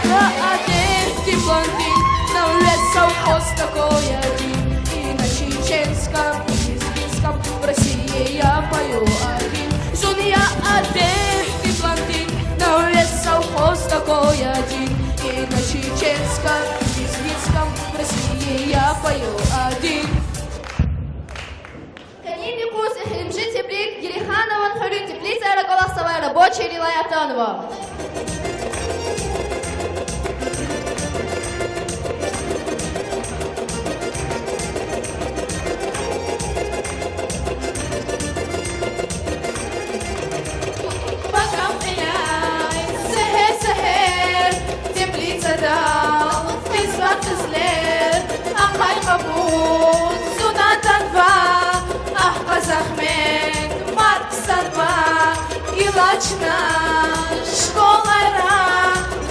На одесский блондин, на весь совхоз такой один. И на чеченском, и лезгинском в России я пою один. Зун я одесский блондин, на весь совхоз такой один. И на чеченском, и лезгинском в России я пою один. Къенин юкъуз эхиримжи тебрик Герейханован хуьруьн Теплицаяр кӀвалахзавай рабочийрилай атанва. Пакам кьиляй, сегьер-сегьер, теплицада къизва-къизлер, ахъай кьабул зун атанва, ахпа захмет мад хъсанва, гила чна школайра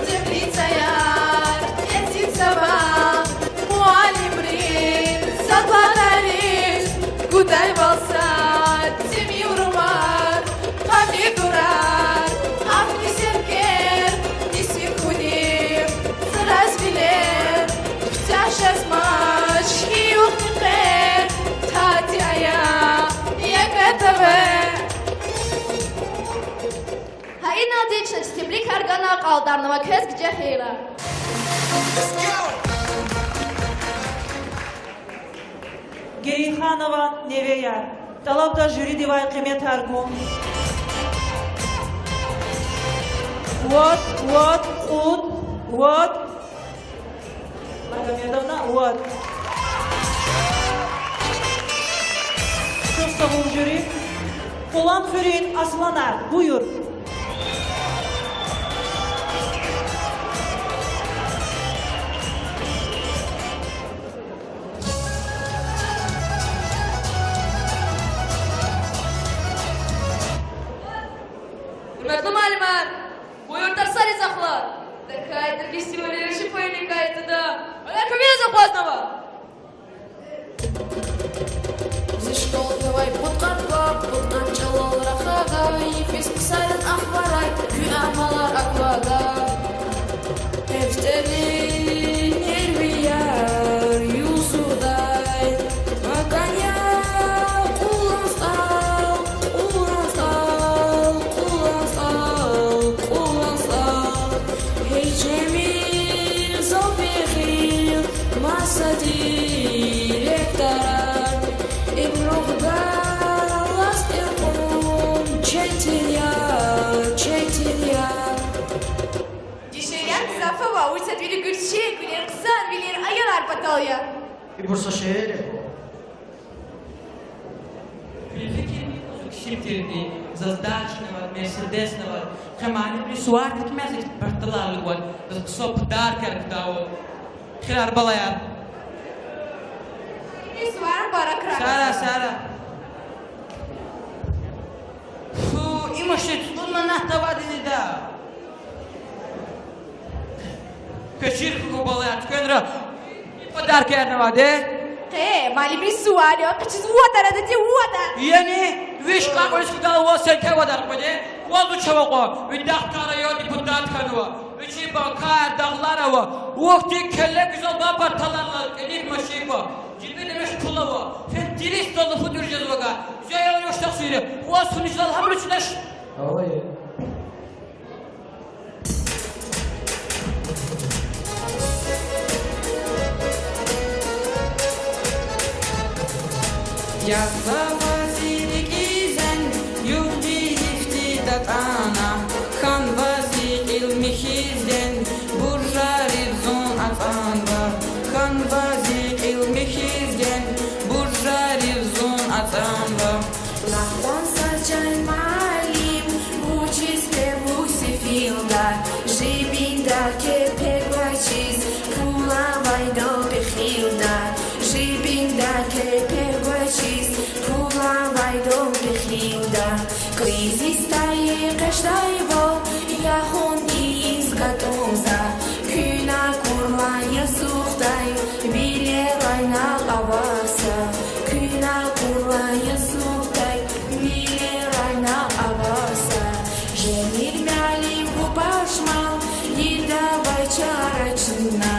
теплицаяр эцигзава, муаллимрин зарплатайриз гудайвал са темирумар, помидорар, афни сергер, нисин куьнихъ, цӀраз вилер, хцяш жезмач хьи югъни къе, тади ая, я кӀватӀ авай. Гьа иналди чна чи тебрикар гана акьалтӀарнавай квез гижехъ ийирай. Герейханован невеяр. ТӀалабда жюридивай къиметар гун. Вад, вад, кьуд, вад. Магомедовна, вад. Чухсагъул, жюри. Къулан хуьруьн асланар, буюр. Гьуьрметлу муаллимар, буюр тарсариз ахлад. ТахьайтӀа фестиваль ярышы по элегантике. Ана куьмек акъвазнава. Зи школдивай пудкъанва, пудкъан чӀалал рахадай, йифиз хъсанин ахварай, куь амалар аквада. Дефтердин нервияр юзурдай, пакан я Къулан СтӀал, Къулан СтӀал, Къулан СтӀал, Къулан СтӀал. Гьич жемир зав пехил, Маса директорар, ибурув галаз кьилкьун четин я, четин я. Дишегьлияр гзаф ава, вучиз лагьайтӀа вири гуьрчег, вилер хъсан, вилер аялар патал я. Ибур са шегьер я. Фикир кьазва кесиб тирди, заз дача авай, Мерседес авай, къе муаллимри сувар текмезва, парталар алукӀзава, заз хъсан подаркаяр кудайвал. Хирар, балаяр. Сара, Сара. Фу, има ши цӀуд манат авайди неда. Квез чир хьухь, балаяр, туьквенра подаркаяр авайди. Къе муаллимрин сувар я, къе чиз ватара дати вада. Яни, виш кьакьуриз хьайила ваз серкевадар къведи, ваз вуч ава кьван, ви дагъ тара я, депутат хьанва, вичин банкар, дагълар ава, вахъти келле гуьзел ба парталар ала, кӀаник машин ква, жибинда виш пул ава, фен триста луфу дуьр жезва гьа, зяял виш тахсири, ваз фу нижал гьабуруч неш. Авай. Ягъзава зи рикӀиз эн, югъди-йифди датӀана, хьанва зи кьил михьиз ден, буржарив зун ацӀанва, хьанва зи кьил михьиз ден, буржарив зун ацӀанва. Лагь кьван, са чан муаллим, вучиз къе вуч сефилда, жибинда кепек гвачиз, пул авайдал пехилда, жибинда кепек гвачиз, пул авайдал пехилда. Кризисдай экъечӀдайвал, ягъун ийиз гатӀунза, куьн акурла язухдай, вилерай накь авахьза, куьн акурла язухдай, вилерай накь авахьза. Жемир муаллим, вун пашман, ийидайвал чара чна.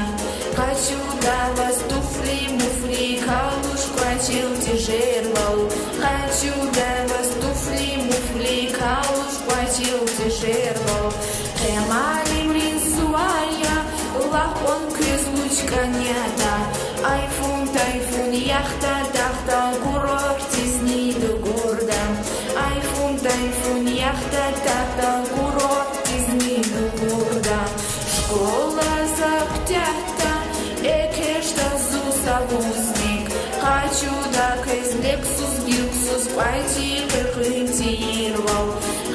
Къачуда ваз туфли-муфли, калуш кӀвачел тежервал. Къачуда ваз туфли-муфли, калуш кӀвачел тежервал. Къе муаллимрин сувар я, лагь кьван, квез вуч кӀан ятӀа. Айфун-тайфун яхда, тахта курортдизни дугурда. Айфун-тайфун яхда, тахта курортдизни дугурда. Школа за куьтягьда, экечӀда зун са вузник. Къачуда квез Lexus-Lexus кӀвачи къекъуьн тийирвал.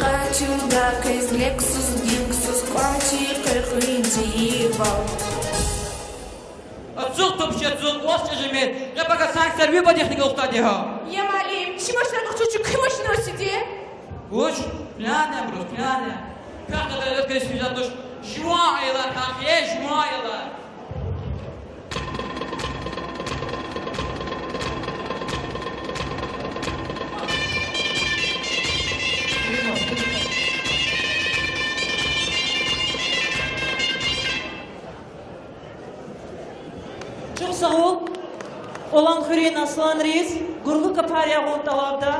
Къачуда квез Lexus-Lexus кӀвачи къекъуьн тийирвал. Ацукь тупче, ацукь, ваз чӀажимир, къе пака санкцияр ви патахъни алукӀдайди я гьа. Я муаллим, чи машинар къачу, чи куь машинар сиди. Вуч? Пьяная, брат, пьяная. Как это, это, это, жуван аялар, как есть, жуван аялар. Чухсагъул Кьулан хуьруьн асланриз гурлу капар ягъун тӀалабда.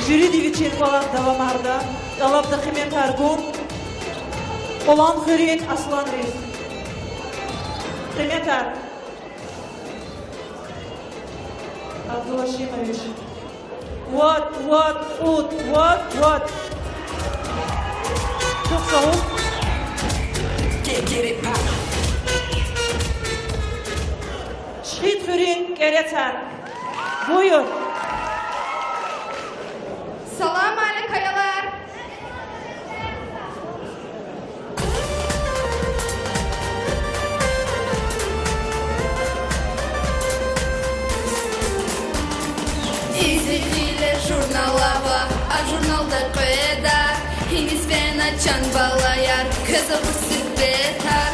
Жюриди вичин кӀвалах давамарда, тӀалабда къиметар гун Кьулан хуьруьн асланриз. Къиметар. Абдулашимович. Вад, вад, кьуд, вад, вад. Чухсагъул. Чхид хуьруьн КӀерецар. Буюр. Салам алейк, аялар. Изихиле журнал ава, а журналда къведа гьиниз фена чан балаяр, квез авур сифетар.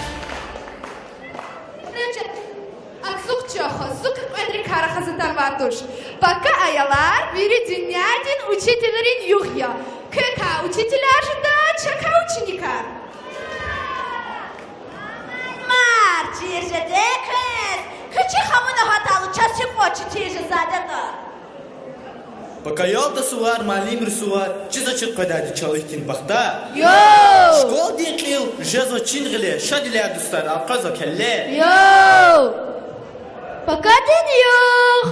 Ацукь, чухсагъул, зун кьведрикай рахаз атанвайди туш. Пака, аялар, вири дуьньядин учительрин югъ я. Квекай учителар жеда, чакай ученикар. Муаллимар, чир жеда квез. Куь чи хамунал гьатайла, чаз гьикьван четин жезвайди ятӀа. Пака аялдин сувар, муаллимрин сувар, чиз ачух къведайди чал ихьтин бахтар. Яу! Школадин кьил жезва чин гъиле, шадвилер, дустар, къвезва келле. Яу! Пакадин югъ!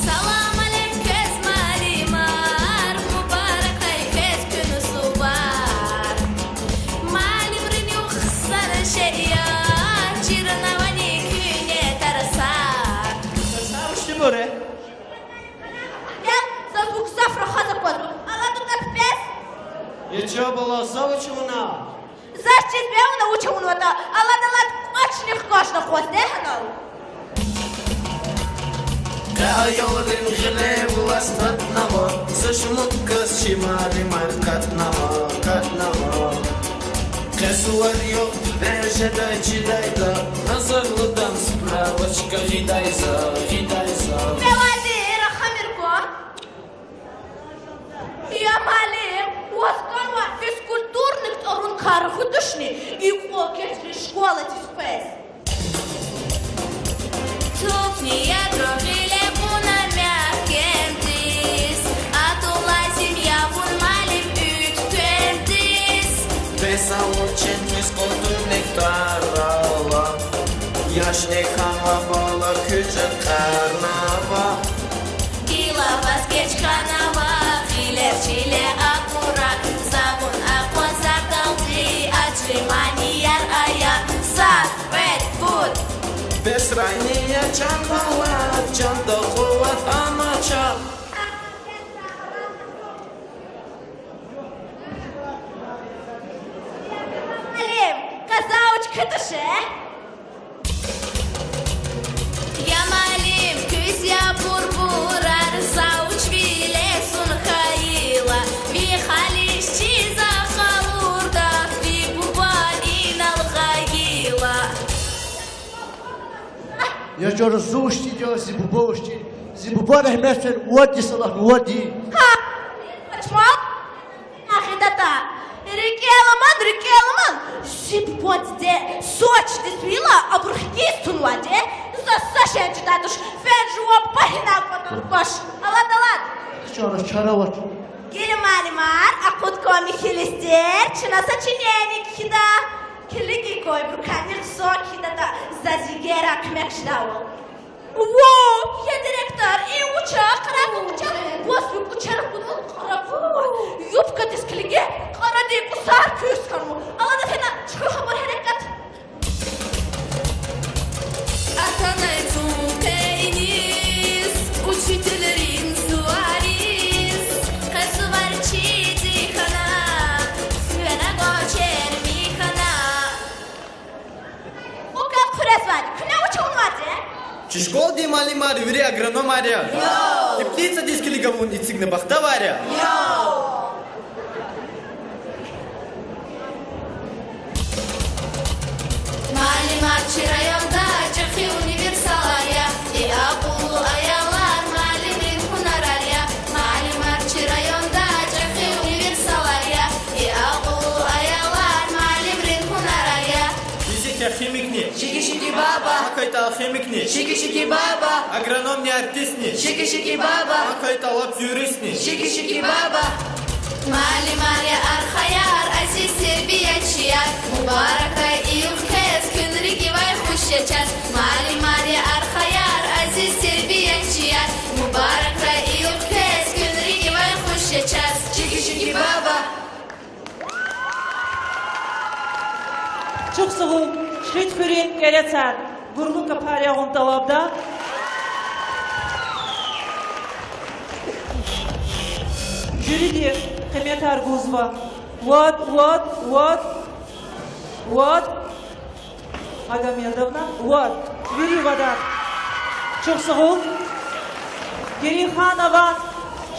Салам алейк квез, муаллимар, мубаракай квез куьн сувар. Муаллимрин югъ хъсан шей я, чирнавани куьне тарсар. Тарсар вучтибур я? Я, заз вугзаф рахаз аквазва. Алад атӀа пипӀез. Я чан бала, за вуч авуна? Заз чиз бе авуна вуч авунватӀа, алад-алад кӀвачни хкажна акъвазда гьанал. Къе аялрин гъиле власть татнава, са шумуд кас чи муаллимар катнава, катнава. Къе сувар югъ, ве жедай чидайда, назарлудан справочка гъидай за, гъидай за. Мевади рахамир ква. Я муаллим, ваз кӀанвай физкультурник тӀварун кар хуьдушни, и кьван кечни школадиз къвез? Тупни ядра гъиле кьуна мягькемдиз, атун лазим я вун, муаллим, уьтквемдиз. Бес авур чен квез къултурник тӀвар ала, яшни хьанва бала куьчӀ акьарнава. Гила ваз кеч хьанава, гъилер чиле акура, за вун акъвазардалди, ачри манияр ая, сад, кьвед, пуд. Бесрайни я чан бала, чанда къуват амач. Муаллим, къе завуч кутуше? Я муаллим, куьз я бурбурар, завучвиле зун хьайила, ви халис чиза къалурда, ви бубани инал гъайила. Я чара зувушди я, зи буба вучди, зи буба рагьметдиз вад йис алахъна, вад йис. Гьа, ачмал. Ахидата, рикӀел аман, рикӀел аман, зи буба диде Сочидиз вила, абуру хкиз тунвайди, за са шей чидайди туш, фена жуван пагьина кӀватӀур квач. Алад, алад. Чара, чара вач. Гила муаллимар, акъуд кван михьи листер, чна са чиненик кхьида. Килиг кван, ибурукайни хъсан кхьидатӀа, заз йигерай куьмек жедайвал. Вав, я директор, им вуч я, къарагъун вуч я, ваз ви кӀвачерик кьунвай къарагъун, юбкадиз килиге, кьарадин кӀусар куьз хьанва. Алада фена, чуьхуьл хабар, гьерекат. Атанай зун къейниз, учительрин сувариз, къе сувар чиди хьана, фена кӀвачер михьана. Кьве кал хъуьрезвайди, куьне вуч авунвайди? Чи школадин муаллимар вири агрономар я. Теплицадиз килиг, вун эцигна бахтавар я. Муаллимар чи районда чӀехи универсалар я, и акьуллу аялар муаллимрин гьунарар я. Муаллимар чи районда чӀехи универсалар я, и акьуллу аялар муаллимрин гьунарар я. Физика, химикни. Шики-шики баба. ГьакӀ хьайитӀа алхимикни. Шики-шики баба. Агрономни, артистни. Шики-шики баба. ГьакӀ хьайитӀа лап юристни. Шики-шики баба. Муаллимар я архаяр, азиз тербиячияр, мубаракрай и югъ квез, куьн рикӀивай хуш я чаз. Муаллимар я архаяр, азиз тербиячияр, мубаракрай и югъ квез, куьн рикӀивай хуш я чаз. Шики-шики баба. Чухсагъул, Шихидхуьруьн кӀерецар, гурлу капар ягъун тӀалабда. Жюриди къиметар гузва. Вад, вад, вад, вад. Магомедовна, вад. Вири вадар. Чухсагъул. Гериханова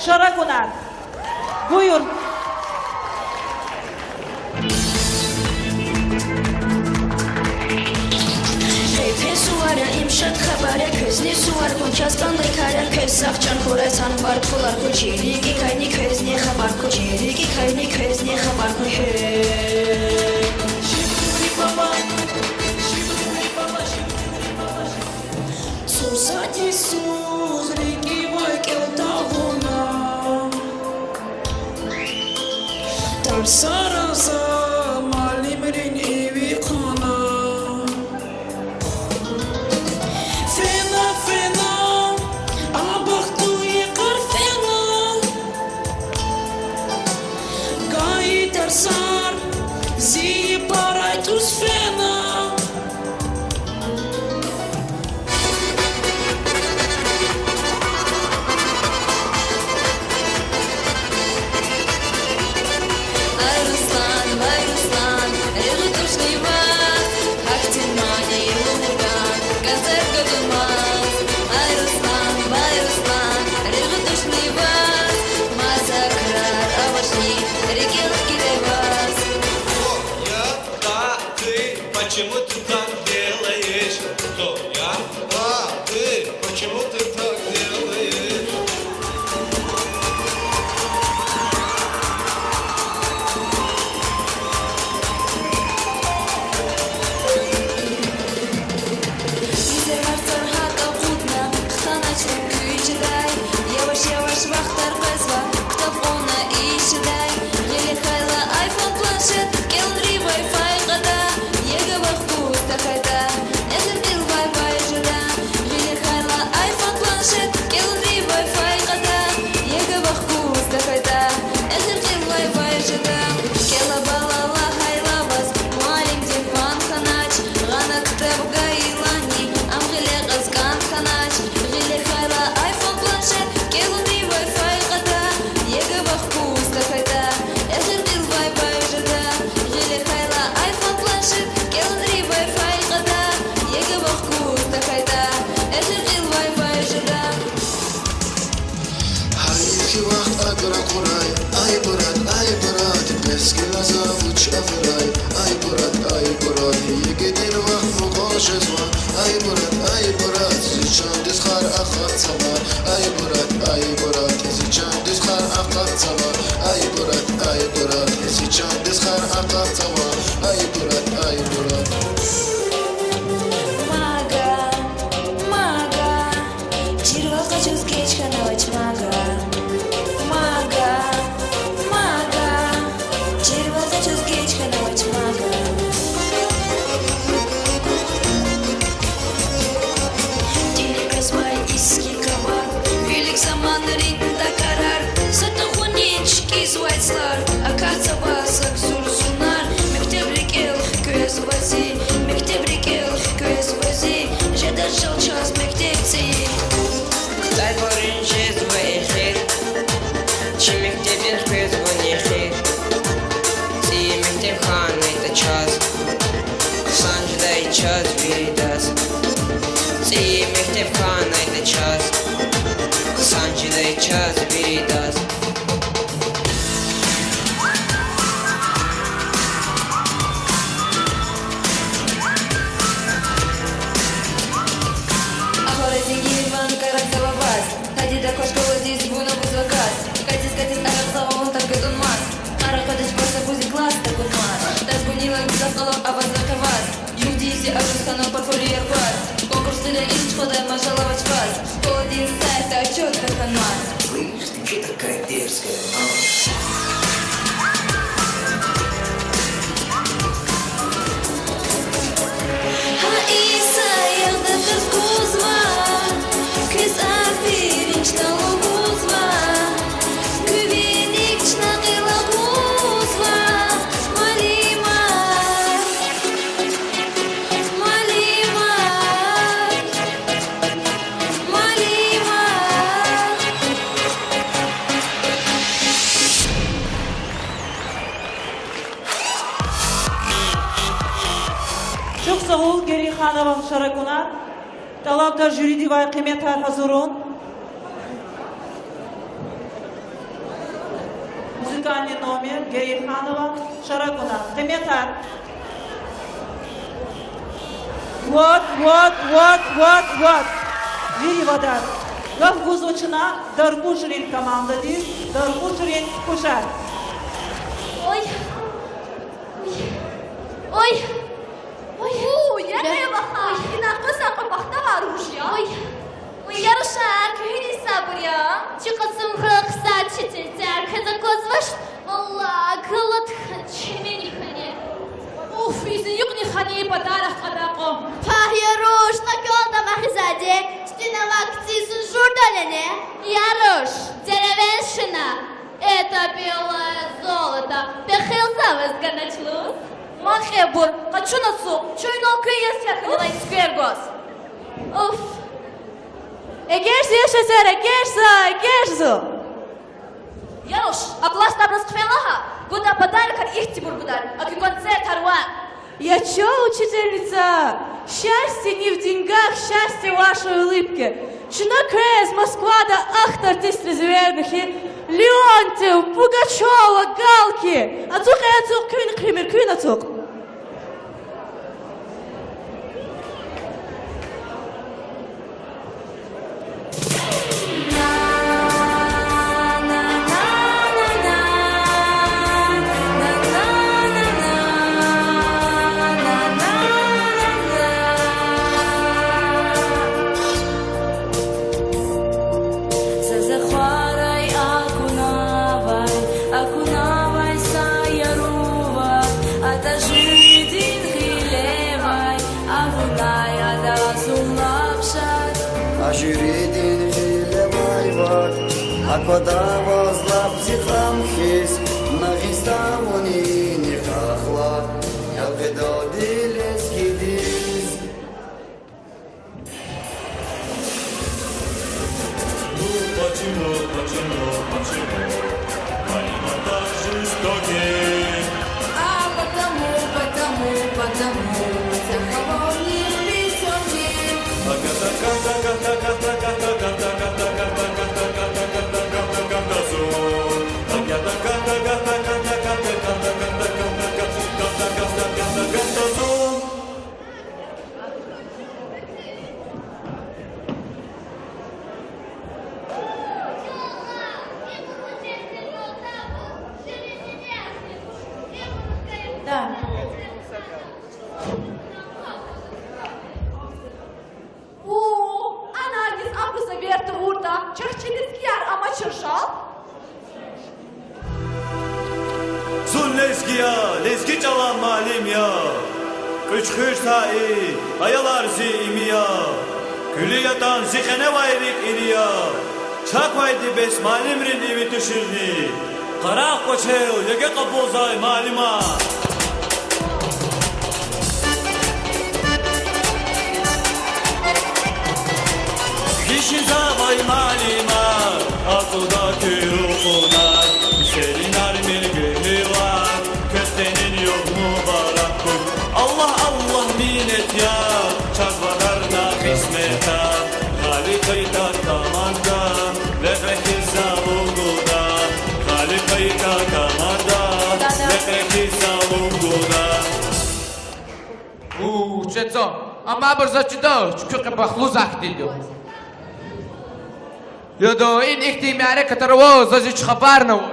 Шарагунар. Буюр. Квез сувар я, им шад хабар я, квезни сувар гун чаз кӀандай кар я, квез сагъ чан хьурай, санбар пулар хьуй, чи рикӀикайни квезни хабар хьуй, чи рикӀикайни квезни хабар хьуй. Чи буба, Сад йисуз рикӀивай кӀел тагъуна, тарсара за муаллимрин иви хъвана. Фена, фена, а бахтунин йикъар фена. Гайи тарсар зи пара тӀуз фена. Ай Руслан, вай Руслан, регъуь тушни ваз, гьахьтин мани лугьудан, концерт гатунмаз. Ай Руслан, вай Руслан, регъуь тушни ваз, маса крар авачни, рикӀел хкидай ваз. Кто я? Да ты, почему ты так делаешь? Кто я? Да ты, почему ты так делаешь? Йисар варцар гьакӀ акъудна, хтаначни куьн жедай. Яваш-яваш вахтар къвезва, ктаб кьуна ийиз жедай. Гъиле хьайла айфон, планшет, кӀелунри Wi-Fi кьада, ЕГЭ вахкуз тахьайтӀа, эхир кьил вай-вай жеда. Гъиле хьайла айфон, планшет, кӀелунри Wi-Fi кьада, ЕГЭ вахкуз тахьайтӀа, эхир кьил вай-вай жеда. КӀела, бала, лагьайла ваз, муаллимди ван хьанач, гъана ктаб гайилани, ам гъиле кьаз кӀан хьанач. Гъиле хьайла айфон, планшет, кӀелунри Wi-Fi кьада, ЕГЭ вахкуз тахьайтӀа, эхир кьил вай-вай жеда. Гъиле хьайла айфон, планшет, кӀелунри Wi-Fi кьада, ЕГЭ вахкуз тахьайтӀа, эхир кьил вай-вай жеда. Гьа ихьтин вахт акур акурай, ай брат, ай брат, бес гила за вуч авурай, ай брат, ай брат, ЕГЭдин вахт мукьвал жезва, ай брат, ай брат, зи чандиз хар акъатзава, ай брат, ай брат, зи чандиз хар акъатзава, ай брат, ай брат, зи чандиз хар акъатзава, ай брат, ай брат. Мага, мага, чирвал къачуз геж хьанавач, мага. Мага, мага, чирвал къачуз геж хьанавач, мага. Тир къвезвай иски кавар, вилик заманрин дакарар, са тугъунин чкӀизвай цлар, акатзава сагъ зурзунар, мектеб рикӀел хквезва зи, мектеб рикӀел хквезва зи, жеда жал чаз мектеб цӀийи. Ктабрин жезва эхир, чи мектебдин хквезва нехир. ЦӀийи мектеб хьанайтӀа чаз, хъсан жедай чаз виридаз. ЦӀийи мектеб хьанайтӀа чаз, хъсан жедай чаз виридаз. Агьвари зингилин ван карагзава ваз, гьа диде, кваш школадиз, вун агузва газ. КӀантӀиз-кӀантӀиз арахзава вун, тахьайтӀа гатунмаз. Къарагъ къведач ваз са куьзин класс такурмаз. ТӀаз гунилан гзаф къалаб аваз вахъ аваз, югъди зи агуз хьанва портфолиояр кваз. Конкурсдилай инжит хъвадай мажал авач ваз, школадин сайтда отчёт тахьанмаз. Слышь, ты чё такая дерзкая, а? Гьа и саягъда кьаз гузва, квез аферин чна лугьузва, куь виник чна гъил агъузва, муаллимар, муаллимар. Муаллимар. Чухсагъул Герейханован Шаракунар. ТӀалабда жюридивай къиметар гьазурун. Музыкальный номер Герейханован Шаракунар. Къиметар. Вот, вот, вот, вот, вот. Вири вадар. Гаф гузва чна Даркъушрин командадиз, Даркъушрин кушар. Ой. Ой. Ой. Ой. У, я, я, ваха. Ой. Ина къуса къу бахтавар вуж я. Ой. Я рушар, куьн гьиниз сабур я? Чи кьасумхуьрел хъсан чи тиртер квез аквазвач. Валлагь, галат хьана чимини хьана. Уф, зи юкьни хьана, подарок кьада кьван. Пагь, я руш, лап кӀвале амай хизанди, чпин авай кицӀи зун жув далени? Я руш, деревенщина, это белое золото, пехилзаваз ганач лугьуз. Ман кьебур, къачуна ацукь, чун инал куьн яз терг хьанилай цуьквер гваз. Уф. ЭгечӀзава, я шофёр, эгечӀзава, эгечӀзава. Я руш, а классдабуруз хъфен лагь, гуда подарокар ихьтинбур гудай, аки концертар ваъ. Я чё, учительница, счастье не в деньгах, счастье в вашей улыбке. Чна квез Москвада ахьтин артистриз эверна хьи, Леонтьев, Пугачёва, Галкин. Ацукь, ацукь, куьн хъфимир, куьн ацукь. Заз ахварай акуна авай, акуна авай са яру вад, а тӀа жуьредин гъилевай, авунай ада зун лап шад. А жуьредин гъилевай вад, аквада ваз лап зи кьам хьиз, Нагъиста вун инихъ ахлад, элкъведалди лезгидиз. Ну почему, почему, почему они вот так жестоки? А потому, потому, потому, хотя холодный высокий. Да. У, а Наргиз абуруз эвер тавуртӀа, чахъ чи лезгияр амачир жал. Зун лезги я, лезги чӀалан муаллим я. Кьуьчхуьр Саид, аялар зи ими я. Куьлуь ятӀан зи къеневай рикӀ ири я. Чаквайди бес муаллимрин иви туширни. Къарагъ кӀвачел, ЕГЭ кьабулзавай муаллимар. Гишизавай муаллимар, акъудда куь руфунар, серинар мергелилар, квез къенин югъ мубарак хьуй. Аллагь, Аллагь минет я, чаз вадарна кьисметар, гъалиб хьайитӀа команда, лекь-лекьиз залум гуда, гъалиб хьайитӀа команда, лекь-лекьиз залум гуда. У, чеца, амма абур заз чидач, куь къе бахтлу захъ тийида. Яда, ин ихьтин мярекатар ава, заз гьич хабар ава.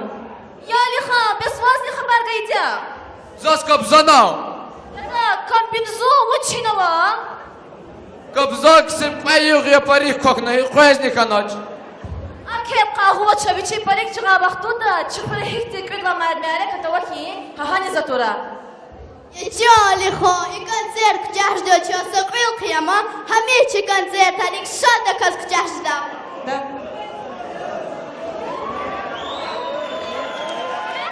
Я Алихан, бес вазни хабар гайиди я? Заз кабзана. Яда, комбинезон вуч ина ава? Кабзан кесиб кьве югъ я парик квахьна, и къвезни хьанач. Аквач, къагъвач, вичи парик жагъай вахтунда чи хуьре гьихьтин кӀуьд лагьай мярекат ава хьи, гьа гьаниз атурай. Я чи Алихан, и концерт куьтягь жеда чаз са кьуьл хъия ман, гьамиша чи концертарик шаддаказ куьтягь жеда. Да.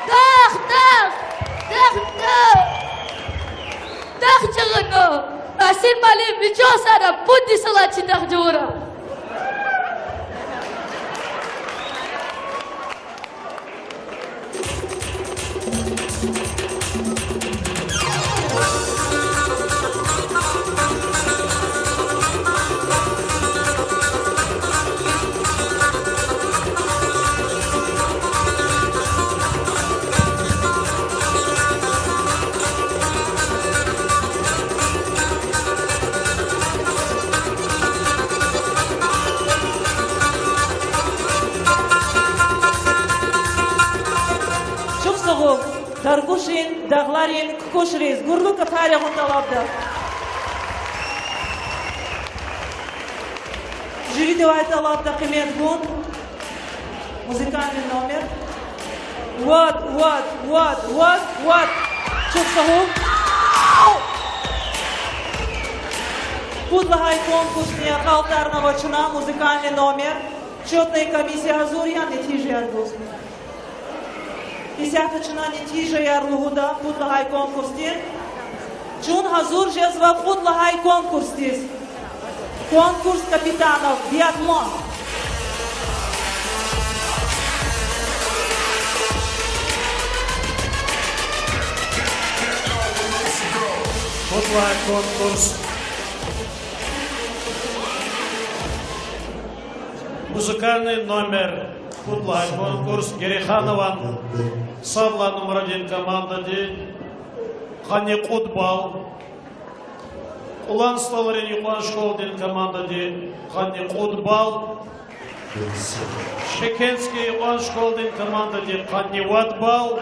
Дах, дах, дах, дах. Дах жагъана. Асир муаллим, вичел сара пуд йисалай чи дах жагъурай. Чухсагъул Даргушин дагъларин кукӀушриз, гурлу капар ягъун тӀалабда. Виридавай тӀалабда къимет гун музыкальный номер. Вад, вад, вад, вад, вад. Чухсагъул. Пуд лагьай конкурсдин акьалтӀарнава чна музыкальный номер. Счётная комиссия гьазур я нетижаяр гуз? Исятда чна нетижаяр лугьуда пуд лагьай конкурсдин. Чун гьазур жезва кьуд лагьай конкурсдиз. Конкурс капитанов, биатлон. Пуд лагьай конкурс. Музыкальный номер. Пуд лагьай конкурс. Гереханован сад лагьай нумрадин командади къанни кьуд балл. Кьулан СтӀалрин юкьван школадин командади къанни кьуд балл. Шихекентский юкьван школадин командади къанни вад балл.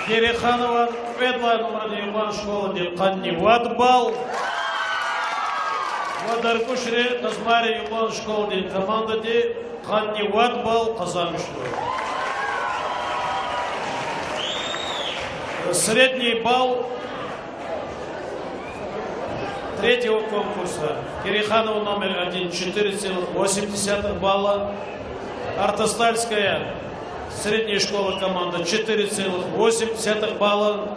Гереханован кьвед лагьай нумрадин юкьван школади къанни вад балл. Ва Даркушрин Къазмайрин юкьван школадин командади къанни вад балл къазанмишзава. Средний балл третьего конкурса. Гереханова номер один, четыре целых восемь десятых балла. Артостальская средняя школа команда, четыре целых восемь десятых балла.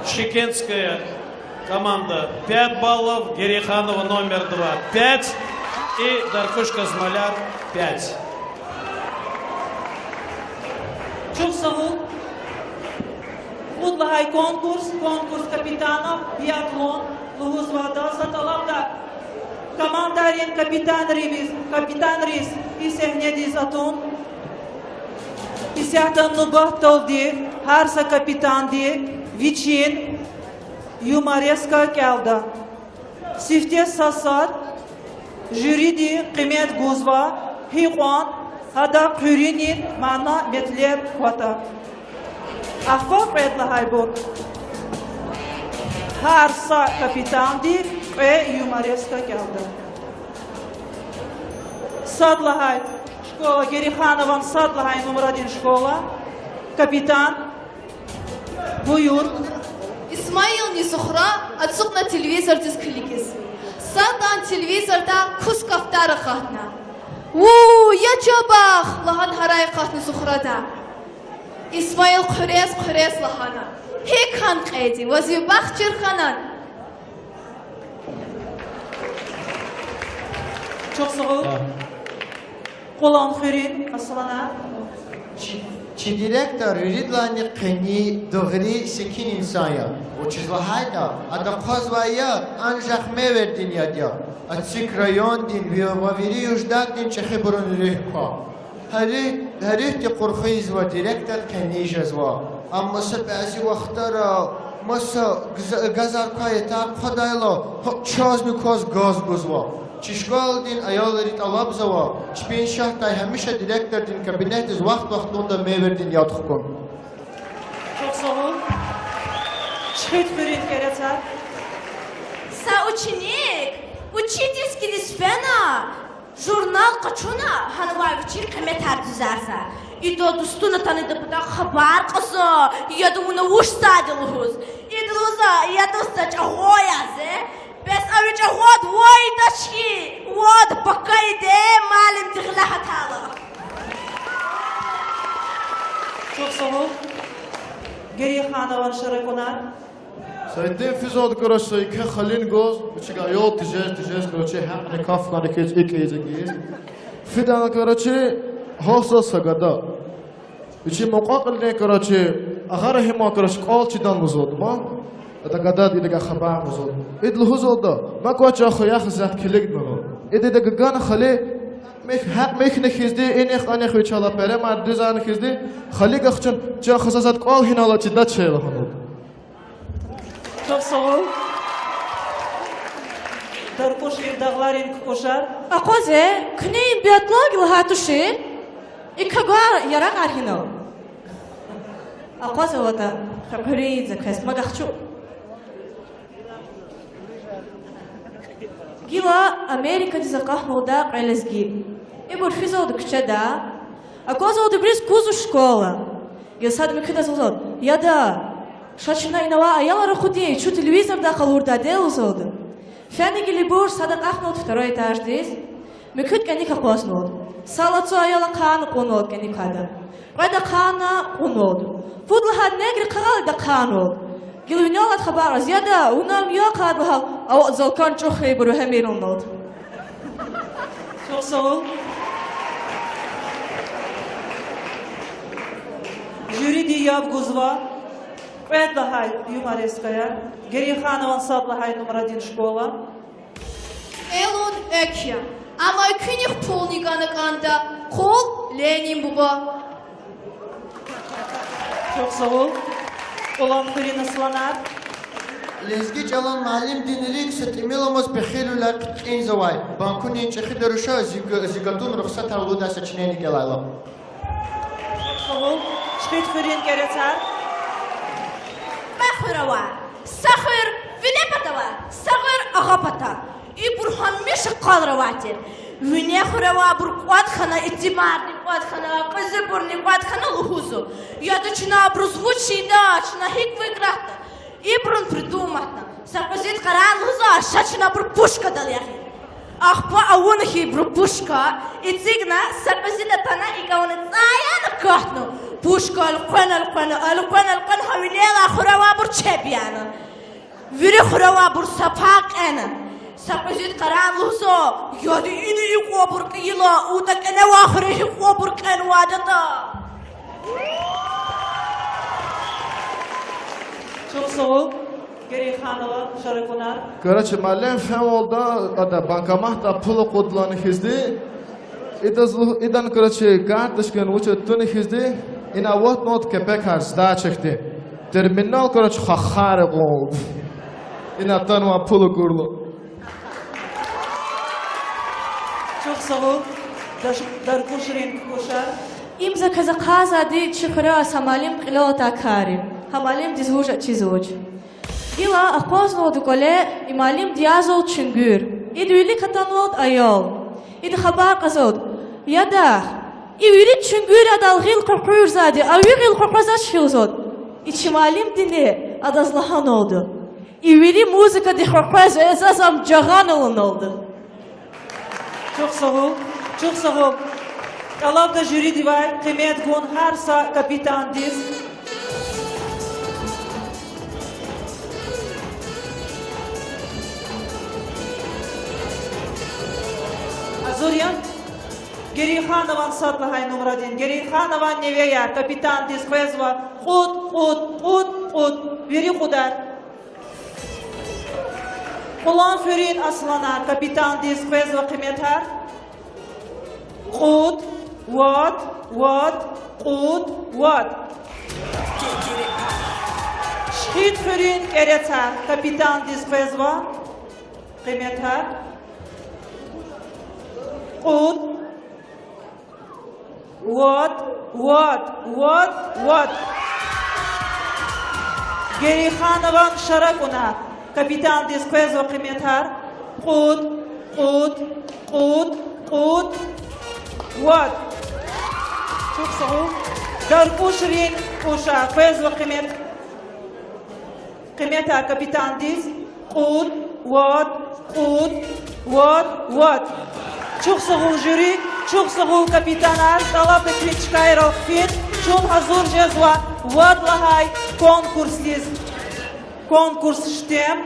Шихекентская команда, пять баллов, Гереханова номер два, пять, и Даркуш Къазмайрияр, пять. Чухсагъул. Кьуд лагьай конкурс, конкурс капитанов, биатлон лугьузва. Адаз са тӀалабда командайрин капитанриз, капитанриз и сегьнедиз атун. Исятда нубатдалди гьар са капитанди вичин юмореска кӀелда. Сифте са сад жюриди къимет гузва, гьикьван гьада хъуьруьнин мана-метлеб кватӀа. Ахпа кьвед лагьайбур. Гьар са капитанди кьве юмореска кӀелда. Сад лагьай школа, Гереханован сад лагьай нумрадин школа. Капитан, буюр. Исмаилни Зухра ацукьна телевизордиз килигиз. Садан телевизорда кус кафтар акъатна. Ву, я чӀабахъ! Лагьана гьарай акъатна Зухрада. Исмаил хъуьрез-хъуьрез лагьана: ГьикӀ хьана кьейди, ваз ви бахт чир хьанани? Чухсагъул. Къулан хуьруьн Аслана. Чи, чи директор виридалайни къени, дугъри, секин инсан я. Вучиз лагьайтӀа ада хъвазвай яд анжах мейвердин яд я. Ацик райондин ви-, ва вири юждагдин чӀехибурун руьгь ква. Гьа руьгь-, гьа руьгьди къурхуьнзава, директор къени жезва. Амма са бязи вахтара маса гз-, газар квай ятар хъвадайла, гьа чазни кваз газ гузва. Чи школадин аялри тӀалабзава чпин шатдай гьамиша директордин кабинетдиз вахт-вахтунда мейвердин яд хкун. Чухсагъул. Чуьхуьт хуьруьн Керецар. Са ученик учительскийдиз фена, журнал къачуна, гьанвай вичин къиметар дуьзарзава. Ида дустуна атана, идан патав хабар кьазва, яда вуна вуч ийидай лугьуз. Ида лугьузва, яда, устаз, чӀагъо я зи. Бес а ви чӀагъод ван ийидач хьи, ван пака ийида, муаллимди гъиле гьатайла. Чухсагъул. Гереханован шаракунар. Са итим физвайди, короче, са еке халини гваз, вичи аял тежез, тежез, короче, гьакӀни каф хьана хьиз, икӀ ийиз, икӀ ийиз. Фидани, короче, гьахьзава са гада. Вичин мукьва-кьилийрин, короче, агъа Рагьиман, короче, кӀвал чидан лугьузвайди ман. Ада гадади идавай хабар гузвайди. Ида лугьузвайди: мад квач, я хва, я хизан, килигна. Ида, ида гана хали, мих, гьакӀ михьна хьизди, инихъ-анихъ вичелай перемар дуьзана хьизди, хали гахчун, чан хизан, заз кӀвал гьинал чидач лагьанвайди. Чухсагъул. Даркушрин Дагъларин Кукушар. Акъваз, куьне им биатлон лагьай тушир? И кагвай ярагъар гьинал? Акъваз аватӀа, къекъуьрин ийиз за квез, мад гахчу. Гила Америкадиз акъатнавалда кьве лезги. Ибур физвалда куьчеда, аквазвалда ибуруз кузу школа. Гила сад муькуьдаз лугьузвалда: яда, ша чна ина авай аялар акъудин, чун телевизордай къалурдай, лугьузвалда. Фена гила ибур, сад акъатнавалда второй этаждиз. Муькуьд кӀаник акъвазнавалда. Са лацу аял ахъайна, кьунвалда кӀаник ада. Кьвед ахъайна, кьунвалда. Пуд лагьай негр къагъал ида ахъайнавалда. Гила винел алайди хабар кьаз: яда, вуна ам я ахъайда лагьайла, а вахт залкан чӀух хьайибур вегьемир, лугьуналда. Чухсагъул. Жюриди яб гузва кьвед лагьай юмореская, Герейханован сад лагьай нумрадин школа. Элун экв я, амма экуьнихъ пулни гана кӀанда, къул Ленин буба. Чухсагъул. Къулан хуьруьн асланар. Лезги чӀалан муаллимдин рикӀ са тӀимил амаз пехилвиляй хъиткьинзавай, банкунин чӀехида руша, зи г-, зи гатун рухсатар лугьудай сочинение гелайла. Чухсагъул. Чхид хуьруьн кӀерецар. Кьве хуьр ава. Са хуьр вине пата ава, са хуьр агъа пата. Ибур гьамиша къалур авай тир. Вине хуьре авайбур кӀватӀ хьана, итимарни кӀватӀ хьана, кьуьзуьбурни кӀватӀ хьана лугьузва: яда, чна абуруз вуч ийида, чна гьикӀ выигратьда. Ибурун придуматьна. Са кьуьзуьд къарагъна лугьузва: ша чна абур пушкадал ягъин. Ахпа авуна хьи ибуру пушка, эцигна, са кьуьзуьд атана, икӀ авуна цӀай яна катна. Пушка элкъвена, элкъвена, элкъвена, элкъвена, гьа винелай хуьре авайбур чеб яна. Вири хуьре авайбур са пай кьена. Са кьуьзуьд къарагъна лугьузва: яда, ина икьванбур кьейила, утӀа кӀане авай хуьре гьикьванбур кьенвайди ятӀа. Чухсагъул. Герейханова Шаракунар. Короче, муаллим фенвалда, ада банкоматдай пул акъуддалани хьизди, идаз лугь-, идан, короче, карточкани вуч ятӀа туна хьизди, ина аватнавалда кепекар сдача хьти. Терминал, короче, хахар акьунвалда, ина атанвай пул акурла. Чухсагъул. Даш-, Даркушрин Кукушар. Им за квез ахъайзавайди чи хуьре са муаллим кьилел атай кар я. Гьа муаллимдиз вуж ачизвач. Гила акъвазнавалда кӀвале, и муаллимди язавалда чуьнгуьр. Ида вилик атанвалда аял. Ида хабар кьазвалда: яда, и вири чуьнгуьр адал гъил къекъуьрзавайди, а ви гъил къекъвезвач хьи, лугьузвалда. И чи муаллимдини адаз лагьаналда: и вири музыкадихъ къекъвезва, заз ам жагъана, лугьуналда. Чухсагъул, чухсагъул. ТӀалабда жюридивай къимет гун гьар са капитандиз. Гьазур я? Герейханован сад лагьай нумрадин, Герейханован невеяр капитандиз къвезва кьуд, кьуд, кьуд, кьуд. Вири кьудар. Къулан хуьруьн Асланар капитандиз къвезва къиметар. Кьуд, вад, вад, кьуд, вад. Чхид хуьруьн КӀерецар капитандиз къвезва къиметар. Кьуд, вад, вад, вад, вад. Герейханован Шаракунар капитандиз къвезва къиметар. Кьуд, кьуд, кьуд, кьуд, вад. Чухсагъул. Даркушрин Кукушар къвезва къимет, къиметар капитандиз. Кьуд, вад, кьуд, вад, вад. Чухсагъул жюри, чухсагъул капитанар, тӀалабда куьн чкайрал хъфин, чун гьазур жезва вад лагьай конкурсдиз. Конкурс Штем.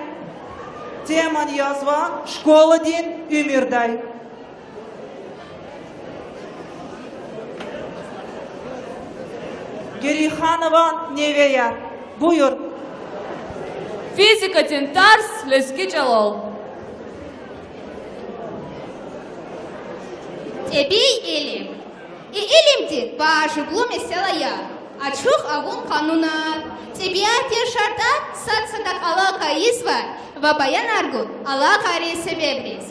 Темани язва Школадин уьмуьрдай. Герейханован невеяр. Буюр. Физикадин тарс лезги чӀалал. ТӀебии илим. И илимдин важиблу месэла я ачух авун къанунар, тӀебиатдин шартӀар, сад садахъ алакъа ийизвай ва баянар гун алакъайрин себебриз.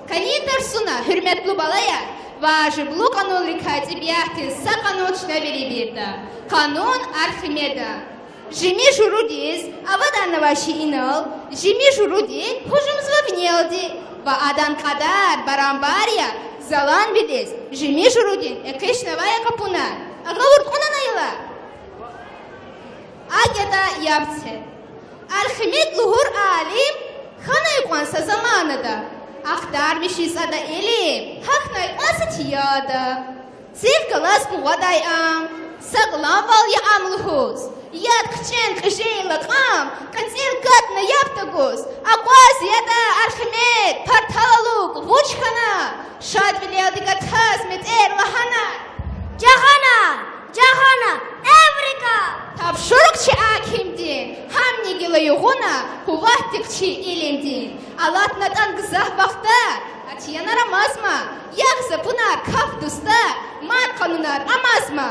КӀани тарсуна, гьуьрметлу балаяр, важиблу къанунрикай тӀебиатдин са къанун чна вири бирда. Къанун Архимеда. Жими журудиз авадарнавай шейинал жими журуди гьужумзава винелди. Ва адан кьадар барамбар я, заланвилиз жемир жуьредин экъечӀнавай къапунар. Агалур кьунани ила? АкӀ ятӀа яб це. Архимед лугьур алим хьанай кьван са заманада, ахтармишиз ада илим гьахьнай кьван са тияда. Цив галаз къугъвадай ам, сагъламвал я ам лугьуз, яд хъчен кьижей лакьам кьецӀил гатӀна яб тагуз. Акъваз ятӀа, Архимед, партал алукӀ, вуч хьана? Шадвилелди гатаз метӀер лагьана: Жагъана, жагъана, Эврика! Тапшурук чи акимдин, гьамни гила югъуна къуватдик чи илимдин. АлатнатӀан гзаф бахтар, атӀана рамазма, ягъ за пунар каф дустар, мад къанунар амазма.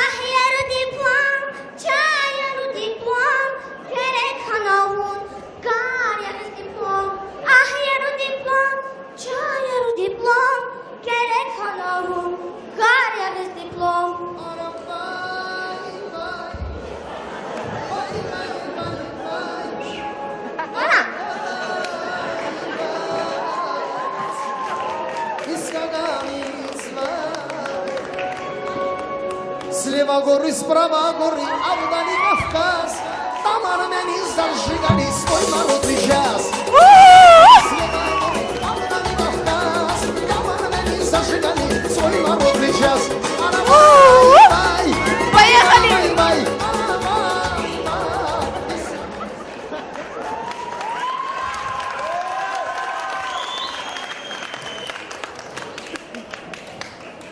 Агь, яру диплом, чан, яру диплом, герек хьана вун, гар ягъиз диплом. Агь, яру диплом, чан, яру диплом, герек хьана вун, гар ягъиз диплом. Слева горы, справа горы, а вдали Кавказ. Там армяне зажигали свой народный джаз. Слева горы, а вдали Кавказ. Там армяне зажигали свой народный джаз. Поехали!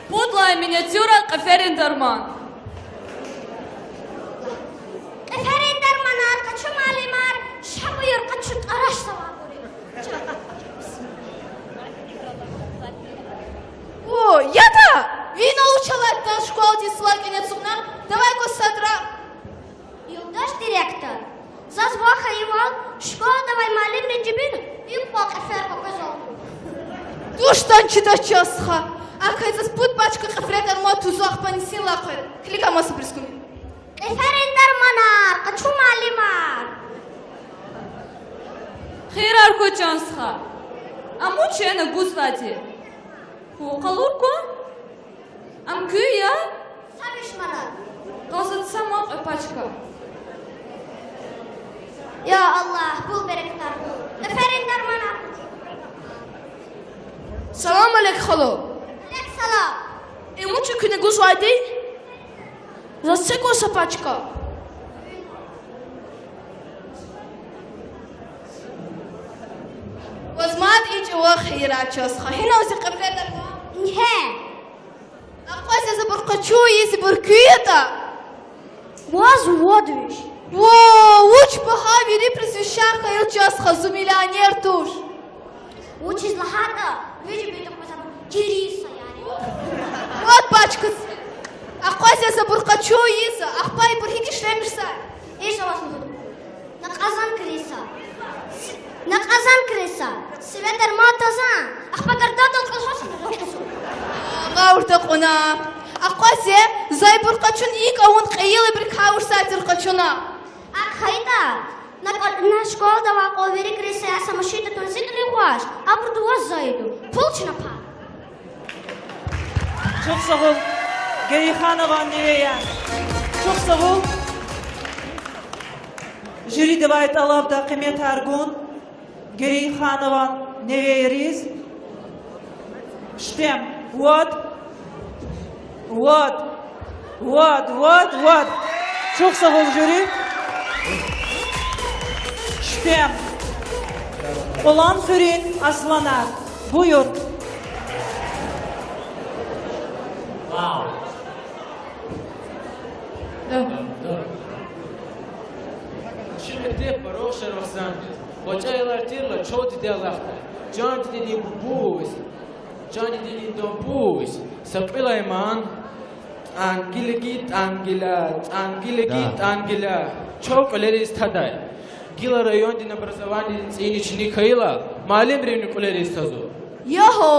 Пуд лагьай миниатюра Кьеферин дарман. Кьеферин дарманар, къачу муаллимар, ша буюр, къачу тӀараш завай гури. О, ятӀа! Ви ина вуч алатда, школадин сувар кӀане ацукьна? Давай кваз садра. Юлдаш директор, заз ван хьайивал, школадавай муаллимрин жибинра икӀ кьван кьефер къекъвезва. Туштан чидач, чан стха. Ахьайзаз пуд пачка кьеферин дарман тузва, ахпа нисин лакъвер. Килиг амасабуруз куьне. Кьеферин дарманар, къачу муаллимар. Хийирар хьуй, чан стха. Ам вуч я гузвайди? Хьуй, къалур кван. Ам куьн я? Са виш манат. Къаза, са ман кьве пачка. Я Аллагь, пул берекатар хьуй. Кьеферин дарманар. Салам алейк, халу. Алейк салам. Им вуч я куьне гузвайди? Заз це кван са пачка. Ваз мад и чӀаван хийирар, чан стха. Гьинал зи кьеферин дарман? Ингье. Акъваз, за ибур къачун ийизвайбур куьн ятӀа? Ваз вад виш. Во, вуч багьа вири прізвища хьайила, чан стха, зун миллионер туш. Вучиз лагьайтӀа ви жибинда къвезва гери са яри. Вад пачка це. Акъваз, за ибур къачун ийизва, ахпа ибур гьикӀ ишлемишзавай? Иша ваз лугьуда. На къазан криса. На къазан криса. Сиве дарман тазан. Ахпа гардандал кьулухъ са гъавурда кьуна. Акъваз, за ибур къачуна, икӀ авун кьейила, ибурукай вуч сайтир къачуна. АкӀ хьайитӀа, на кӀва-, на школадавай кьван вири крисаяр са машинда тун, зи кьилин къваш, абур дуваз зайду. Пул чна пай. Чухсагъул, Герейханован невеяр. Чухсагъул. Жюридивай тӀалабда къиметар гун Герейханован невейриз. Штем. Вад. Вад. Вад, вад, вад. Чухсагъул, жюри. Штем. Кьулан хуьруьн асланар. Буюр. Чи мектеб Барох Шарвахзанди. ГъвечӀи аялар тирла чав диде алахъда. Чан дидедин бубуз, чан дидедин дамбуз са кьуьл ая ман. ТӀангилаги тӀангила, тӀангилаги тӀангила. Чав кьуьлериз тадай. Гила райондин образованидин цӀийни чиник хьайила, муаллимривни кьуьлериз тазва. Ягьа,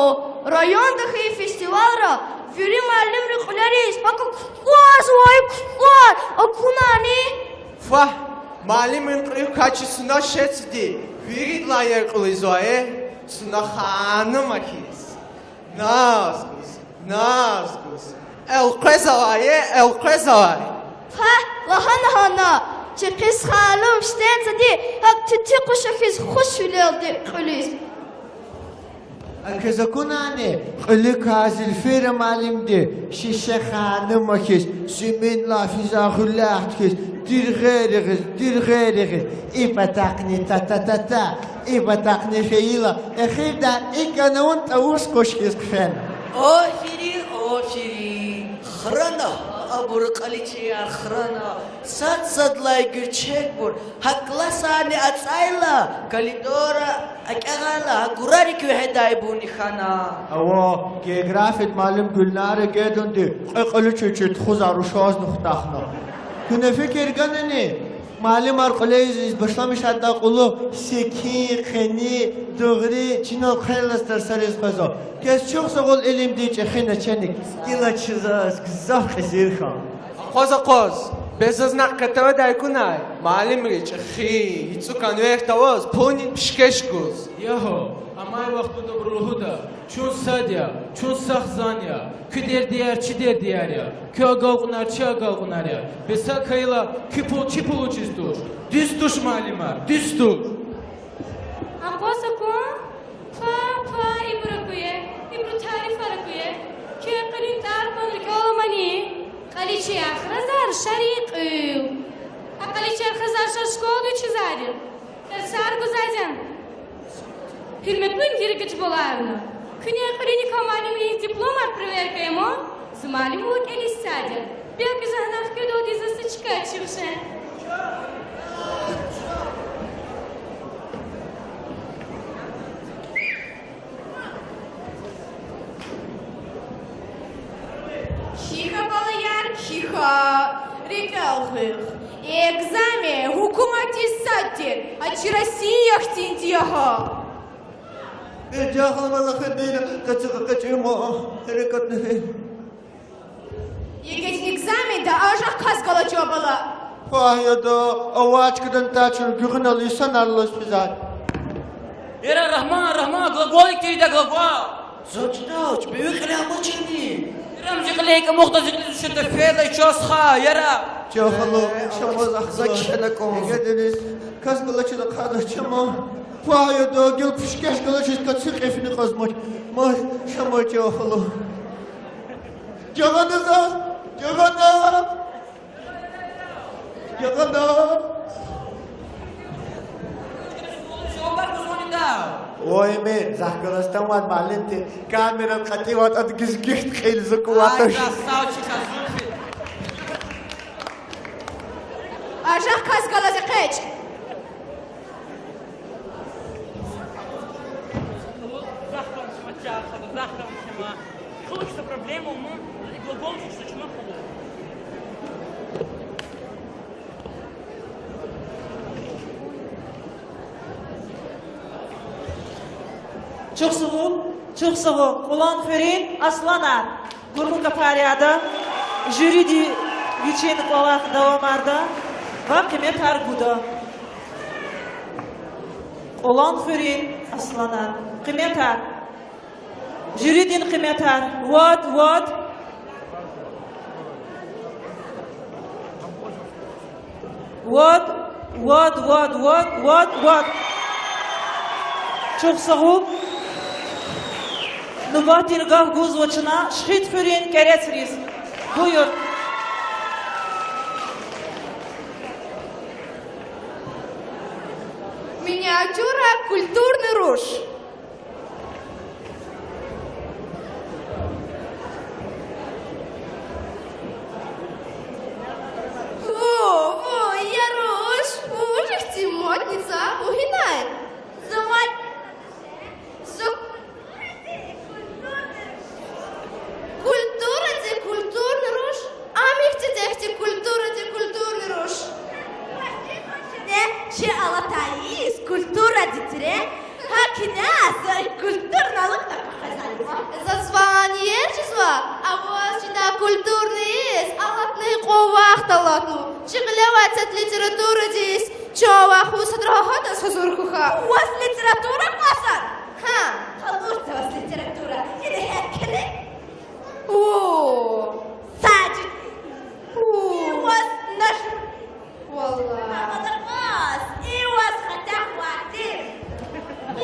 районда хьайи фестивалра вири муаллимри кьуьлериз пака кукӀвазвай, кукӀвар акунани? Фагь, муаллимрин кьуьлуьк качи суна шецди, виридлай кьуьлуьзвай, суна ханума хьиз. Наз гуз, наз гуз. Элкъвезвай, элкъвезвай. Фагь, лагьана гьана, чи кьиз ханум Штемзади гьакӀ тити къуша хьиз хуш вилелди кьуьлуьз. А квез акунани, кьуьлуькай Зельфира муаллимди шише ханума хьиз, симинлай физа гъуьлягъ хьиз, диргъер ягъиз, диргъер ягъиз, и патахъни та-та-та-та, и патахъни фейила, эхирдай икӀ авун тӀавус къуш хьиз хъфена. Аферин, аферин. Храна, абур кьаличияр храна, сад-садлай гуьрчегбур, гьа классарни ацӀайла, коридорра акӀягъайла, гьа гурарик вегьедайбурни хьана. Ава, географиядин муаллим Гуьлнара Гедунди кьве кьуьлуь чуьчуь тухузвай рушазни хутахна. Куьне фикир ганани? Муаллимар кьуьлейиз башламишайтӀа кьулухъ секин, къени, дугъри, чинал хъверлаз тарсариз къвезва. Квез чухсагъул, илимдин чӀехи начальник. Гила чи заз гзаф кьезир хьана. Акъваз, акъваз. Бес заз накь катавадай акунай? Муаллимри чӀехи, ицӀу конверт аваз, пулунин пишкеш гуз. Ягьа, амай вахтунда абуру лугьуда: чун сад я, чун са хизан я, куь дердияр чи дердияр я, куь агалкьунар чи агалкьунар я. Бес акайла куь пул чи пул вучиз туш? Дуьз туш, муаллимар, дуьз туш. Акъваз акун? Па, па, ибур акуе, ибуру тарифар акуе. Куь кьуьлуьн тӀвар кьван рикӀел аламани? Кьаличияр хразвай шарин кьуьл. А кьаличияр хразвай шар школадин чизари. Тарсар гузвайди я. Гьуьрметлу индирагъ Жибалаевна, куьне кьуьлуьникай муаллимрин дипломар проверка ая ман, зи муаллимвал кӀелиз сад я. Белки за гьана хкведалди за са чка ачух жен. Кхьихьа, балаяр, кхьихьа, рикӀел хуьх. Экзамен гьукуматдин сад тир, а чи Россия хьтинди я гьа. Э, жагъал валахидин къачугъ къачума гьерекатни. ЕГЭдин экзаменда ажахъ кас галача, бала. Пагь яда, авачкадан тачун гуьгъуьнал инсанар алаз физвай. Яра, Рагьман, Рагьман, глаголик тирди, глагол. Заз чидач, беви кьиле амачирни. Ирам зи кьиле икӀ амукьда, зи кьилиз вуч ятӀа фейила, чаз хьа, яра. Чан халу, чамаз ахъза кхьена кӀан. ЕГЭдиз кас галачиз ахъайдач чама. Пагь яда, гила пишкеш галачиз каци кьифни кьазмач. Ма, чама, чан халу. Жагъана заз, жагъана. Жагъана. Вай, ме, захъ галаз тамад, муаллим тир, камера кьатӀиватӀа, гизгифт кьил, звук аватӀа. Ажахъ кас галаз экъечӀ. Чухсагъул, чухсагъул, Кьулан хуьруьн асланар. Гурмукапар яда, жюриди вичин кӀвалах давамарда ва къиметар гуда. Кьулан хуьруьн асланар. Къиметар. Жюридин къиметар. Вад, вад. Вад, вад, вад, вад, вад, вад. Чухсагъул. Нубатдин гаф гузва чна Шихидхуьруьн кӀерецриз. Буюр. Миниатюра, культурный руш. Во, во, я руш, вуж ихьтин модница, вугинай? Завай. Зу- Культурадин культурный руш? Ам ихьтин, ихьтин культурадин культурный руш. Чи алатай йис культурадин тире, гьакӀ ина за культурный алукӀна къвезва. Заз ван иер жезва, а ваз чидай культурный йис алатна кьван вахт алатна. Чи гъиле авай цет литературадин йис, чан вахъ вуз садра гьадаз гьазур хьухь. Ваз литература кӀватӀзава? Гьа. Къалурзава ваз литература. Ина гьекили. О. Сажид. О. И ваз наш- Валлагь. Мамадакъас, и ваз Хатяхъ Вадим.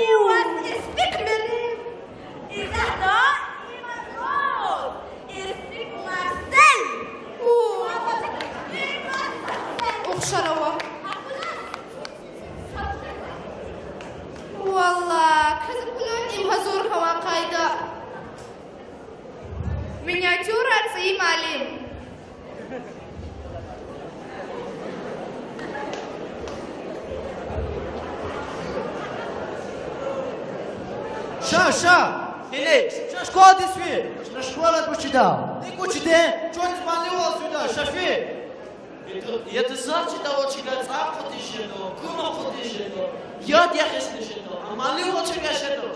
И ваз Испик Мерим. И захъ да и ваз Испик Марсель. О. Ухшар ава. Валлагь, квез акунатӀа им гьазур хьанвай къайда. Миниатюра, ЦӀийи муаллим. Ша, ша! Къенез, ша школадиз фин! Ша школадиз вуч ийида? ИкӀ вуч ийида? Чун муаллимвал фида, ша фин! Яда, яда, заз чида вуч ийида, цӀар кьатӀиз жеда, кума кьатӀиз жеда, яд яхъизни жеда, а муаллимвал чавай жеда.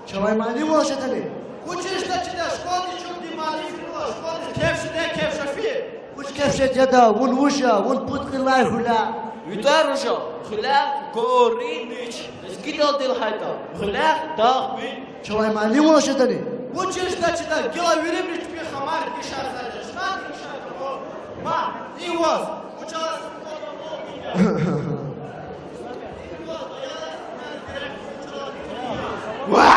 Чавай муаллимвал жедани? Вучиз жеда чида, школадиз чун муаллим фирвал, школадиз кеф жеда, кеф ша фин. Вуч кеф жеда, яда, вун вуж я, вун пуд кьилай гьуьлуьз? Витар вуж я, гьуьлуьз Горыныч, лезгидалди лагьайтӀа, гьуьлуьз Дагъмин. Чавай муаллимвал жедани? Вучиз жеда чида, гила вири мичпи хамар гишар зажа, шнад гишар тамо. Ма, и ваз, вучиз? Ва!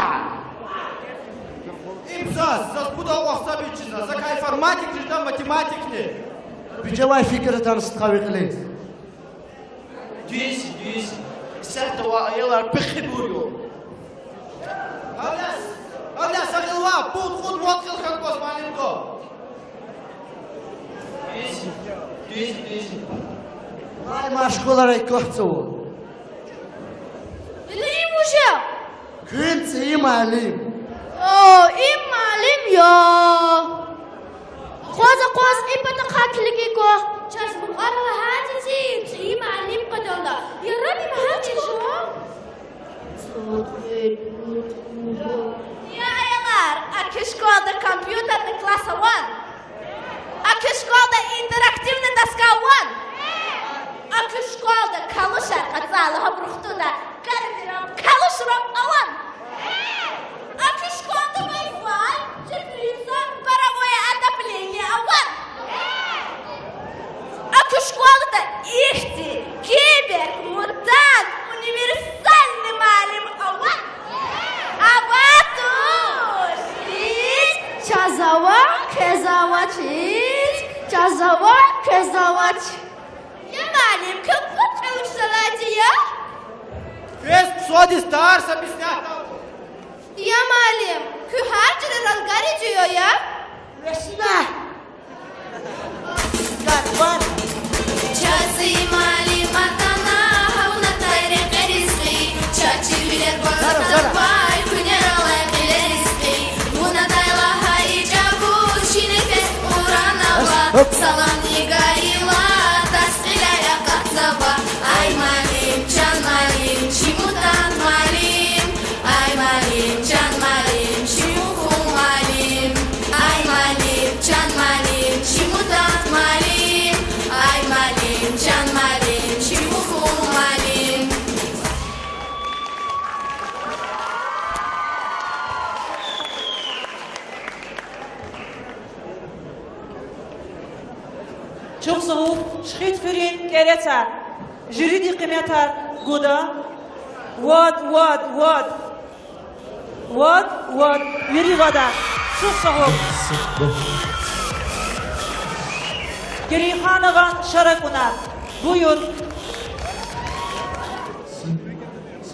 Им заз, заз пудал вахт са бичизна, закай информатик жеда, математикни. Бичавай фикир атана стха ви кьилиз. Дуьз, дуьз. Исятда авай аялар пехибур я. Гьавиляй, гьавиляй са гъилва, пуд-кьуд-вад гъил хьанваз муаллимда. Дуьз, дуьз, дуьз. Вай, ма школара квахьзава. Ина им вуж я? Куьн ЦӀийи муаллим. О, им муаллим я. Акъваз, акъваз, и патахъай килиг кван. Чаз мукьвара лагьайди зи ЦӀийи муаллим паталда. Яраб им гьа чӀиж жува? Я аялар, а куь школада компьютерный класс аван? А куь школада интерактивный доска аван? А куь школада калушар кьацӀай лагьай рухтунда кармиран, калушран аван? А куь школада Wi-Fi, теплица, паровое отопление аван? А куь школада ихьтин кибермутант универсальный муаллим аван? Аватуш! Гьич? Чаз ава, квез авач, гьич? Чаз ава, квез авач. Я муаллим, куь пуд кьил вучзавайди я? Квез ксвадиз тарс объяснять авур. Я муаллим, куь гьар жуьре ралгари жуья я? Весна. Чаз ЦӀийи муаллим атана, гьа вун атай рекье ризкьи, чаз чирвилер гваз атанвай, куьнер алай кьиле ризкьи. Вун атай лагьай и чӀавуз чи нефес кьуран ава, саламни гайила, тарс кьиляй акъатзава. Ай муаллим, чан муаллим, чи мутант муаллим. Ай муаллим, чан муаллим, чи мугьу муаллим. Ай муаллим, чан муаллим, чи мутант муаллим. Ай муаллим, чан муаллим, чи мугьу муаллим. Чухсагъул, Шихидхуьруьн кӀерецар. Жюриди къиметар гуда. Вад, вад, вад. Вад, вад, вири вада. Чухсагъул. Герейханован Шаракуна. Буюр.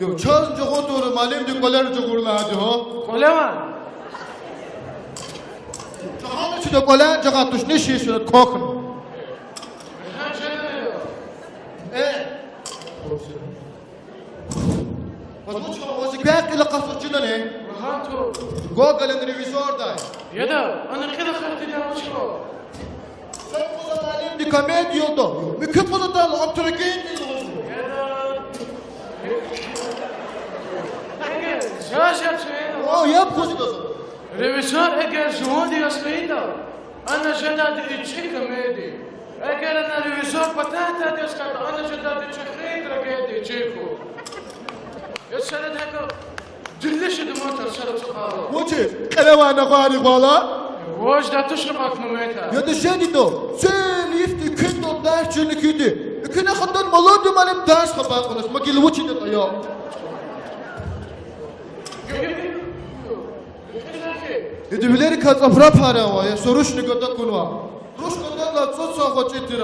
Ю, чаз жагъур тавуна, муаллимди кӀвалера жагъур лагьайди гьа. КӀвале ван? Жагъана чида кӀвале, жагъа тушни шиш квахьна. Э. Ваз вуч хьана, ваз и квехъ гила къасур чидани? Вагьан туш. Гоголан Ревизордай. Яда, ана кьила хатида вуч хьана? Са къуза муаллимди комедия ягъда. Муькуь къузатайла ам трагедия лугьузва. Яда. Эгер жаш яб чуьна. О, яб кузидаза. Ревизор эгер жуванди яз хьайитӀа, ана жедайди и чи комедия. Эгер ана ревизор патахъай яз хьайитӀа, ана жедайди чӀехи трагедия чирку. Яд сарад гьакӀа дилли шеда ман тарсара цукьара. Вучиз? Кьиле авай нагъвайрихъ вала? Ваз жедай туш ракъак мамета. Яда, жедайди. Цел йифди куьн дал дарс чирна куьди. Куьне хатан молодой муаллим дарс хабар кьуназ, ма гила вучиз ятӀа я. Яда, вилерикай цӀабра пара ава, я, са рушни гада кьунва. Руш гададилай цӀуд сагъ гъвечӀи тир.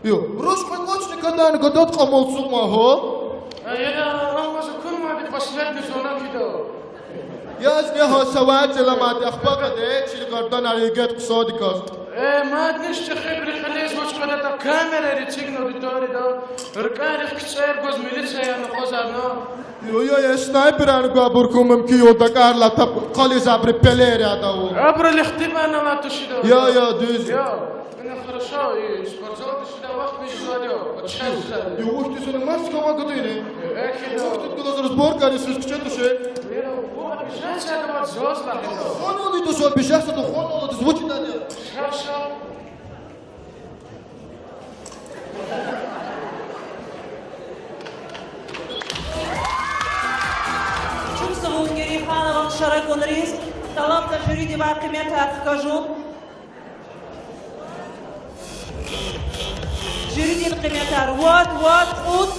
Ю, руш кьве кӀвачни гадайла гадад кьамал цукьма гьа. Э, яда, ам ваз акунвайди последний звонок яда. Язни гьа са вацӀ ламади ахпа къаде, чил гарданар егет хъсандиказ. Э, мадни чӀехибуру хилиз вуч къведатӀа, камерайри эцигна аудиторияда, рикӀерихъ кицӀер гваз милицияни акъвазарна. Ю, я, я, снайперарни гвайбур хьун мумкин я, дакӀарла тапӀ къализ абуру пелер яда вун. Абуру лихтибанала тушида. Я, я, дуьз. Я, ина хорошо, и спортзал тушида вахт мижзавайди я, вот щас жда. Ю, вахт тусуна мас кама гатуни? Эхида. Вахт тут глаза разборка, а не сус кче туше. Вера, ву обижаться давать зоз лагьана. Ханвалди тус обижаться, то ханвалди тус вучиз дади? Хорошо. Чухсагъул Герейханован шарагунриз. ТӀалабда жюридивай къиметар хкажун. Жюридин къиметар вад, вад, кьуд,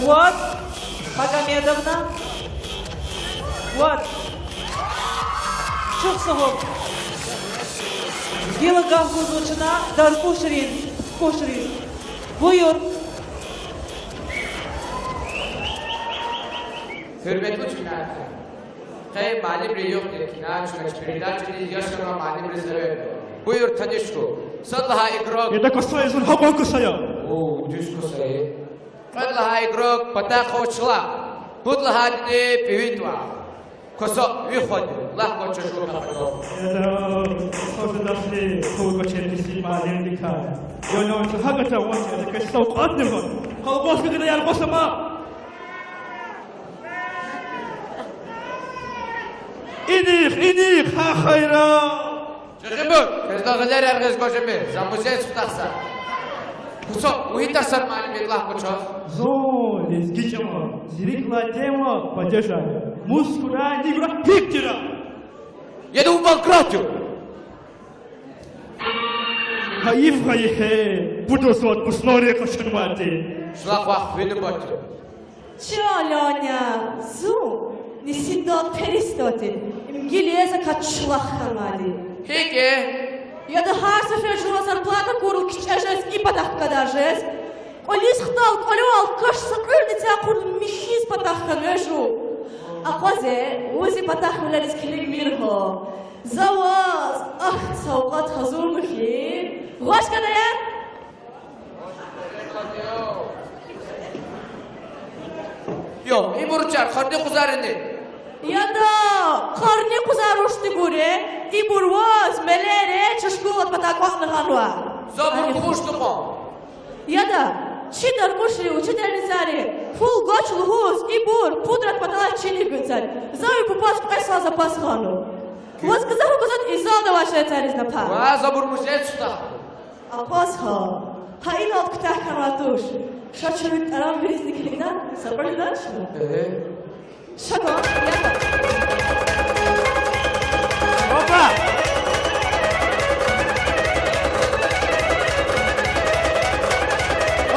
вад, Магомедовна, вад. Чухсагъул. Гила гагь гузва чна Даркушрин кукушриз. Буюр. Гьуьрметлу чна. Къе муаллимри югъ тир, кина чна чи передачадиз яшамай муаллимриз эверда. Буюр, таниш хьухь. Сад лагьай игрок. Яда, косая, зун гьакьван косая. О, дуьз косая. Кьвед лагьай игрок, патахъ авай чулахъ. Пуд лагьайдини пӀивид вах. Косо, ви хватӀ я, лап квача жув капӀадал. Яда, косо жедач хьи, пул квачер кесиб муаллимдикай. Яда, чун гьакӀ атӀа вач, яда, квез савкьватни гун. Колгоскада яр косама. Инихъ, инихъ, гьа хайран! ЧӀехибур, квез гъилерар гъиз гваз жемир, за музей сухтахзава. Косо, вугьидаз сад муаллим я лап квачаз? Зун лезги чӀал ава, зи рикӀ лагьай тема падежар я. Мус хьурай, ни хьурай, гьикӀ тир? Яда, вун банкрот я! Гьайиф, гьайиф, гье, пуд вацран куснар къачунвайди. Чулахъ вах, ви нубат я. Чан Леня, зун нисидал перестал тир, им гила закай чулахъ хьанвайди. ГьикӀ я? Яда, гьар сефер жуван зарплата акурла кичӀе жез, и патахъ гадар жез. КӀвализ хтайла кӀвалевал каш са кьуьлни цяй акурла михьиз патахъ хьанва жув. Акъваз, вун зи патахъвилериз килигмир гьа. За ваз ахьтин савкьват гьазурна хьи, гъваш гада я. Йо, ибур чар, къарни къузарини? Яда, къарни къузар вучтибур я, ибур ваз мелери чаз школадин патай кӀватӀна гъанва. Забур кумушдукьан. Яда, чи даркьушри, учительницайри пул гвач лугьуз, ибур пудрат паталай чиниз гузвай. За ви папаз кьве сал запас гъанва. Ваз гзаф аквазватӀа, и залда авай шейэризни пара. Ва, забур музей сухтах. Акъваз гьа. Гьа инал куьтягь хьанвай туш. Ша чун ви тӀарам виризни килигна, са кьуьлдачни? Э. Ша кван, я кван. Опа!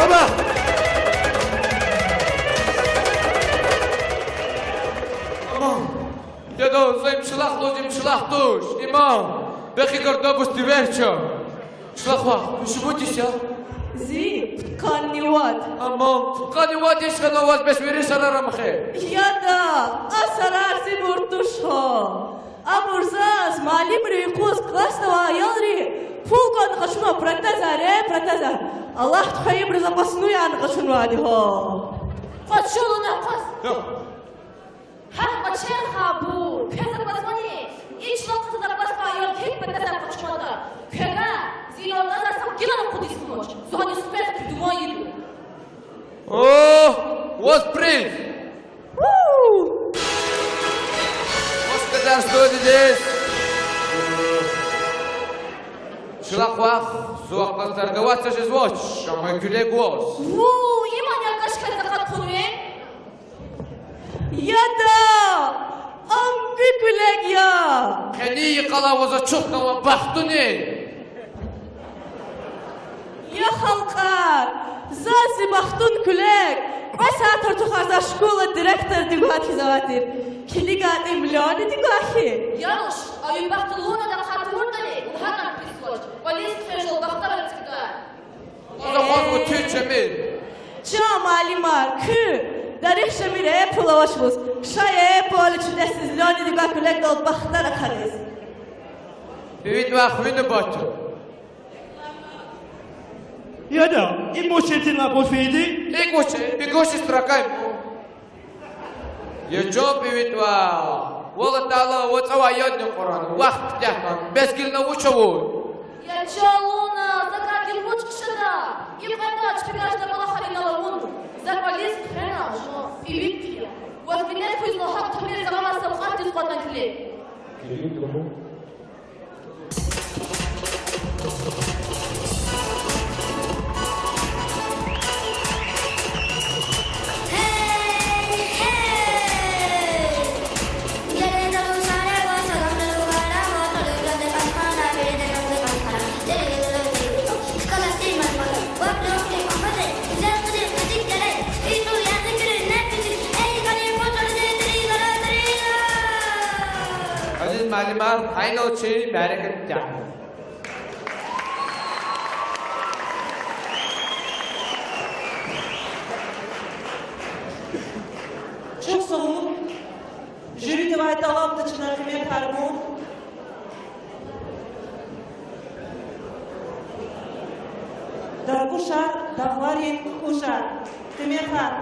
Опа! Аман. Дедо, за им чулахъ лугьуз, им чулахъ туш. Иман, бес и гардабуз тиверча. Чулахъ вах, куь шумуд йис я? Зи пудкъанни вад. Аман, пудкъанни вад йис хьана ваз, бес вири сарар амахе. Яда, а сарар зибур туш гьа. Абур заз муаллимри юкъуз классда авай аялри пул кӀватӀна къачунвай протезар я, протезар. Аллагьди хвейибуруз запасной яна къачунвайди гьа. Къачу луна къас. Гьа кӀвачер хабур, квез аквазвани, и чулахъ къачуз аквазвай аял гьикӀ протезар къачунватӀа, квевай зи аялдиз са гилан акъудиз хьанач, зун гьаниз хквез куь думан ийида. О, ваз приз! У! Ваз кьадар студиядиз. Чулахъ вах, зун акъваз торговаться жезвач, амма куьлег ваз. Ву, иман я, каш квез акъат хьунве. Яда, ам куь куьлег я. Къени йикъалай ваз ачух галай бахтуни. Я халкьар, заз зи бахтун куьлег кьве сят артухарзавай школадин директордивай хьиз авай тир. КилигайтӀа, им Ленядивай хьи. Я руш, а ви бахтун Ленядиз акъат тавуртӀани, вун гьакӀан писвач, кӀвализ хъфежел бахтар эцигдай. Ваз аквазва туьнт жемир. Чан муаллимар, куь дарих жемир Apple авач лугьуз. Ша Apple чудесниз Ленядивай куьлегдал бахтар ахъариз. Ивидвай хуьна бату. Яда, им вуч я, тинва буфеди? ИкӀ вуч я, бегущая строка я. Я чан пивидва, валлагь, вацӀа авай ядни кьуран, вахт куьтягь хьана, бес гила вуч авур? Я чан Луна, закай гила вуч хъжеда? И кьве дач пикажда балахар инал авуна. За кӀвализ хъфена, жуван пивид я. Ваз минет хьуй, зун гьакӀ тамир завай савкьватдиз кьватӀна килиг. Азиз муаллимар, гьа инал чи мярекат тягьна. Чухсагъул. Жюридивай тӀалабда чна къиметар гун. Даркушар, дагъларин кукӀушар. Къиметар.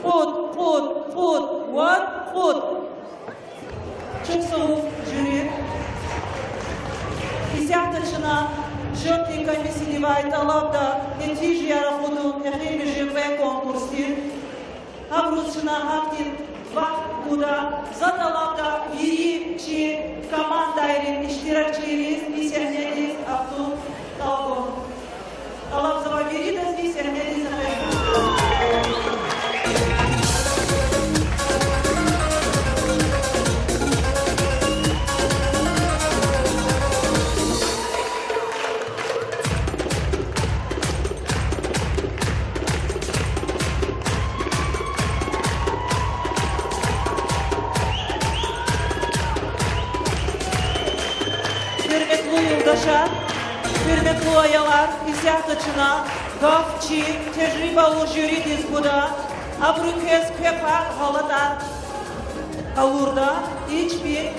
Кьуд, кьуд, кьуд, вад, кьуд. Чухсагъул, жюри. Исятда чна счётный комиссиядивай тӀалабда нетижаяр акъудун эхиримжи кьве конкурсдин. Гьабуруз чна гьахьтин вахт гуда, за тӀалабда вири чи командайрин иштиракчийриз и сегьнедиз ахтун тӀалабун. ТӀалабзава виридаз и сегьнедиз ахтун. Гьуьрметлу юлдашар, гьуьрметлу аялар, исятда чна гаф чи тежрибалу жюридиз гуда, абуру квез квепар, гъалатӀар къалурда, и чпи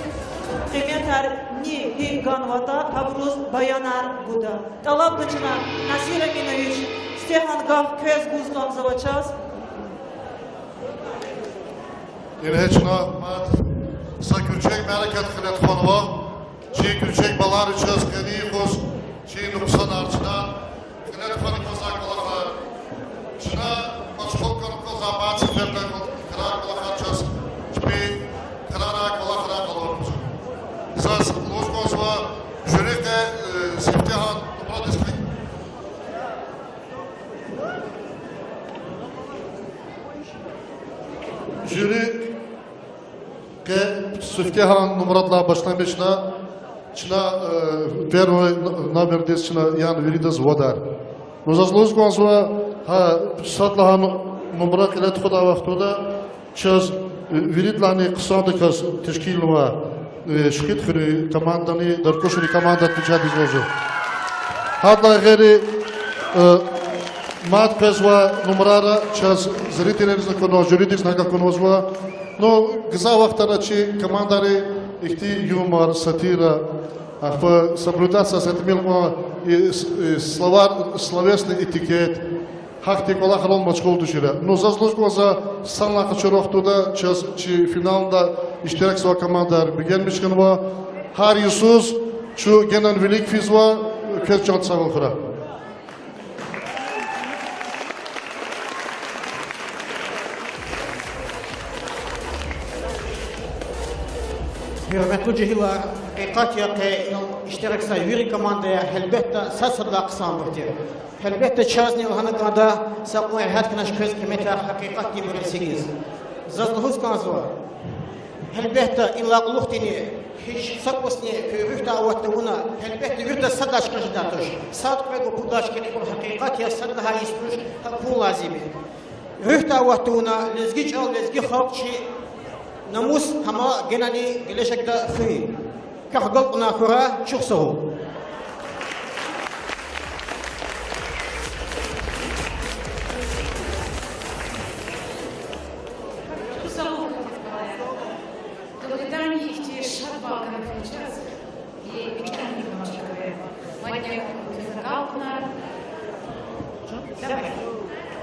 къиметарни гьикӀ ганватӀа, гьабуруз баянар гуда. ТӀалабда чна, Насир Аминович, сифтегьан гаф квез гуз кӀанзава чаз. Ингье чна мад са гуьрчег мярекат кьиле тухванва. Чи гуьрчег балайри чаз къенин юкъуз чи нукьсанар, чна кьиле тухвана кӀанзавай кӀвалахар, чна машгъул хьана кӀанзавай мад сеферда крар кӀвалахар чаз чпин крарай кӀвалахрай къалурзава. Заз лугьуз кӀанзава, жюри къе, э, сифтегьан нумрадиз килиг. Жюри къе сифтегьан нумрадилай башламишна, чна, э, первый н-, номердиз чна яна виридаз вадар. Ну, заз лугьуз кӀанзава, гьа, сад лагьай нумра кьиле тухудай вахтунда чаз, э, виридалайни хъсандаказ тешкилнавай, э, Шихидхуьруьн командани Даркушрин команда отвечать ийиз лугьузва. Гьадалай гъейри, э, мад къвезвай нумрара чаз зрительриз акунва, жюридиз гьакӀ акунвазва. Ну, гзаф вахтара чи командайри ихьтин юмор, сатира, ахпа соблюдаться этмелкъун, и с-, и словарь, словесный этикет, гьахьтин кӀвалахрал машгъул тушир. Ну, заз лугьуз кӀанзава, санлай къачур вахтунда чаз чи финалда иштиракзавай командайри бегенмиш хьанва. Гьар йисуз чун генани вилик физва, квез чан сагъ хьурай. Гьуьрметлу жегьилар, гьакъикъат я, къе иштиракзавай вири командаяр, гьелбетда, сад-садалай хъсанбур тир. Гьелбетда, чазни лагьана кӀанда, са кьван регьят хьанач квез къиметар гьакъикъатдинбур эцигиз. Заз лугьуз кӀанзава, гьелбетда, идалай кьулухъни гьич са кӀусни куь руьгьдай ават тавуна, гьелбетда, виридаз садай чка жедай туш. Сад, кьвед ва пуд лагьай чка кьабул, гьакъикъат я, сад лагьай йис туш, гьакӀ хьун лазим я. Руьгьдай ават тавуна, лезги чӀал, лезги халкь, чи намус, тамам генани гележегда хуьн. Квехъ агалкьунар хьурай, чухсагъул. Къугъведани ихьтин шад вахт хьана чаз, и микӀян гьикӀ амачкаве. Мадни квез агалкьунар. Давай.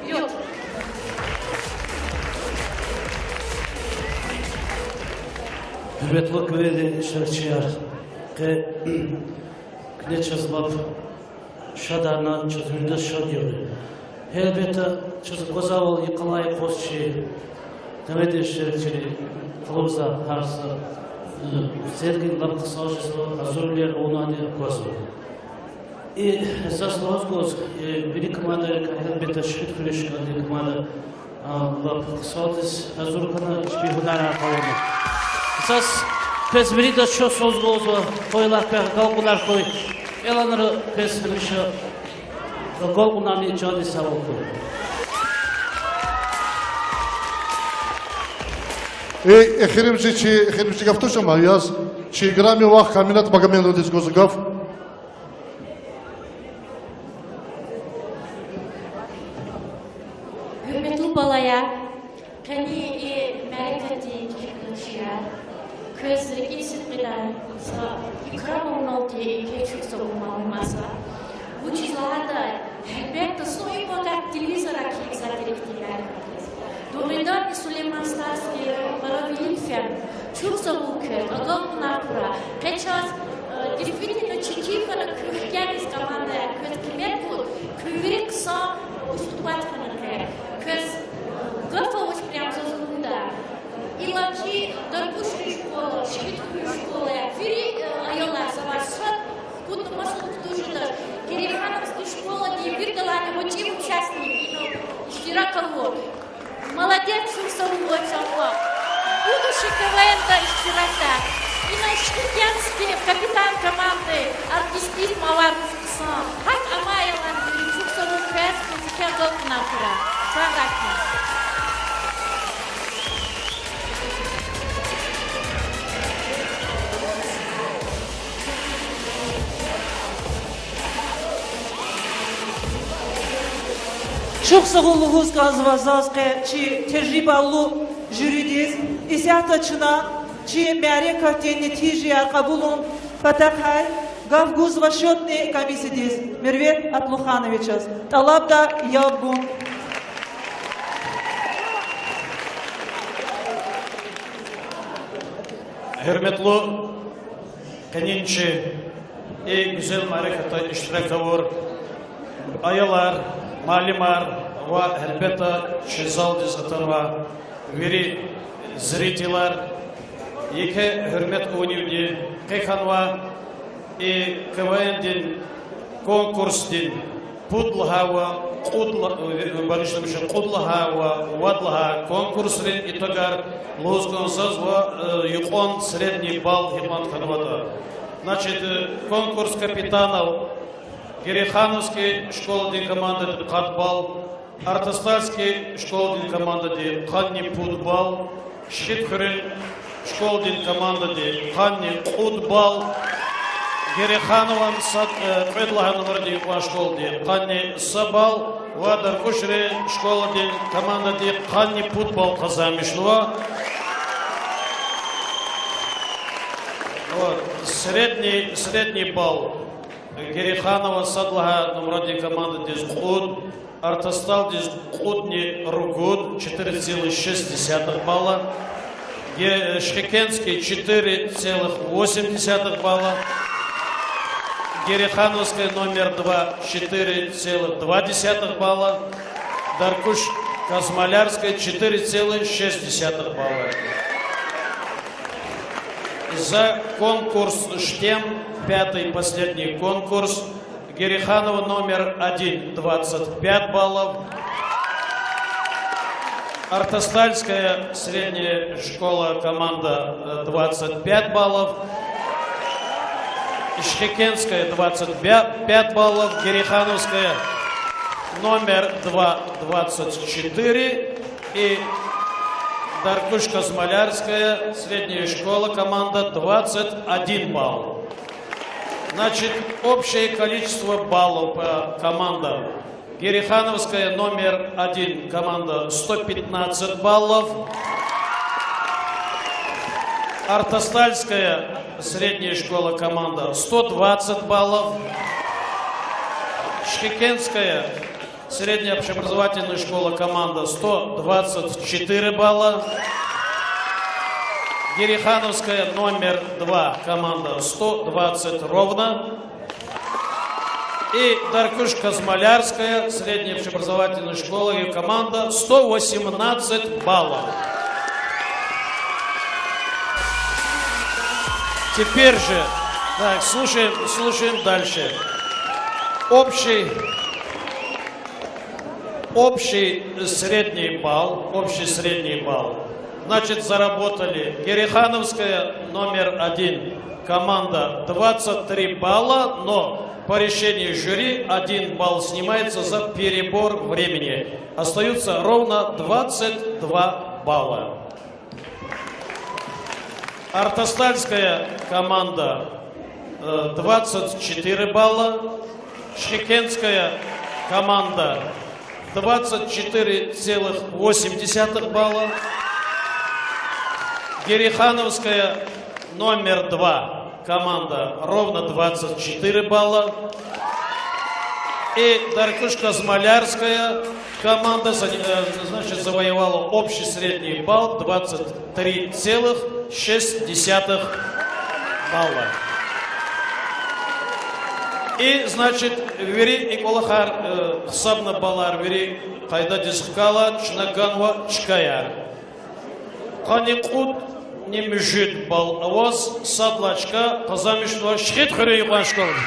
Вперёд. Гьуьрметлу куьмекдин иштиракчияр, къе куьне чаз лап шадарна, чаз виридаз шад я. Гьелбетда, чаз аквазвайвал йикъалай йикъуз чи девлетрин иштиракчийри къалурзавай гьар са, э, серги лап хъсан жезва, гьазурвилер авунани аквазва. И заз лугьуз кӀанзава, э, вири командайрикай, гьелбетда, Шихидхуьруьш кӀанди команда, а, лап хъсандиз гьазур хьана, чпин гьунарар къалурна. Заз квез виридаз чухсагъул лугьузва, къуй лагьай квехъ агалкьунар хьуй, кӀелунра квез гьамиша агалкьунарни чандин сагъвал хьуй. Э, эхиримжи чи, эхиримжи гаф туш ам, яз чи играми вах Каминат Магомедовадиз гузва гаф. Рикӏин сидкьидай са икрамуналди еке чухсагъул малуматзава. Вучиз лагьайтӏа, гьелбетда, зун и патахъ телевизорра кхьиз за директордин мярекатдиз. Дугъриданни, Сулейман-Стальский район пара вилик фена. Чухсагъул квез, агалкьунар хьурай. Къе чаз, э, действительно четин хьана куь хкягъиз командаяр, квез куьмек гуз, куь вири хъсан выступать хьана къе. Квез, э, гаф авач прям заз лугьудай. Иллаки Даркушрин школа, Шихидхуьруьн школа, вири, э, аялар завай сад кутуна маса туштуш жедач. Герейхановский школадин виридалайни гъвечӏи участник ина иштирак авур. Молодец, чухсагъул ваз, чан халкь. Будущий КВН-да иштиракдай. Ина Шихидхуьруьн капитан команды, артистиз мавар хъсан. Гьакӏ амай аялар вири, чухсагъул квез, квез еке агалкьунар хьурай. Чан рахин. Чухсагъул лугьуз кӏанзава заз къе чи тежрибалу жюридиз. Исятда чна чи мярекатдин нетижаяр кьабулун патахъай гаф гузва счётный комиссиядиз Мервет Атлухановичаз. ТӀалабда яб гун. Гьуьрметлу къенин чи и гуьзел мярекатда иштирак авур аялар, муаллимар ва, гьелбетда, чи залдиз атанвай вири зрительар, еке гьуьрмет авунивди къе хьанва и КВН-дин конкурсдин пуд лагьай ва кьуд ла-, багъишламиша, кьуд лагьай ва вад лагьай конкурсрин итогар лугьуз кӀанзава заз ва, э, юкьван средний балл гьикьван хьанватӀа. Значит, э, конкурс капитанов: Герейхановский школадин командади къад балл, Артастальский школадин командади къанни пуд балл, Шихидхуьруьн школадин командади къанни кьуд балл, Герейханован сад, э, кьвед лагьай нумрадин кьван школади къанни са балл ва Даркушрин школадин командади къанни пуд балл къазанмишнава. Вот, средний, средний балл. Герейханован сад лагьай нумрадин командадиз кьуд, Артасталдиз кьудни ругуд, четыре целых шесть десятых балла, Ге-, Шихикентский, четыре целых восемь десятых балла, Герейхановская номер два, четыре целых два десятых балла, Даркуш-Казмалярская, четыре целых шесть десятых балла. За конкурс Штем, пятый, последний конкурс, Герейханова номер один, двадцать пять баллов. Артастальская средняя школа, команда, э, двадцать пять баллов. Ишхикентская, двадцать пять баллов. Герейхановская номер два, двадцать четыре. И Даркуш-Казмалярская средняя школа, команда, двадцать один балл. Значит, общее количество баллов по командам. Герейхановская номер один команда — сто пятнадцать баллов. Артастальская средняя школа, команда — сто двадцать баллов. Шихикентская средняя общеобразовательная школа, команда — сто двадцать четыре балла. Герейхановская номер два команда — сто двадцать ровно. И Даркуш-Казмалярская средняя общеобразовательная школа, её команда — сто восемнадцать баллов. Теперь же, так, слушаем, слушаем дальше. Общий Общий средний балл, общий средний балл. Значит, заработали Герейхановская номер один команда — двадцать три балла, но по решению жюри один балл снимается за перебор времени. Остаются ровно двадцать два балла. Артастальская команда, э, двадцать четыре балла, Шихикентская команда — двадцать четыре целых восемь десятых балла, Герейхановская Номер два команда ровно двадцать четыре балла. И Даркуш-Казмалярская команда, за-, э, значит, завоевала общий средний балл двадцать три целых шесть десятых балла. И, значит, вири и кӀвалахар, э, гьисабна баллар вири къайдадиз хкала, чна ганва чкаяр. Къанни кьудни муьжуьд балл аваз сад лагьай чка къазанмишнава Шихидхуьруьн юкьван школади.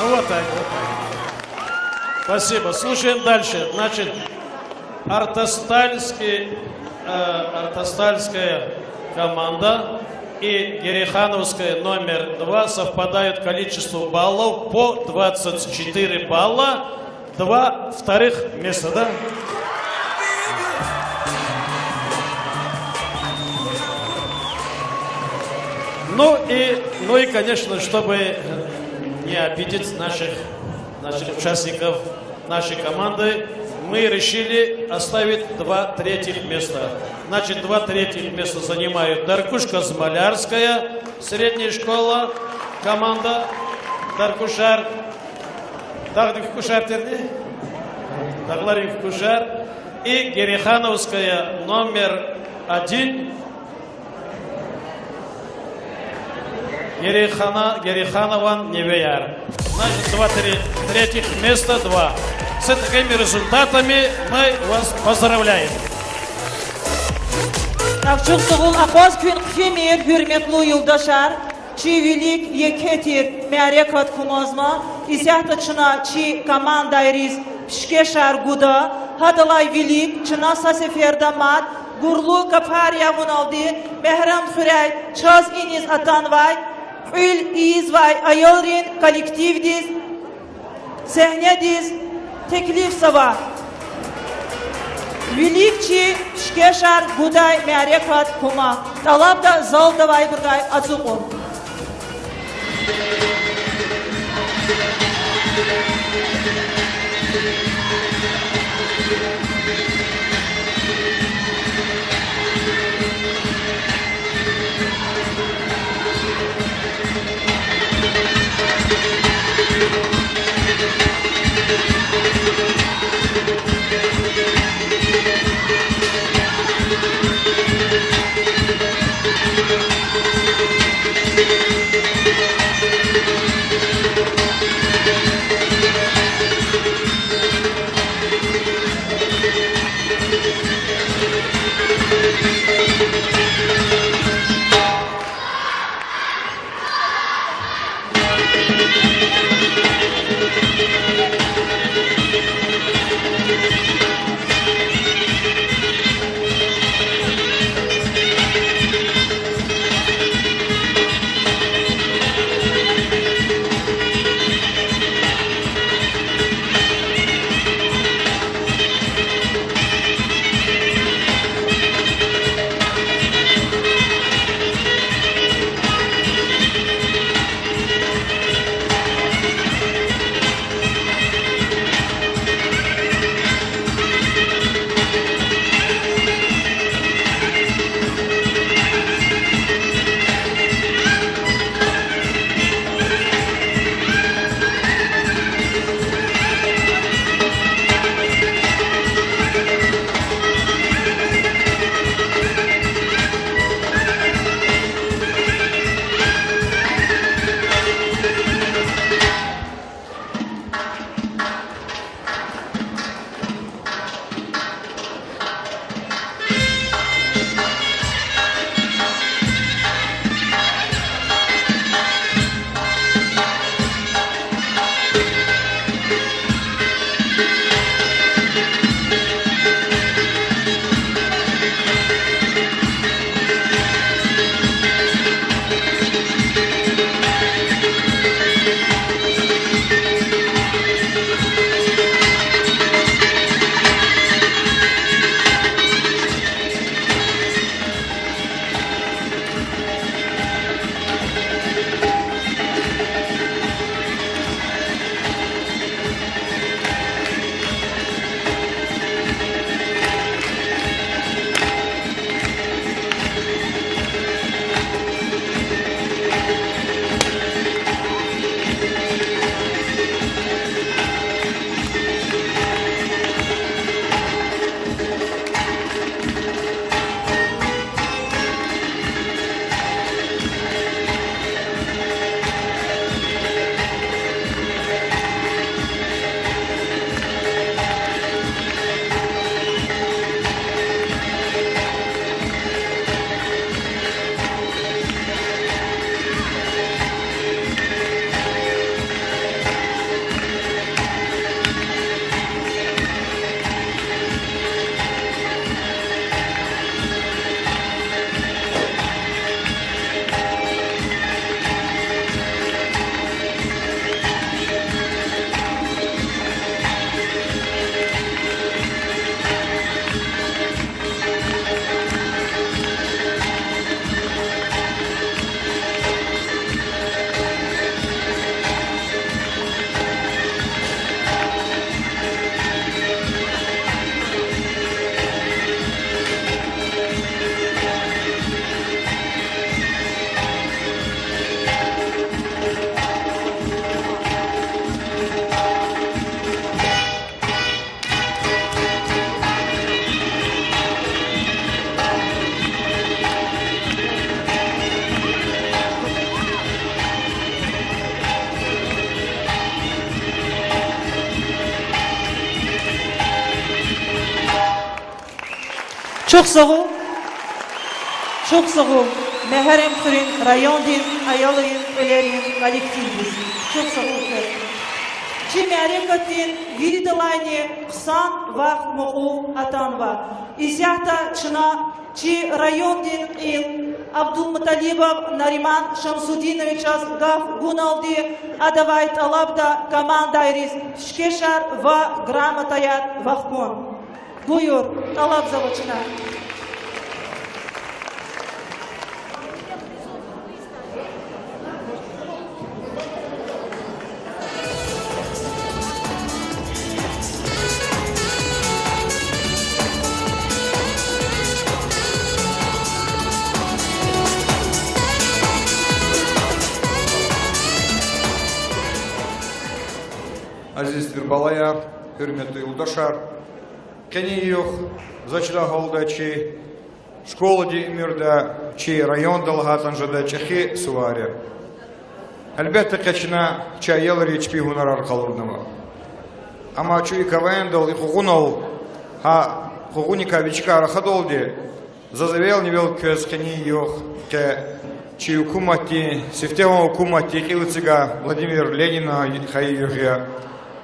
Ну вот так, вот так. Спасибо. Слушаем дальше. Значит, Артастальский, э, Артастальская команда и Герейхановская номер два совпадают количество баллов по двадцать четыре балла. Два вторых места, да? Ну и, ну и, конечно, чтобы не обидеть наших, наших участников, нашей команды, мы решили оставить два третьих места. Значит, два третьих места занимают Даркуш-Казмалярская средняя школа, команда Даркушар, Дагъдин кукӀушар тирни, Дагъларин кукӀушар, и Герейхановская номер один, Герейхана-, Герейханован невеяр. Значит, два, три, третьих места два. С такими результатами мы вас поздравляем. Ачух сагъул, акъваз куьн хъфимир, гьуьрметлу юлдашар. Чи вилик еке тир мярекат кумазма, исятда чна чи командайриз пишкешар гуда, гьадалай вилик чна са сеферда мад гурлу капар ягъуналди Мегьарамдхуьряй чаз иниз атанвай кьуьл ийизвай аялрин коллективдиз сегьнедиз теклифзава. Вилик чи пишкешар гудай мярекат кума. ТӀалабда залда авайбурукай ацукьун. Чухсагъул. Чухсагъул Мегьарамдхуьруьн райондин аялрин кьуьлерин коллективдиз. Чухсагъул квез. Чи мярекатдин виридалайни хъсан вахт-мукьув атанва. Исятда чна чи райондин кьил Абдулмуталибов Нариман Шамсудиновичаз гаф гуналди, адавай тӀалабда командайриз пишкешар ва грамотаяр вахкун. Буюр, тӀалабзава чна. Азиз тир балаяр, гьуьрметлу юлдашар, къенин югъ, за чидай гьалда, чи школадин уьмуьрда, чи районда лагьайтӀани жедай чӀехи сувар я. Гьелбетда, къе чна чи аялри чпин гьунарар къалурнава. Амма чун и КВН-дал, и къугъунал, гьа къугъуникай вичихъ рахадалди, заз эвелни-эвел квез къенин югъ къе чи гьукуматдин, сифтегьан гьукуматдин кьил эцигай Владимир Ленинан хайи югъ я.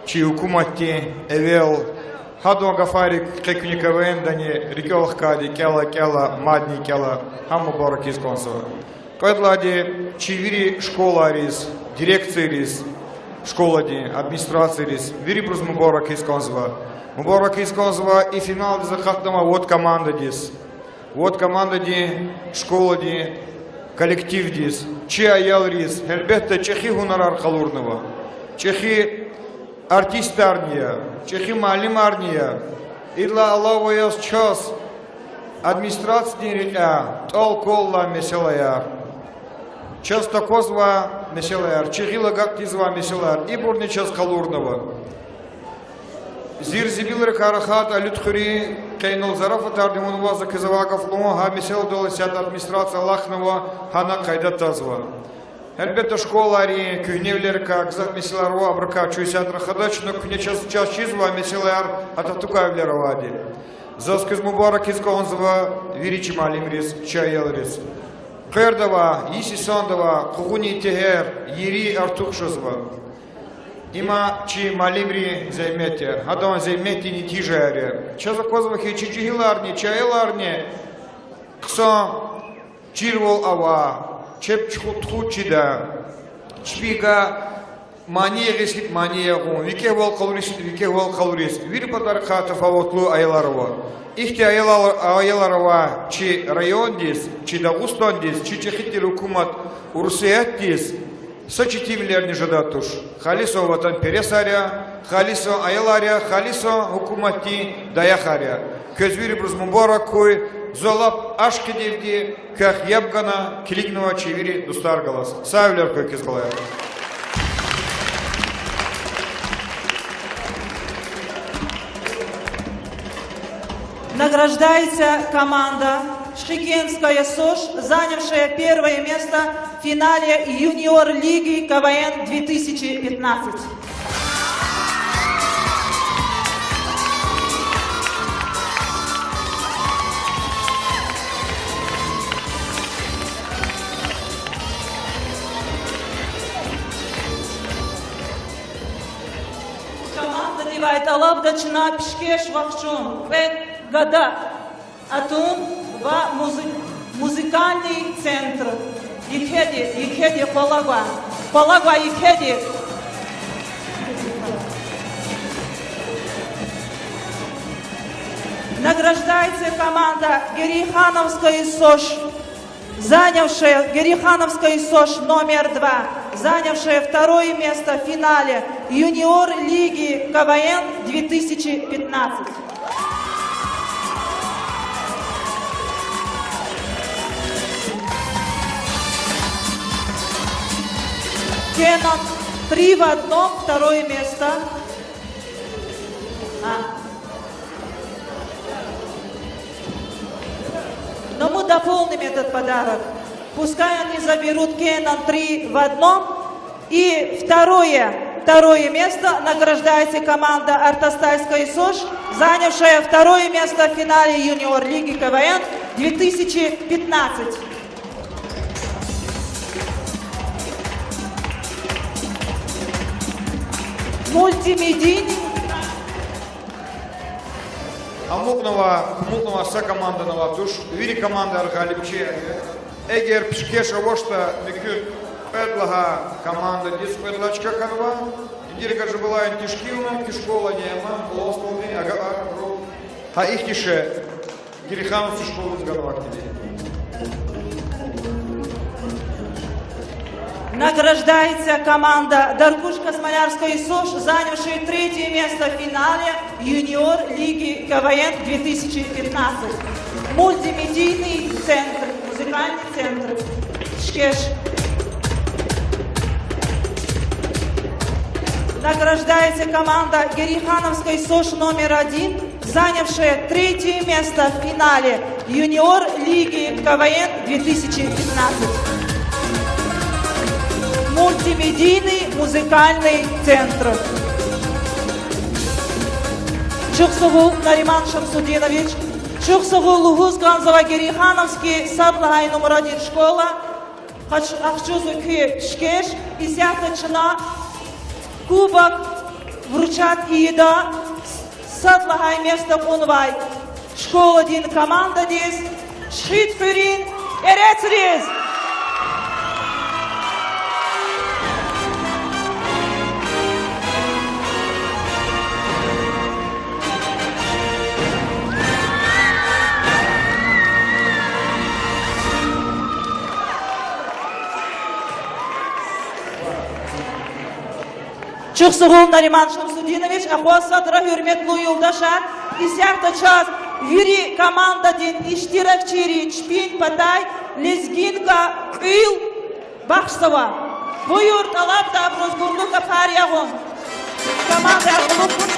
Чи гьукуматдин эвел, гьадан гафарик къе куьне КВН-дани рикӀел хкайди кӀела-кӀела, мадни кӀела, гьам мубаракиз кӀанзава. Кьвед лагьайди, чи вири школайриз, дирекцийриз, школадин администрацийриз, вирибуруз мубаракиз кӀанзава. Мубаракиз кӀанзава и финалдиз акъатнавай вад командадиз. Вад командадин, школадин коллективдиз, чи аялриз, гьелбетда, чӀехи гьунарар къалурнава. ЧӀехи артистарни я, чӀехи муаллимарни я. Идалай алава яз чаз администрациядин рекьяй тӀал квал алай месэлаяр, чаз таквазвай месэлаяр, чи гъил агакьдизвай месэлаяр, ибурни чаз къалурнава. Зир-зибилрикай рахайтӀа, Алуьд хуьруьн, къе инал зарафатарни авунва, за квез авай гаф лугьун, гьа месэладал исятда администрация алахънава, гьана къайда тазва. Гьелбетда, школайрин куьгьневилерикай гзаф месэлаяр ава, абурукай чун исятда рахадач, но куьне чаз, чаз чизвай месэлаяр гьа татукай вилер авайди. Заз квез мубаракиз кӀанзава вири чи муаллимриз, чи аялриз. Къвердавай, йис йисандавай къугъунин тегьер, ери артух жезва. Има чи муаллимрин зегьмет я, гьадан зегьметдин нетижаяр я. Чаз аквазва хьи, чи жегьиларни, чи аяларни хъсан чирвал авай, чеб тухуд чидай, чпивай мани ягъиз хьайитӀа мани ягъун, викӀегьвал къалуриз хьайитӀа викӀегьвал къалуриз, вири патарихъай тафаватлу аялар ава. Ихьтин аялар, аялар авай чи райондиз, чи Дагъустандиз, чи чӀехи тир гьукумат Урусиятдиз са четинвилерни жедай туш. Халисан ватанпересар я, халисан аялар я, халисан гьукуматдин даяхар я. Квез вирибуруз мубарак хьуй, за лап ашкъидивди квехъ яб гана килигнава чи вири дустар галаз. Сагъвилер хьуй квез, балаяр. Награждается команда Шихкентская СОШ, занявшая первое место в финале Юниор Лиги КВН две тысячи пятнадцать. Командадивай тӀалабда чна пишкеш вахчун кьвед гада атун ва музи-, музыкальный центр. Екеди, екеди къвалав гва. Къвалав гва екеди. Награждается команда Герейхановской СОШ, занявшая, Герейхановской СОШ номер два, занявшая второе место в финале Юниор Лиги КВН две тысячи пятнадцать. Кенан, три в одном, второе место. А. Но мы дополним этот подарок. Пускай они заберут Кенан три в одном. И второе. Второе место. Награждается команда Артастайской СОШ, занявшая второе место в финале Юниор Лиги КВН две тысячи пятнадцать. Мультимедийный. Амукьнава, амукьнава са командани ава туш, вири командаяр гъалибчияр я. Эгер пишкеш авачтӀа, муькуь кьвед лагьай командадиз кьвед лагьай чка хьанва. Ингье Гьажибалаен тешкилна, куь школадин ама, Лостолдин агакьарру. Гьа ихьтин шей Герихановский школадиз ганва ахьтин. Награждается команда Даркуш Космолярской СОШ, занявшая третье место в финале Юниор Лиги КВН две тысячи пятнадцать. Мультимедийный центр, музыкальный центр. Пишкеш. Награждается команда Герихановской СОШ номер один, занявшая третье место в финале Юниор Лиги КВН две тысячи пятнадцать. Мультимедийный музыкальный центр. Чухсагъул, Нариман Шамсудинович. Чухсагъул лугьуз кӀанзава Герихановский сад лагьай нумрадин школа. Къач-, къахчузва куь пишкеш, исятда чна кубок вручать ийида сад лагьай место кьунвай школадин командадиз, Чхид хуьруьн эрецриз. Чухсагъул, Нариман Шамсудинович, акъваз садра, гьуьрметлу юлдашар. Исятда чаз вири командадин иштиракчийри чпин патай лезгинка кьуьл бахшзава. Буюр, тӀалабда абуруз гурлу капар ягъун. Командаяр кьулухъ хьун.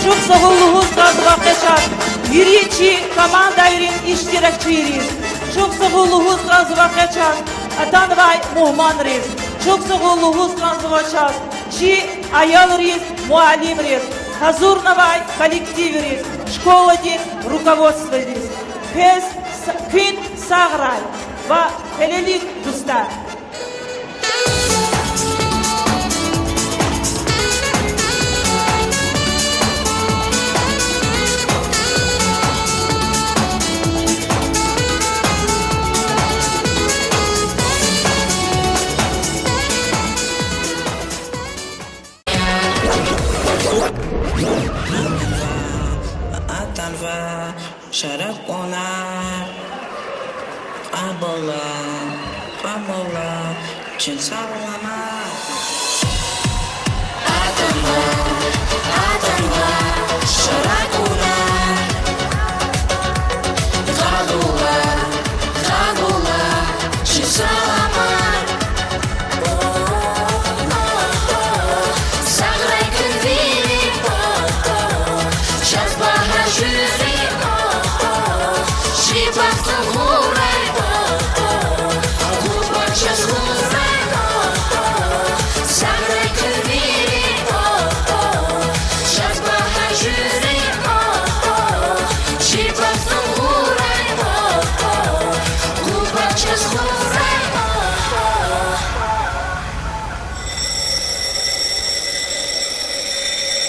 Чухсагъул лугьуз кӀанзава къе чаз вири чи командайрин иштиракчийриз. Чухсагъул лугьуз кӀанзава къе чаз атанвай мугьманриз. Чухсагъул лугьуз кӀанзава чаз чи аялриз, муаллимриз, гьазурнавай коллективриз, школадин руководстводиз. Квез с-, куьн сагърай ва гьелелиг, дустар. Атанва шараб кьуна, кьабула, кьабула, чи сагъламар. Атанва, атанва шараб кьуна, кьабула, кьабула, чи сагъламар.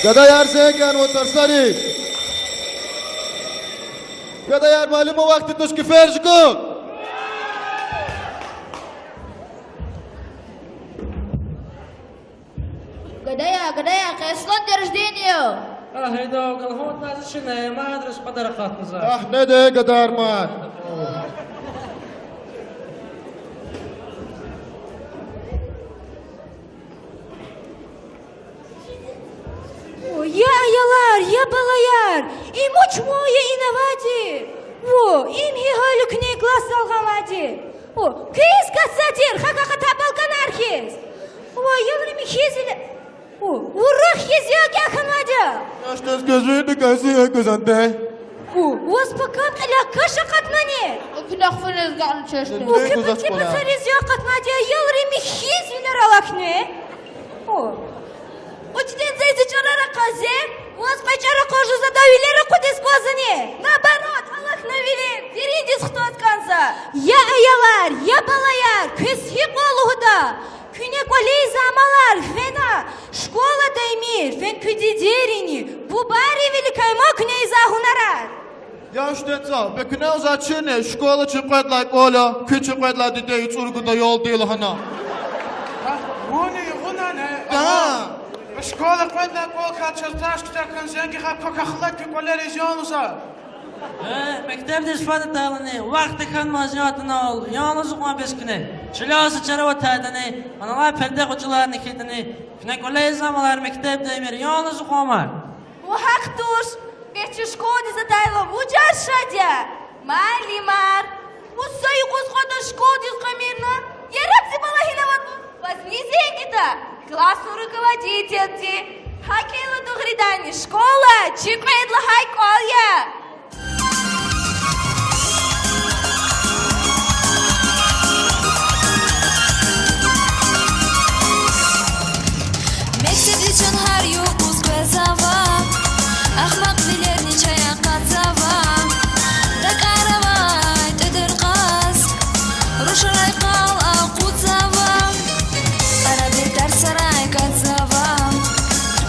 Гадаяр, зенг гана вун тарсарик. Гадаяр, малум я, вахт туш, кефер жугъун. Гадаяр, гадаяр, къе Аслан день рождения я. Агь, гьайда, галгьун таз шина, мадра спадар акъатна за. Агь, неда, гадаяр, мад. О, я аялар, я балаяр, им вуч ван я инавайди? О, им гьи гьалукни класс залгъанвайди? О, квез касадир, хакъ акъатай балкӀанар хьиз. О, аялри михьиз вине. О, урухъ хьиз я кӀя хьанвайди я. Яшдаз гуьзуьнда гази я гузанде. О, ваз пакам кьиляй каш акъатнани? О, куьне хфунез гана чешне. О, куьне куьпук гузач кӀвале. Писариз я акъатнавайди я, аялри михьиз винер алахьни. О. Учительница, зи чӀарар акъваз, ваз кьве чӀар акъваз жуза, ада вилер акъудиз кӀанзани? Наоборот, алахьна вилер, дериндиз хтаз кӀанза. Я аялар, я балаяр, квез гьикьван лугьуда? Куьне кӀвализ амалар фена, школада ийимир, фена куь дидейрини, бубайрин виликай ман куьне ийизвай гьунарар. Я учительница, бес куьне за чини, школа чи кьвед лагьай кӀвал я, куь чи кьвед лагьай диде яцӀур гуда ялди лагьана. Гьа, вуни гъунани? Да. Ава. Школа кьвед лагьай кӀвал хьайи чаз таш кутакан зенги хьа квахьла куь кӀвалериз яна лугьуза. Э, мектебдиз фад атайлани, вахт хьанмаз ятӀани, яна лугьузва кьван бес куьне. Чиляй са чара аватайдани, аналай перде къачурарни хьайитӀани, куьне кӀвализ амалар, мектебда ийимир, яна лугьузва кьван ман. Ва гьахъ туш, бес чи школадиз атайла вуж шад я, муаллимар. Вуч са юкъуз кьван школадиз кьве мирна, яраб зи бала гьинаватӀа, ваз ни зенг ийида? Классный руководительди. ГьакӀ хьайила дугъриданни школа чи кьвед лагьай кӀвал я. Мектебдиз чун гьар юкъуз къвезава, ахмакьвилерни чай акъатзава, дакӀар авай тӀуьн-къаз, рушарай къал акъудзава, арабир тарсарай кӀанзава,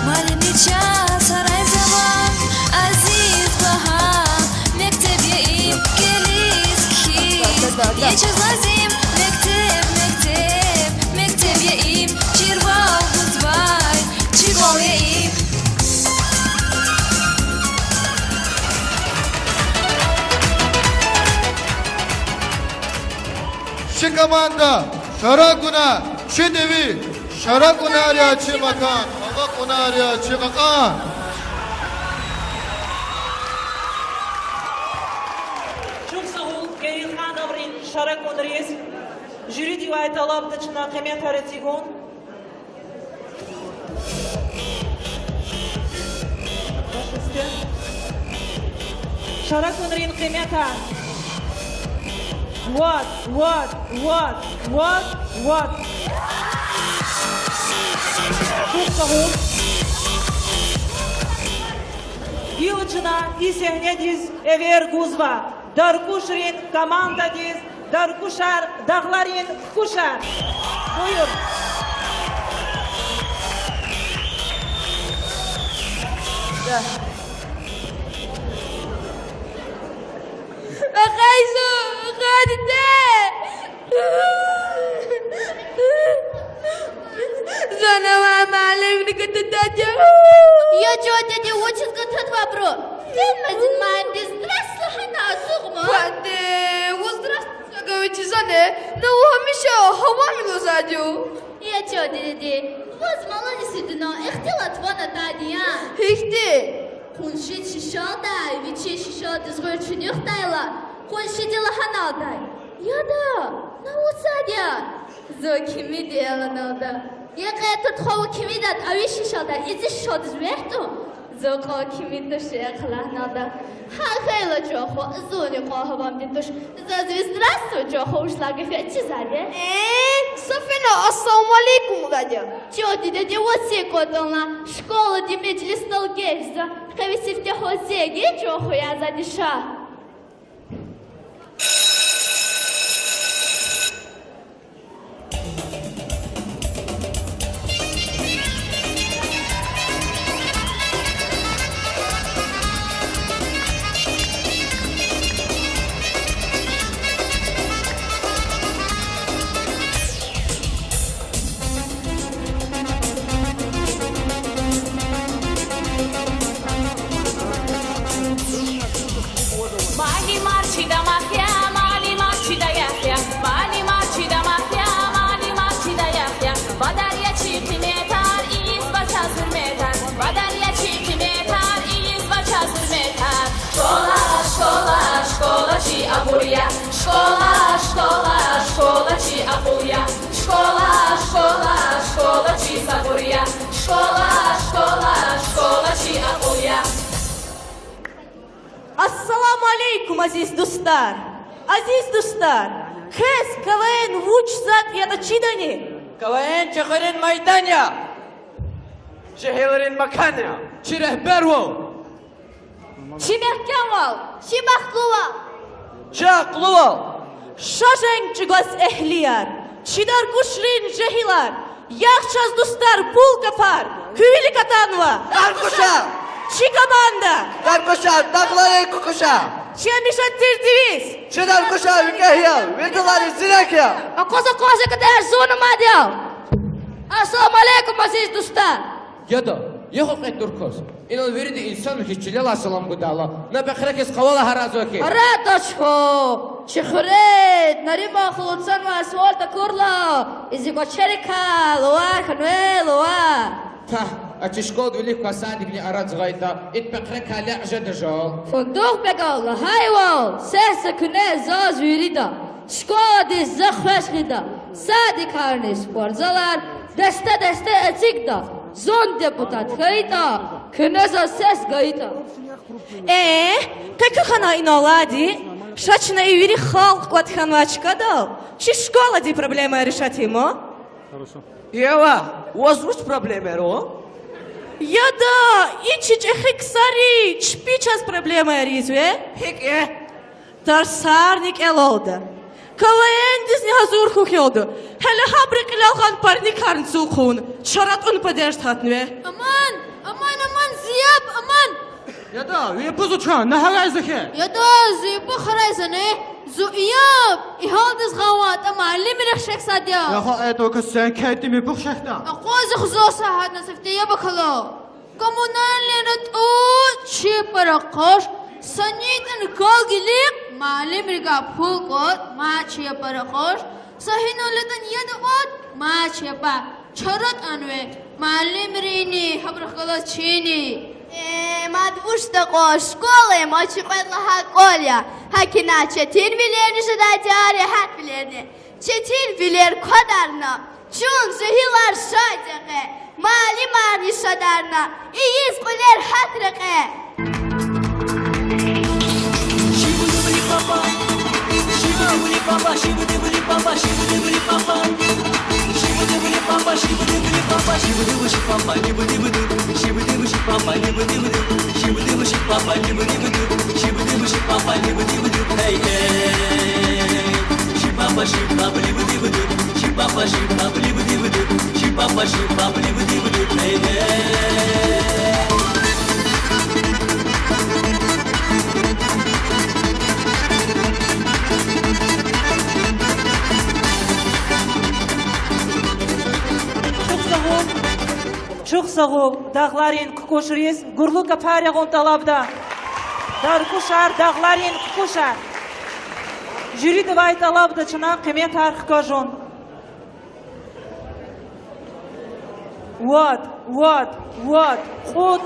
муаллимдин чаз гьарайзава, азиз багьа мектеб я им, кӀелиз кхьиз я чаз лазим, мектеб, мектеб, мектеб я им, чирвал гузвай чи кӀвал я им. Чи команда, Шарагуна, чи девир, Шарагунар я чи макан, Агъакьунар я чи кьакьан. Чухсагъул Герейхановрин Шарагунриз. Жюридивай тӀалабда чна къиметар эцигун. Шарагунрин къимета. Вад, вад, вад, вад, вад. Чухсагъул. Гила чна и сегьнедиз эвер гузва Даркушрин командадиз, Даркушар, дагъларин кукушар. Буюр. Ахъайзур, ахъа диде! Зун авай муаллимни катадайди я. Я чан диде, вучиз катадавайбуру? Фенмазин муаллимди здравствуй лагьана ацукьна. Кванде, вун здравствуй лагьана вичи зани, ну гьамиша гьавамир лугьузвайди я. Я чан диде, ваз малани сидуна ихтилат ван атайди я. Гьихьтин? Къунши шишалдай вичин шишалдиз гъуьр чуьнуьхдайла, къуншиди лагьаналда: Яда, на вуцайди я? Зун кимиди я лагьаналда. Я кьетӀ тухвавай кимидатӀа ви шишалдай и зи шишалдиз вегь тӀун, зун кьван кимид туш лагьаналда. Гьа хьайила, чан хва, зунни кьван гьавамдин туш. Заз ви здравствуй, чан хва, вуч лагьай гаф я чизвайди я? Э, са фена ассаламу алейкум лугьудайди я. Чан диде, ваз зекӀ кӀватӀунла, школадин межлисдал геж за, къе ви сифте хва зегьи, чан хва, язавайди ша. Школа, школа, школа чи акьул я. Школа, школа, школа чи сабур я. Школа, школа, школа чи акьул я. Ассаламу алейкум, азиз дустар! Азиз дустар, квез КВН вуч затӀ ятӀа чидани? КВН чи хуьруьн майдан я. Жегьилрин макан я. Чи регьбервал. Чи мягькемвал. Чи бахтлувал. Чи акьлувал. Ша женг чӀугваз, эгьлияр, чи Даркушрин жегьилар, ягъ чаз, дустар, пул капар, куь вилик атанва Даркуша, чи команда. Даркуша, дагъларин кукӀуша. Чи гьамиша тир девиз: чи Даркуша викӀегь я, ви тӀваралай зирек я. Акъваз, акъваз, я кьадар зун мад я. Ассаламу алейкум, азиз дустар! Яда, я хьи кьвед тур кваз. Инал вирида инсанри хьиз чилелай салам гудайла, на пехре хьиз къавалай гьаразва хьи. Арадач хьи, чи хуьре Нариман халу цанвай суал такурла, и зи кӀвачерикай лувар хьанвай, лувар. Агь, а чи школада вилик квай садикни арадиз гъайитӀа, итӀа пехрекай лекь жеда жал. Фундугъбеган лагьайвал, сес за куьне, заз вирида. Школадиз за хвеш гъида, садикарни спортзалар десте-десте эцигда. Зун депутат хьайитӀа, куьне заз сес гайитӀа. Э, къе куь хьана иналайди, ша чна и вири халкь кӀватӀ хьанвай чкадал чи школадин проблемаяр решать ийин ман. Ева, ваз вуч проблемаяр ава? Яда, и чи чӀехи ксари чпи чаз проблемаяр ийизва. ГьикӀ я? Тарсарни кӀелалда, КВН-дизни гьазур хьухь ялда, гьеле гьабурун кьилел гъана парникарни цугун хъувуна, чара тӀун падежда гьатнава. Аман, аман, аман, зи яб, аман! Яда, ви пу зун чан, на гьарай за хьи. Яда, зи пу харай за ни, зун яб, и гьалдиз гъанвай атӀа муаллимрихъ шехьзавайди я. Яха, э, тӀука сен кентӀи ми пух шехьда. Акъваз, хза са гьадна сифте яб акала. Коммунальныйра тӀуз, чи пара хъваш, санитӀан калгилихъ, муаллимрикай пул кӀватӀ, мад чи пара хъваш, са гьинал ятӀани яд акъваз, мад чи пара, чара тӀанва муаллимрини, гьабурухъ галаз чини. Э, мад вучда кьван, школа им чи кьвед лагьай кӀвал я. ГьакӀ ина четинвилерни жедайди я, регьятвилерни. Четинвилер квадарна, чун жегьилар шад я къе, муаллимарни шадарна, ийиз кьуьлер гьат рекье. Чухсагъул, чухсагъул Дагъларин кукӀушриз гурлу капар ягъун тӀалабда. Даркушар, Дагъларин кукӀушар. Жюридивай тӀалабда чна къиметар хкажун. Вад, вад, вад, кьуд,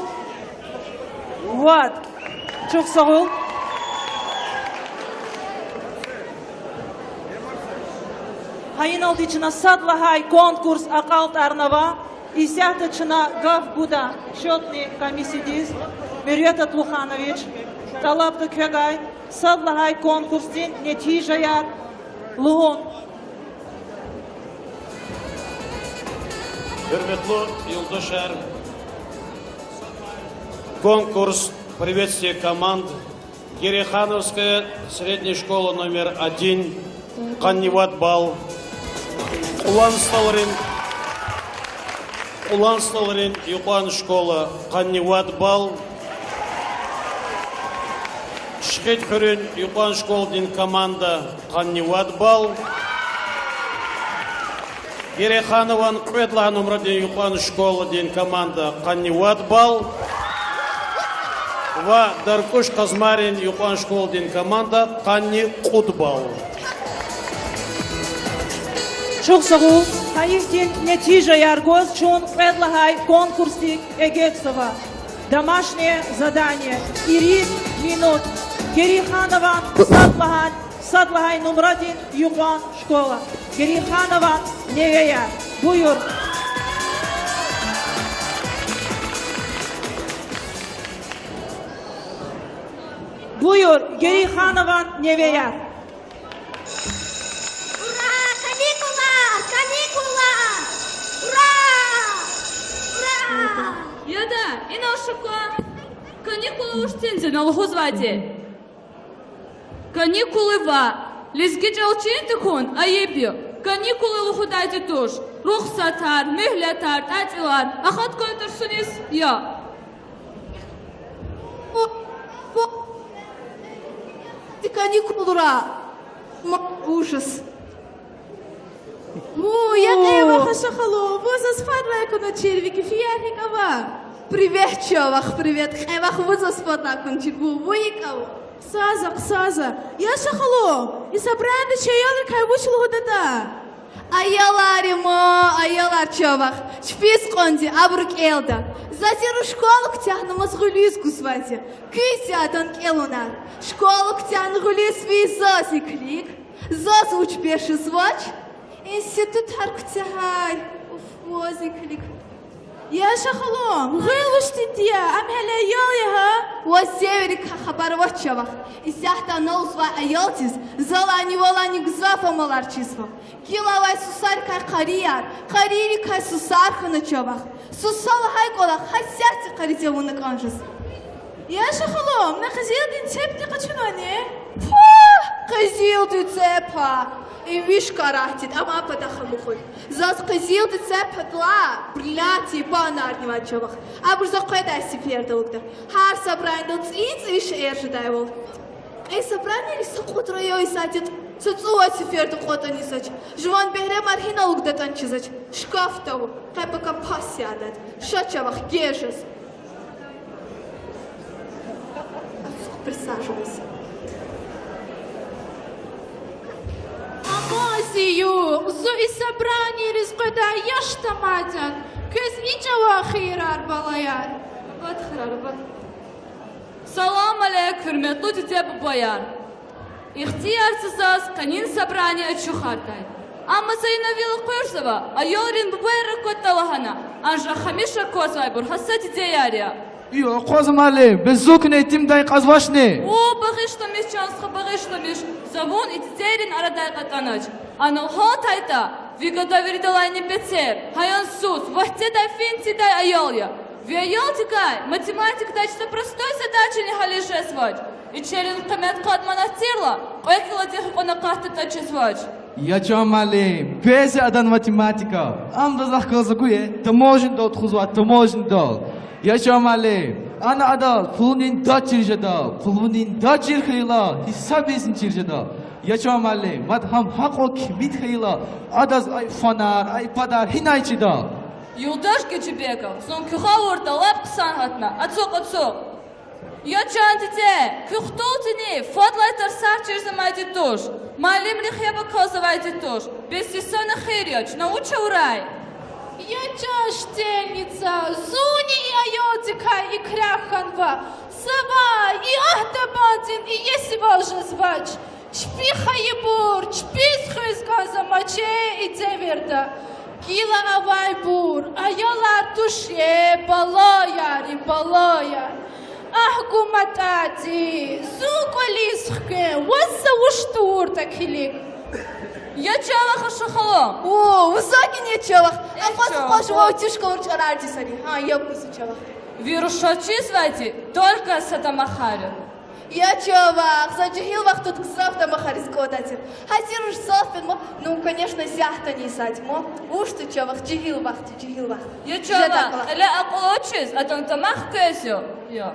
вад. Чухсагъул. Гьа иналди чна сад лагьай конкурс акьалтӀарнава. Исятда чна гаф гуда счётный комиссиядиз. Мервет Атлуханович, тӀалабда квевай сад лагьай конкурсдин нетижаяр лугьун. Гьуьрметлу юлдашар, конкурс приветствия команд. Герейхановская средняя школа номер один, къанни вад балл. Кьулан СтӀалрин, Кьулан СтӀалрин юкьван школа, къанни вад балл. Шихидхуьруьн юкьван школадин команда, къанни вад балл. Герейханован кьвед лагьай нумрадин юкьван школадин команда, къанни вад балл. Ва Даркуш Къазмайрин юкьван школадин команда, къанни кьуд балл. Чухсагъул, гьа ихьтин нетижаяр гваз чун кьвед лагьай конкурсдик эгечӀзава. Домашнее задание. Ирид минут. Герейханован сад лагьай Сад лагьай нумрадин юкьван школа. Герейханован невеяр. Буюр. Буюр, Герейханован невеяр. Ура! Каникулар! Каникулар! Ура! Ура! Яда, инал ша кван. Каникулар вуч тинди я лугьузвайди? Каникулар ваъ, лезги чӀал чир тахьун айиб я. Каникулар лугьудайди туш рухсатар, муьгьлетар, тӀатӀилар, ахат кӀан тарсуниз я. Каникулра. Ма, ужас. Му, я кьейвах, Яша халу, вун заз фадлай акуначир, ви кефияр гьикӀ ава? Привет, чувак, привет, кьейвах, вун заз фадлай акуначир, вун, вун гьикӀ ава? Хъсанзава, хъсанзава. Яша халу, и собраниеда чи аялрикай вуч лугьудатӀа? Аялар, ма, аялар, чувак, чпиз кьванди абуру кӀелда. За зи школа куьтягьна, маса гъуьлуьз гузвайди я. Куьз я адан кӀелунар? Школа куьтягьна гъуьлуьз физ заз и килиг. Заз вуч бес жезвач? Институтар куьтягьай. Уф, ваз и килиг. Яша халу, гъуьл вуч тинди я, ам гьеле аял я гьа. Ваз девиррикай хабар авач, чувак. Исятда ана лугьузвай аялдиз залайни валайни гзаф амалар чизва. Гила авай сусарикай къарияр, къарийрикай сусар хьана, чувак. Суса лагьай кӀвалах гьасятда къариз авуна кӀан жез. Яша халу, муна къизилдин цепни къачунвани? Пу, къизилдин цеп-а? И виш каратдин, ам а патахъ амукьуй. Заз къизилдин цеп патал бриллиантдин банарни авай, чувак. Абур за къведай сеферда алукӀда. Гьар собраниеда цӀийи-цӀийи шейэр жедайвал. Кьей собраниейри са кьуд район ийизвайди я, са цӀувад сеферда кьватӀани ийизвач. Жуван бегьремар гьина алукӀдатӀани чизвач. Шкафда ава, къе-пака пас ядайди. Ша, чувак, геж жез. Присаживайся. Амай зи югъ, зун и собраниейриз къведай яш тамадин, квез и чӀаван хийирар, балаяр. Салам алейк, гьуьрметлу диде-бубаяр! Ихтияр це заз къенин собрание ачухардай. Амма за инал вил акъваззава, аялрин бубайри аквада лагьана, анжах гьамиша аквазвайбур гьа са дидеяр я. Ю, акъваз, малим, бес зун куьне итимдай кьазвачни? О, багъишламиш, чан стха, багъишламиш, за вун и дидейрин арадай кьатӀанач. Анал гьалтайтӀа, ви гада виридалайни бетер, гьа ян сус, вахтедай фин тийидай аял я. Ви аялдикай математикадай са простой задачани гьализ жезвач. Ичерин къимет къад манат тирла, кьве килодихъ гьикьван акъатдатӀа чизвач. Я чан малим, бес я адан математика. Ам заз вахкал за гуй, таможнядал тухузвай, таможнядал. Я чан малим, ана адаз пулунин дад чир жеда, пулунин дад чир хьайила, гьисабизни чир жеда. Я чан малим, мад гьам гьакьван кимид хьайила, адаз айфонар, айпадар гьинай чида? Юлдаш Гьажибеков, зун куь гъавурда лап хъсан гьатна, ацукь, ацукь. Я чан диде, куь хтул тини, фадлай тарсар чирзамай ди туш, малимрихъ яб акалзавай ди туш, бес йисана хийир я, чна вуч авурай? Я чан школьница, зунни и аялдикай икряхъ хьанва. Завай и агь-табандин иесивал жезвач. Чпи хайибур чпиз хуьз кӀанзамач и девирда. Гила авайбур аялар туш, э, балаяр, и балаяр. Агь, гуматӀади, зун кӀвализ хквен, ваз за вуч тавуртӀа килиг. Я чан вах, Аша халу. О, вузакин я чан вах. Акъваз-акъваз жуван утюжкаяр чӀарарди сари. Гьа, я гуз чан вах. Ви рушаз чизвайди только са дамахар я. Я чан вах, за жегьил вахтунда гзаф дамахариз кӀандай тир. Гьа зи руш залф фена, ну, конечно, исятдани сад ма. Вуч тир чан вах, жегьил вахт, жегьил вахт. Я чан вах, кьиле акьул авачиз адан дамах квез я. Я.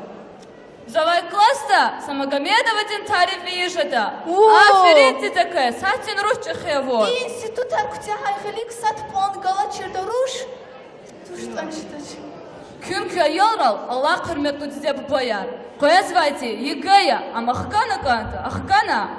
Завай классда са Магомедовадин тариф ийиз жеда. О! Аферин, диде, квез, гьахьтин руш чӀехи авур. Институтар куьтягьай гъилик сад пан галачирда руш. Туш тӀанчидач. Куьн куь аялрал алахъ, гьуьрметлу диде-бубаяр. Къвезвайди ЕГЭ я, ам ахкана кӀанда, ахкана.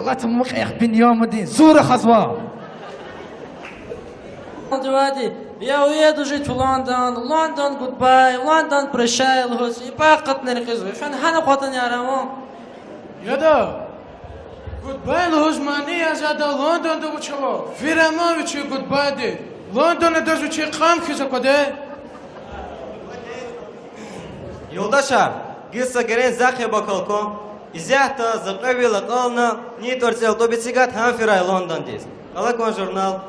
Лата мукьех Биньямидин зур рахазва. Дивайди, я уьеду жи ту Лондон, Лондон goodbye, Лондон прощай лугьуз, и пак къатни рекьизва. Фена гьана къватӀани арамун. Яда, goodbye лугьуз мани язада Лондонда вуч ава? Вири аман вичи goodbye ди. Лондон адаз вичи кьам хьиз акваде. Юлдашар, гила са герен захъ яб акал кван. Исятда за кьве вил акьална, ни тӀварцӀел тӀуб эцигайтӀа, гьам фирай Лондондиз. Къала кван журнал.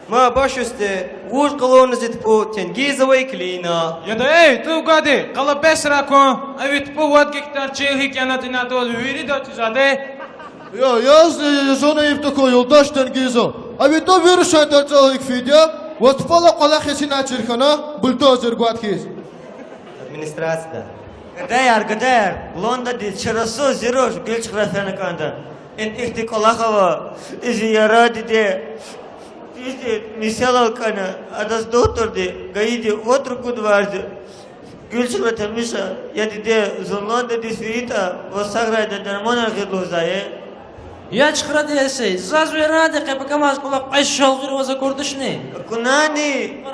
Ма башусте, вуж къалурна зи тупӀу, тенгиза ва иклина. Яда, эй, тӀуб гвайди, къала бесра кван, а ви тупӀу вад гектар чил гьикӀ янатӀа инатӀа ваз вирида чизаде. Я, язни, зунни иб тахьуй, юлдаш Тенгиза. А ви тӀуб вири шей тӀварцӀел гьикӀ фейиди я, ваз тупӀала къвалахиз гьинай чир хьана, бульдозер гвайди хьиз. Администрацияда. Гадаяр, гадаяр, Лондондиз чарасуз зи руш Гуьлчуьхраз фена кӀанда. Ин ихьтин кӀвалах ава, и зи яра диде, ихьтин месэлал кӀана, адаз духтурди, гайиди вад ругуд варз я. Гуьлчуьхра, тамаша, я диде, зун Лондондиз фейитӀа, ваз сагърайди дарманар гъид лугьузвай. Я чухрадиси, заз веранди къе пакамаз кӀвалах кьве шал гъир ваз акурдачни? Акунани?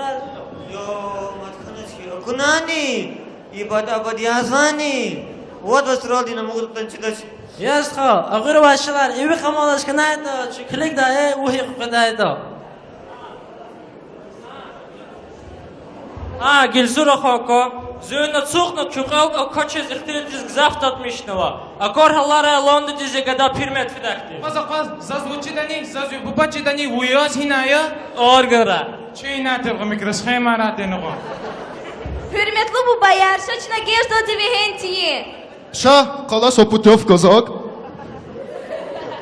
Акунани? Ибад-абад язвани? Вад ваз суралди намугъ тан чидач. Я стха, агъур авай шалар иви къамалаз хьанайтӀа, чи килигдай, вугьи хкведайтӀа. А, Гилзур ахва ква, зун ацукьна куь кьел квачиз ихтилатдиз гзаф татмишнава. Аквар гьаларай Лондондиз я гада Пирмет фидахьди. Акъваз, акъваз, заз вуч жедани, заз ви буба чидани, вун яз гьинай я? Органра. Чи инай тиргъа микросхемара денугъа. Гьуьрметлу бубаяр, ша чна геждалди вегьен тийин. Ша, къала са путёвка зак.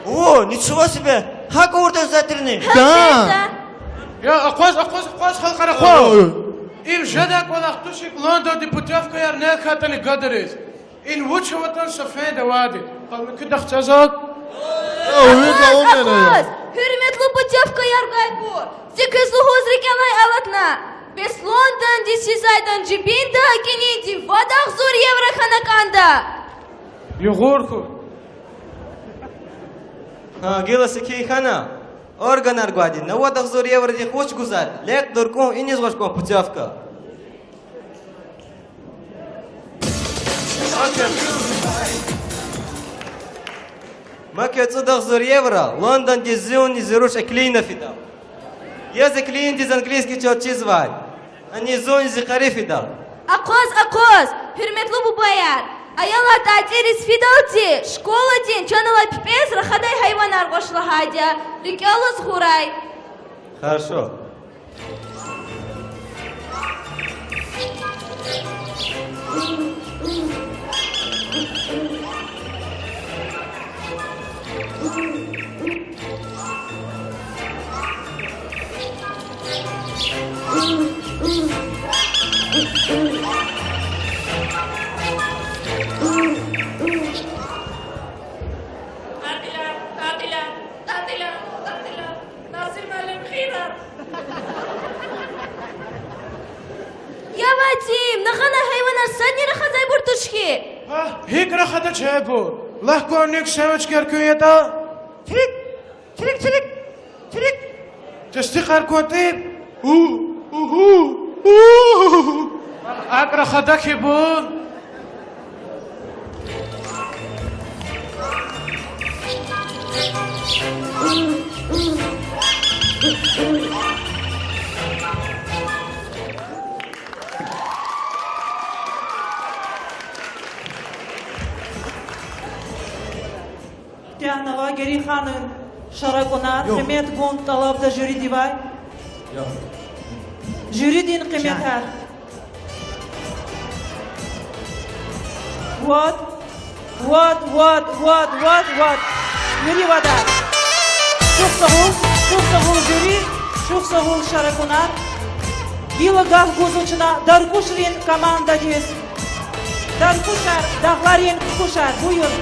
О, ничего себе! ГьакӀ авуртӀа затирни? Да. Я, акъваз, акъваз, акъваз, халкьари ахва. Ой. Им жедай кӀвалах туш, икӀ Лондонди путёвкаяр нек хьайитӀани гадариз. Ин вуч аватӀани са фенда авайди. Къалмикудахъ чаз акъваз, акъваз, гьуьрметлу путёвкаяр гайибур. Зи квез лугьуз рикӀелай алатна. Бес Лондондиз физвайдан жибинда кӀининди вад агъзур евро хьана кӀанда. Югъур хьуй. Гьа, гила секин хьана. Органар гвайди, на вад агъзур евродихъ вуч гузвай? Лекь дур кӀун, иниз гъваш кӀун путёвка. Мак я цӀуд агъзур евро, Лондондиз зунни зи руш Эклина фида. Я зи Эклиндиз английский чал чизвай. Ани зунни зи къари фида. Акъваз, акъваз, гьуьрметлу бубаяр. Аялар татӀирриз фидалди, школадин чан алай пипӀез рахадай гьайванар гъваш лагьайди я. РикӀелаз гъурай. Хорошо. Насир муаллим, хийирар. Я Вадим, нагъана гьайванар садни рахазайбур туш хьи? Агь, гьикӀ рахадач гьабур? Лагь кван, нек семечкаяр куьн ятӀа? Чирик, чирик, чирик, чирик. Тестикьар кван тӀиб. У, угу, у. АкӀ рахада хьи бу. Тягьнава Гериханан шаракӀунар, къимет гун тӀалабда жюридивай. Жюридин къиметар. Вад, вад, вад, вад, вад, вад. Вири вадар. Чухсагъул, чухсагъул жюри, чухсагъул шаракӀунар. Гила гаф гузва чна Даркушрин командадиз. Даркушар, дагъларин кукушар, буюр.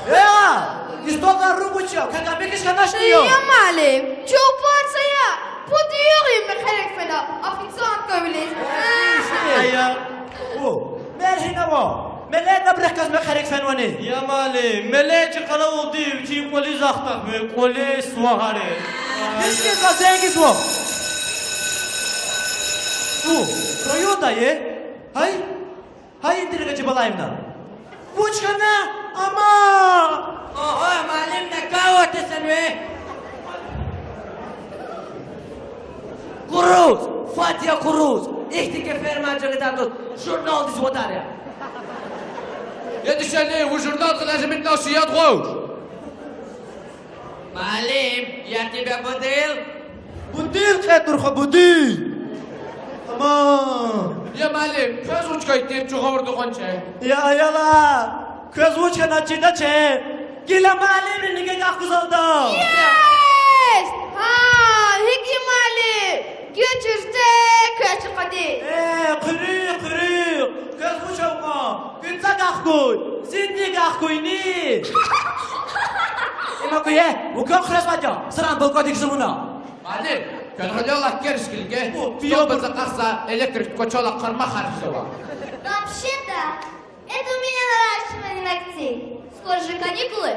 Э, истотар ругуча, как обидишь, Я муаллим, чуб варз ая, пуд югъ им мехъерик фена, официантка вилиз. Ая. У, мел гьинава? Меле набрехказ мехъерик фенвани? Я муаллим, меле чи къанавулди вичин кӀвализ ахтахмир, кӀвализ вагьари. Мискин заз зенгизва. У, райондай я? Гьай? Гьай, Интирга Чебалаевна. Вуч хьана, ама? Огьо, муаллим, накаватасан ви. Куруз, фад я куруз, ихьтинкви фермайри жагъидай туш, журналдиз вадар я. Я дишегьли, вун журнал кьиле жемитӀна шият гъваш. Муаллим, я тебе будил? Будил кьетӀурха, будил. Аман. Я муаллим, квез вуч хьайитӀа, чун гъавурда кьван чӀе. Я аялар, квез вуч хьана чидач. Гила муаллимри нига кахкузалда. Есть! Гьа, гьикӀ я муаллим? Гуьч ирте, квез чӀакъади. Э, хъуьруьгъ, хъуьруьгъ. Квез вуч авуна? Куьн цӀа кахкуй, зинни кахкуйни. Има куьне, вукан хрезвайди я, саран балкӀандик жувуна. Муаллим, квел гьалал акериш килиге. О, пиё база къахса электрик кочала къарма харжзава. Вообще-то, это у меня наращивание ногтей. Скоро же каникулы.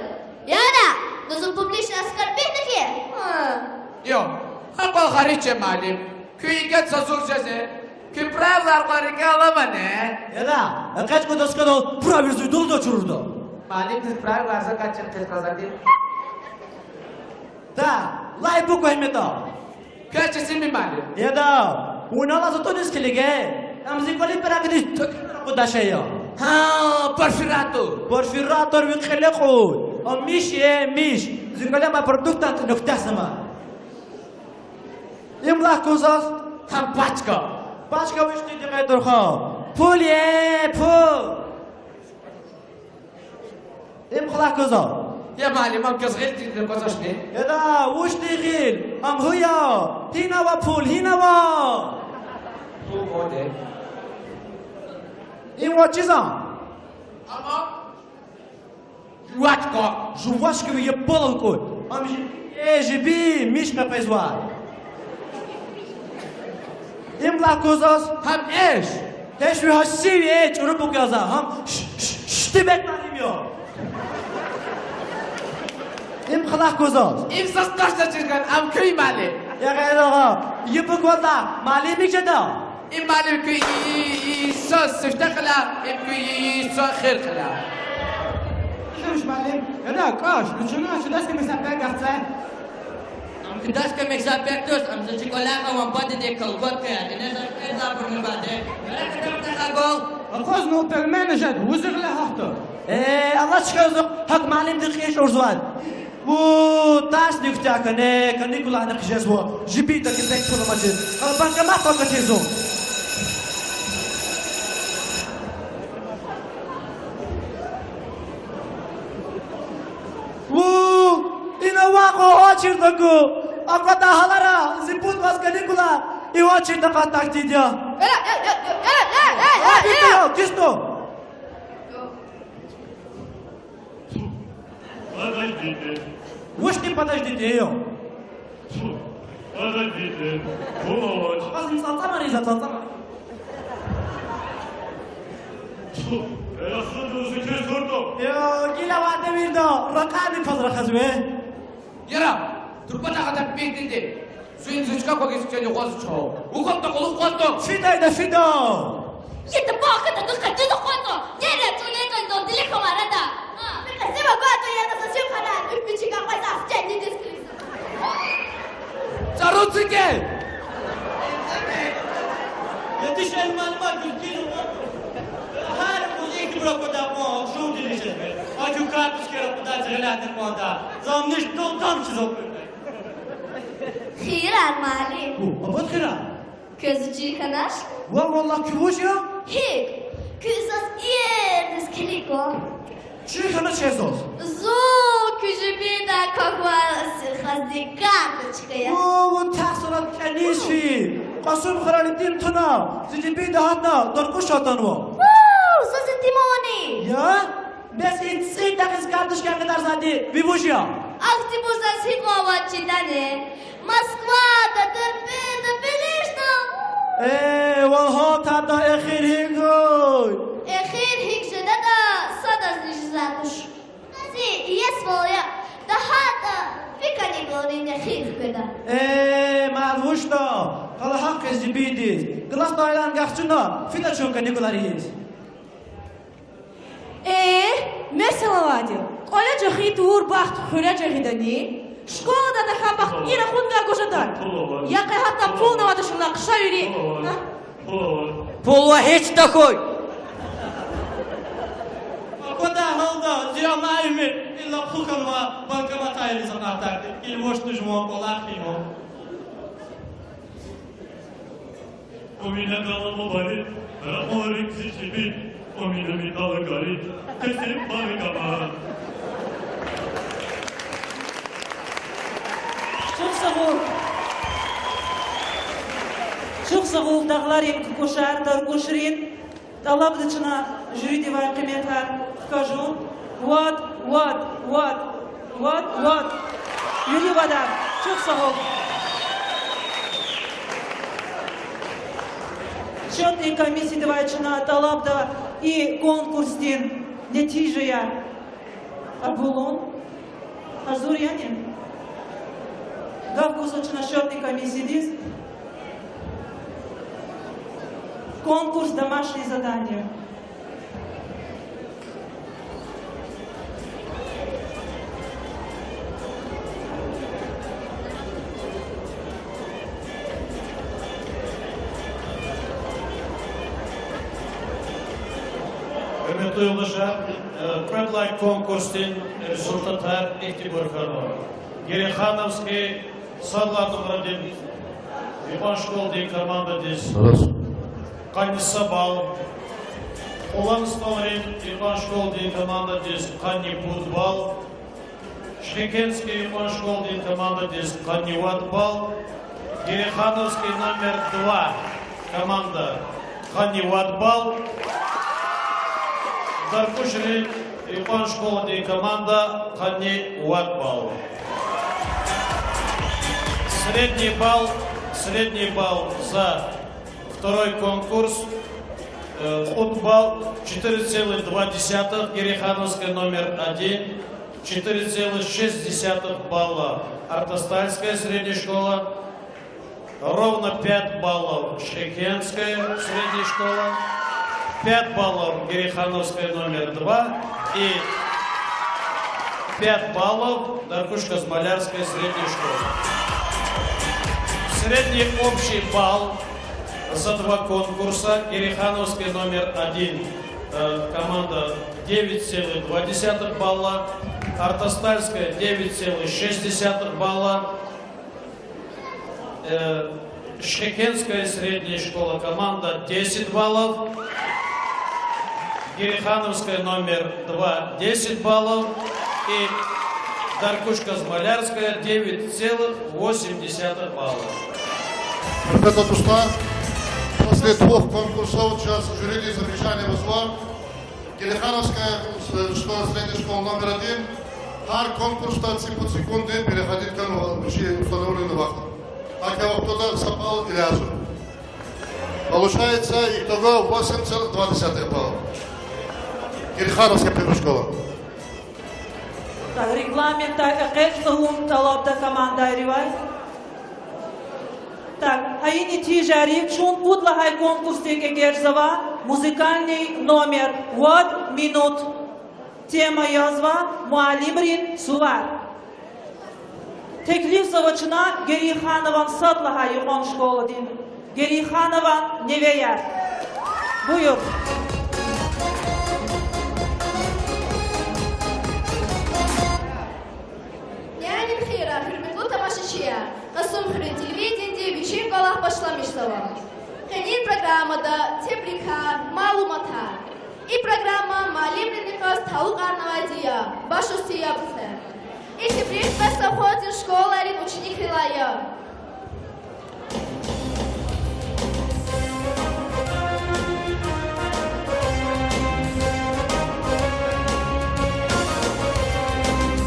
Яна, ну за публичное оскорбление. Йо, гьакьван гъарич я, муаллим. Куь игет зазур жезе. Куь правилар кьван рикӀел аламани? Яна, экъечӀ кӀанда доскадал, правилар зуьдулда чурурда. Муаллимдиз правилар за качен къиз къазади. Да, лай буква гьим ятӀа. Квез чизвани, муаллим? Яда, вуна лагьай затӀуниз килиге. Ам зи кӀвалин пара кӀвализ тӀуькӀуьр акъуддай шей я. Гьа, перфоратор. Перфоратор ви кьиле кьуд. Ам миш я, миш. Зи кӀвале ма продуктдин тӀуьнуьхдай сама. Им лагь кван заз. Гьам пачка. Пачка вуч тир, дикъетдурха? Пул я, пул. Им хълагь кван заз. Я муаллим, ам квез гъил тирди аквазвачни? Яда, вуч тир гъил? Ам гьуй я. Гьинава пул, гьинава? Пул вуч я? Им ваз чизвани? Ама жвачка. Жвачка ви яб палал кӀуд. Ам жи-, э, жибин миш къекъвезвай. Им лагь кван заз. Гьам эш. Эш ви гьа сив я, чӀуру буква я за. Гьам ш-, ш-, штибек муаллим я. Им хълагь кван заз. Им заз къачуз чиркан, ам куь муаллим. Я гъейри агъа, и буква лагь, муаллимик жеда. Им муаллим куь и-, и-, и-, са сифте кьиляй, им куь и-, и-, са хел кьиляй. Шумуш муаллим, яда, кӀаш, ну чуна чудасни мисапер гахцай. Ам куь дашка мисапер туш, ам за чи кӀваляй авай бадедин колготкаяр, ине за куьтягьбурни баде. Мера катаб тахагол. Акъваз, ну пельмени жед, вузи гъиле гьахьда. Э, Аллагь чкадиз, гьакӀ муаллимди кьин чӀурзавай. Ву, тарсни куьтягь хьана, каникуларни хъжезва, жибинда кепек пул амачиз. Къала банкоматдал катизва. Ву, ина ваъ кьван очередь аку. Аквадай гьалара, зи пуд вацӀ каникулар, и очередь акъатдай тирди я. Э, э, э, э, э, э, э, э, э. Кисто. Подождите. Вучни подождите, ё? Подождите. Пул авач. Акъваз, им цӀалцӀамариз, цӀалцӀамариз. Тьфу, я Расул, зикир сурдо. Ё, гила ваъ девирда, ракъани кваз рахазве. Яра, турпа тахада пикниди. Суин зучка квагиз ксени гъваз чо. Ухаб да къулу къвазда. Фидай да фида. Еда бахада да къачуда къвазда. Яра, чуне кандон дили хамарада. А, спасибо, гвада, я на сосил хана. Уьпичи ка къваза, стенни дискрис. Царуцике. Етиш, эл малума гюлкин. Гьар музей кибра кода кван, шуди лишет. Акю карточкера куда зелятин кванда. Замниш долдам чизо куртай. Хийирар, муаллим. Гьу, абад хийирар. Квез чи хьанач? Ва валлагь, куь вуж я? ГьикӀ, куь заз иердиз килигва. Чи хьанач заз? Зун куь жибинда квахьай сирхазди карточка я. О, вун тахсанат кӀаниз фи. Кьасумхуьрел итим туна, зи жибинда гьатна, даркьуш атанва. Ву, заз итим авани? Я? Бес и цӀийи дагъиз карточка кьидарзавайди ви вуж я? Ахьтинбур заз гьикьван вад чидани? Москвада, Дербентда, Белижда. Э, вал гьалтайда эхир гьикӀ хьуй? Эхир гьикӀ жедатӀа, садазни жезвай туш. Зи иесвал я, дагьатӀа ви каникулрин эхир хкведа. Э, мад вучда, къала гьахъ хъийиз жибиндиз. Классдай алай гаф чна, фида чун каникулриз. Э, месела авайди я, кӀвале жагъиди тавур бахт хуьре жагъидани? Школадани гьа бахтни рахунга гуз жеда? Я къе гьатта пулни авайди я шумуд, хъша вири. Пул ава гьич тахьуй. Аквадай гьалда, зи анай уьмуьр, илла пул хьанва банкоматайриз акъатарди. Килиг, вучда жуван кӀвалах ийимир. Кумина галама бари, ракъурик зи чиби, кумина ми тала гари, кесиб бари кама. Чухсагъул. Чухсагъул, Дагъларин кукӀушар, Даргушрин. ТӀалабда чна жюридивай къиметар хкажун. Вад, вад, вад, вад, вад. Вири вадар. Чухсагъул. Счётный комиссиядивай чна тӀалабда и конкурсдин нетижаяр кьабулун. Гьазур яни? Гаф гузва чна счётный комиссиядиз. Конкурс «Домашнее задание». Гьуьрметлу юлдашар, э, кьвед лагьай конкурсдин результатар ихьтинбур хьанва. Герейхановский сад лагьай нумрадин юкьван школадин командадиз къанни са балл, Кьулан СтӀалрин юкьван школадин командадиз къанни пуд балл, Шихекенский юкьван школадин командадиз къанни вад балл, Герейхановский номер два команда къанни вад балл, Даркушрин юкьван школадин команда къанни вад балл. Средний балл, средний балл за второй конкурс, э, кьуд балл, четыре целых два десятых, Герейхановская номер один, четыре целых шесть десятых балла, Артастальская средняя школа, ровно пять баллов, Шихекенская средняя школа, пять баллов, Герейхановская номер два и пять баллов, Даркуш-Казмалярская средняя школа. Средний общий балл за два конкурса: Герейхановская номер один, э, команда девять целых два десятых балла, Артастальская девять целых шесть десятых балла, э, Шихекенская средняя школа команда десять баллов, Герейхановская номер два десять баллов и Даркуш-Казмалярская девять целых восемь десятых балла. Гьуьрметлу дустар, после двух конкурсов чаз жюриди замечание гузва. Герейхановская, э, школа, средняя школа номер один. Гьар конкурсда цӀипуд секунда переходить хьанва вичин установленный вахт. Гьа и вахтунда са балл илязва. Получается, итого восемь целых два десятых балла. Герейхановская первая школа. Так, регламентдай экъечӀ тавун тӀалабда командайривай. Так, гьа и нетижайрив чун пуд лагьай конкурсдик эгечӀзава, музыкальный номер, вад минут. Тема язва: муаллимрин сувар. Теклифзава чна Герейханован сад лагьай юкьван школадин Герейханован невеяр. Буюр. Няни хийра, гьуьрметлу тамашачияр, Кьасумхуьруьн телевидениеди вичин кӀвалах башламишзава. Къенин программада тебрикар, малуматар. И программа муаллимрин йикъаз талукьарнавайди я, башусиябузе. И тебрик Къестахуалдин школайрин ученикрилай я.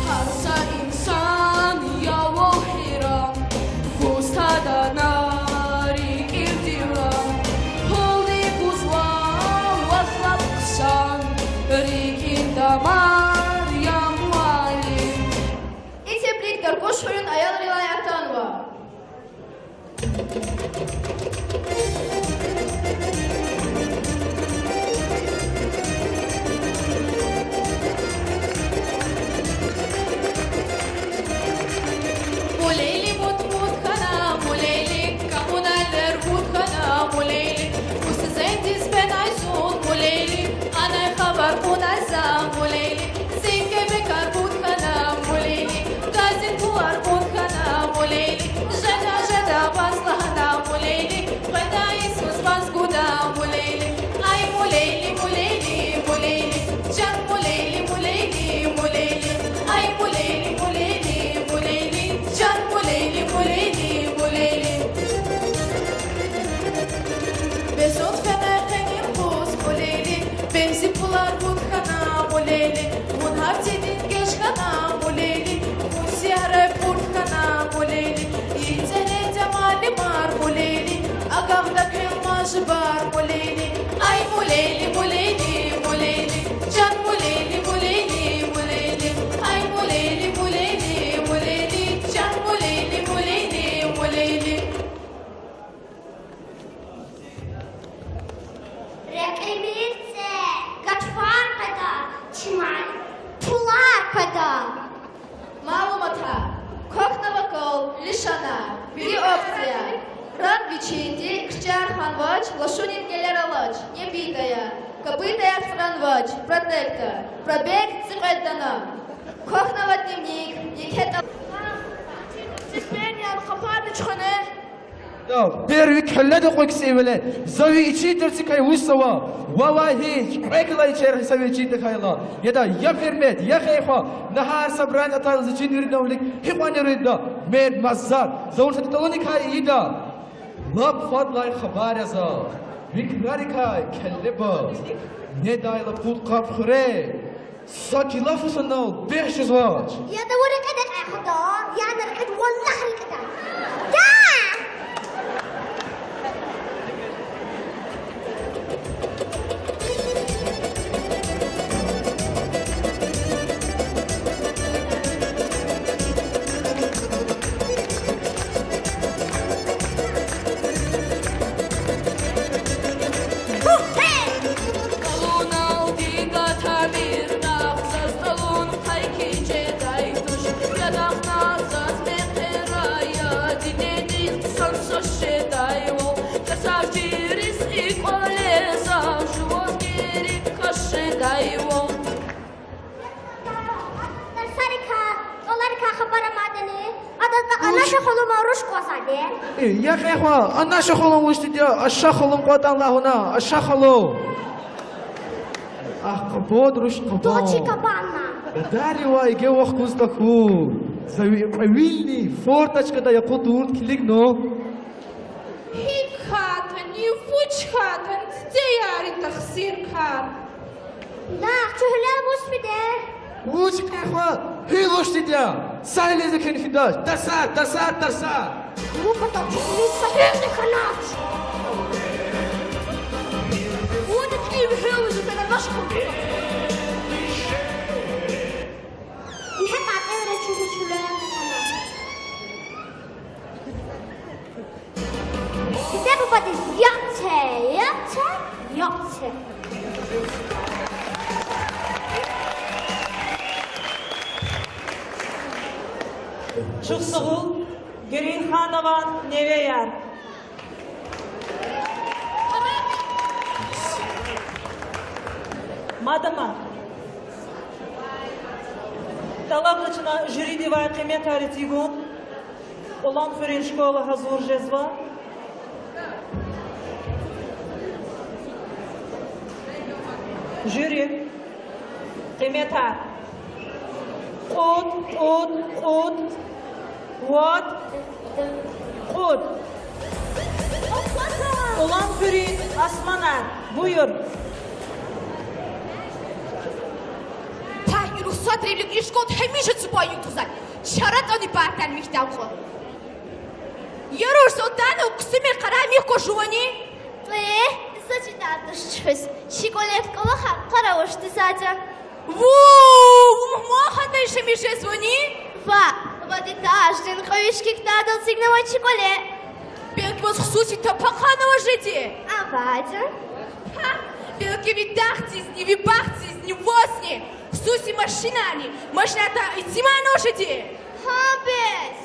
Гьар са инсан РикӀин тамар я муаллим. И теплик Даргушхуьруьн аялрилай атанва. Мулейли, мут-мут хьана, мулейли, капуналер гуд хьана, мулейли, мусизендиз пенай зун, мулейли, анай хабар кьунай за, мулейли, зи кепекар гуд хьана, мулейли, газдин пулар гуд хьана, мулейли, жеда-жеда ваз лагьана, мулейли, къведай йисуз ваз гуда, мулейли, ай мулейли, мулейли, мулейли, чан мулейли, мулейли, мулейли, ай мулейли, мулейли, мулейли, чан мулейли, мулейли, мулейли. Безун фена къенин къуз, мулейли, бензин пулар гуд хьана, мулейли, вун гьар цидин геж хьана, мулейли, вун сиярай пурт хьана, мулейли, и цӀеред я муаллимар, мулейли, агагьда квел мажибар, мулейли, ай мулейли, мулейли, мулейли, чан мулейли, мулейли, мулейли, ай мулейли, мулейли, мулейли, чан мулейли, мулейли, мулейли. Рекьимир це, гатфар къведа, чимай пулар къведа. Малуматар: квахьнава кал, лишанар, вири опция. Ран вичинди, кичӀер хьанвач, лашунин гелер алач, небийда я, копытаяр цӀранвач, протектор, пробег цӀикьвед дана. Квахьнава дневник, еке тӀа- Стипендияр къапарда чуьхвена. Яда, первый кьилелди кьуьк сивиле, за ви ичи тирцикай вуч сава? Валлагь, гьич кьве кьилелди ичер са ви ичи тахьайла. Яда, я Пирмет, я Хейхва, нагьар собрание атайла зи чин виридан вилик гьикьван иридда, мер мазар, за вун са тӀалуникай ийида. Лап фадлай хабар я за, ви крарикай кьиле баз, недайла пуд къаб хуьре, са кило фу санал бес жезвач. Яда, вун рекьида кьехда, яна рекьида, валлагь, рекьида. Да! Калуналди гатамир дагъ, заз калун хъай кичӀедай туш. Ядахъна заз мехъерая, дидедиз хъсан са жедайвал, касар чириз и кӀвале заз жуваз герек кас жедайвал. Тарсарикай, кӀвалерикай хабар амайдани? Адаз Анаша халу ман руш кӀвазайди. Э, я Хейхва, Анаша халу вуч тир я, Аша халу кӀватӀан лагьана, Аша халу. Ахъ, къабад руш, къабад. Ту чи капанна. Даривай иге вахкуз тахьуй. За ви кьве вилни форточкадай акъудуртӀ килигна. ГьикӀ хьайитӀани, вуч хьайитӀани, дидеярин тахсир кар. Дагъ, чи гьуьлел вуч фида? Вуч, Хейхва, гьуьл вуч тир я? Са гьуьлдиз куьн фидач. Тарсар, тарсар, тарсар. Вун патал чуьхуьриз са гьуьлни хьанач. Вун кӀев гьуьл жувена нашху. Ингье кьатӀелра чуьхуьриз гьуьлел хьанач. Диде-бубадиз яб це, яб це, яб це. Чухсагъул, Герейханован невеяр. Мадама, тӀалабна чна жюридивай къиметар эцигун. Уланхуьруьн школа гьазур жезва. Жюри, къиметар: кьуд, кьуд, кьуд, вад, кьуд. Уланхуьруьн Османар, буюр. Пагь, и рухсатрин вилик и школда гьамиша цупай югъ тухузвай. ЧаратӀани партаяр михьда кьван. Ярар, Султанов, ксумер къарагъ, михь кваз жувани? Э, за чидай туш чуьхуьз. Чи кӀвале кӀвалахар къаравуш тизади. Ву, ву мугьман хьана яшамиш жезвани? Ваъ, вад этаждин кьве виш кӀикӀдайдал эцигнавай чи кӀвале. Белки ваз хсуси тапа хъванавай жеди? Авайди. Гьа, белки ви дахдизни, ви бахтдизни вазни хсуси машинани, машинатар ициманавай жеди? Гьа, бес.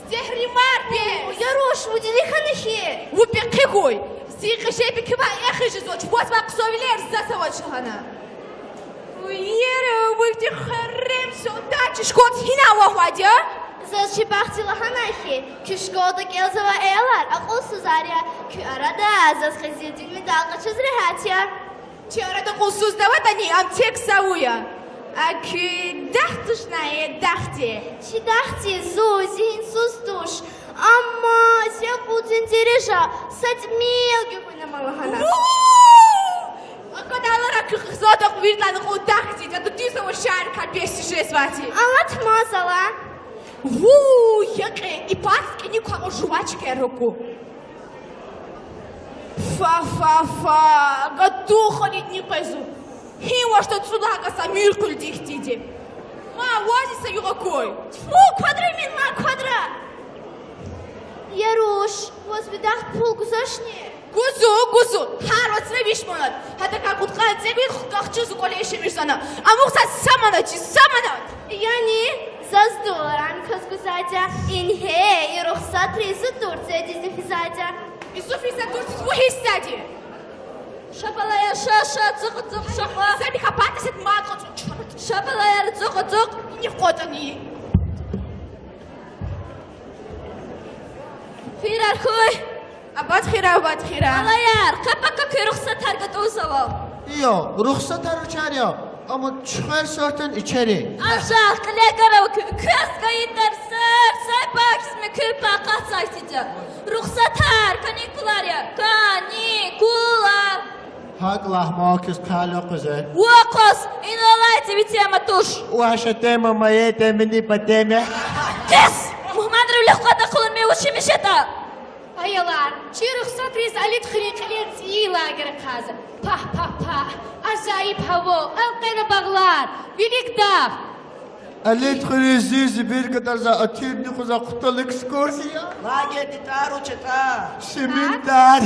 Сегьримар бес. Я руш, вун дили хьана хьи. Вун пехъи хьуй. Зи кьежеби квай эхиз жезвач, ваз ва хъсавилер заз авач лагьана. Уе, вун вичи херем садачи школдиз гьина авахьвайди я? Заз чи бахтзи лагьанай хьи, куь школада кӀелзавай аялар акьулсузар я, куь арада заз къизилдин медал къачуз регьят я. Чи арада акьулсуз аватӀани, ам тек заву я. А куь дахд тушни, э, дахди? Чи дахди зун зигьинсуз туш. Амма зи акьулдин дережа са тӀимил гуьгъуьна ама лагьана. Аквада, Аллагь, куь хизанда кьве виридалай акьулдахъ хьиз, ада дуьз авай шаирар бес жезвайди. Алатма зала. Ву, я кье, и пад кӀаник квахьун жуваз чкер руку. Фа-фа-фа, гатун халидни къвезва. Гьи вашда цӀуд лагьай кас амир къуьлдихьтинди. Ма ваз са югъ акуй. Тфу, квадра ман, ма квадра. Я руш, ваз ви дахд пул гузвачни? Гузва, гузва, гьар вацра виш манат. ГьадакӀа кьудкъанни цӀекӀуьд хкахчи зи кӀвале яшамиш жезва. Амукь заз са манат чи, са манат. Яни, заз долларар кваз гузвайди я. Ингье, и рухсатри зи турцедизни физвайди я. Исуф иса турци ву гьиссади? Ша, балаяр, ша, ша, цукь, цукь, ша кьва. Саби хапати сад мад кьацӀу чурт. Ша, балаяр, цукь, цукь. Ни кьватӀани. Хийирар хьуй. Абад хийирар, абад хийирар. Балаяр, къе пака куь рухсатар гатӀунзава. Йо, рухсатар вичер я, амма чуьхвер сортан ичери. Ажагъ, кьиле гара куь, квез гайи тарсар, сай бахшизми куь пакъат сайтида. Рухсатар, каникулар я, каникулар. ГьакӀ лагь, ма квез хъайила къвезвай. Ву акъваз, инал алай ци ви тема туш. Ваша тема моей темы не по теме. Кес! Мугьманривилихъ кьватӀа хъулурми вучимиш ятӀа. Аялар, чи рухсатриз Алидхуьруьн кьилел цӀийи лагерь ахъайзава. Пагь-пагь-пагь, ажайиб гьава, элкъвена багълар, вилик дагъ. Алидхуьруьз зи биркатар за атирни хуьзва хъутал экскурсия. Лагерьдин тӀвар вуч ятӀа? Шимин тӀвар.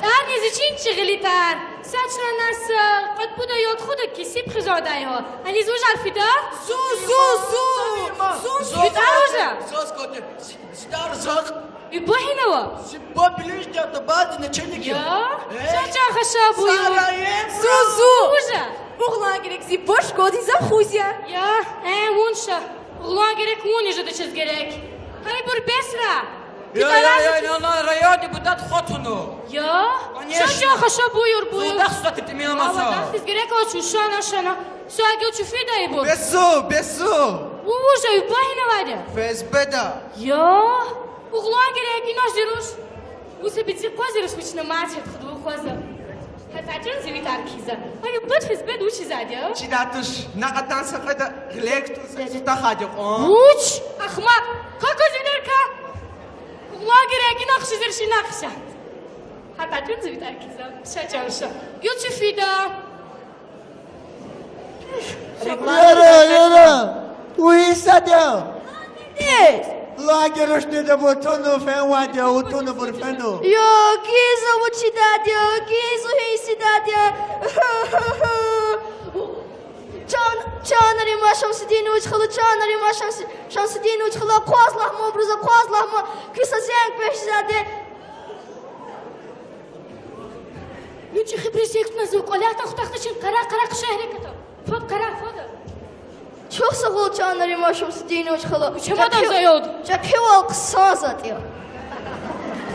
ТӀварни зи чин чи гъиле тӀвар. Са чна нас, э, кьвед-пуд аял тухуда кесиб хизанвайди я. Аниз вужар фида? Зун, зун, зун. Зун, зун. Ви тӀвар вуж я? Заз кати. Зи, зи тӀвар Закь. Ви буба гьинава? Зи буба Билижда, Табадин начальник я. Я? Э? Ша чан хаша буюр. Сараем. Зун, зун. Вуж я? Угълан герек зи буба школадин завхоз я. Я, э, вун ша. Угълан герек вун я жеда чаз герек. Гьа ибур бесра. Я, я, я, я, на, на, районный депутат хатуна. Я? Конечно. Ша чан хаша буюр, буюр. Зун дахса титимил маса. Ава, дахсиз герек авач, шана, шана. Са гил чуфида ибур. Бес зун, бес зун. Ву вуж я, ви буба гьинавайди я? ФСБ-да. Я? Угълан герек, инаш зи руш. Ву са бицӀи къваз зи руш, вучна мад шад худву къваза. ГьатӀа чун зи ви тӀвар кхьизва. Ами, бад ФСБ-да вучизвайди я? Чидай туш, накь атана са къведа, гъиле кутун са сутахайди кьван. Вуч? Ахмакь! Кака зи винер ка! Угълан герек, инахш зи руш, инахш. ГьатӀа чун зи ви тӀвар кхьизва. Ша чан ша. Гил чуфида. Яра, яра! Вуй сад я? Лагерь рушни да бу туну фенвайди я, ву туну бур фену. Я, гиза вучидайди я, гиза гьиссидайди я. Чан, чан Нариман Шамсудинович хала, чан Нариман Шамс-, Шамсудинович хала, къваз лагьман абуруз, къваз лагьман, куь са зенг пешзади. Ну, чи хибри сектна зу кӀвалятна хутахна чин къара-къара хъша гьереката. Фад къара, фада. Чухсагъул, чан Нариман Шамсудинович хала. Чамадан заяд. Чапхивал хъсан затӀ я.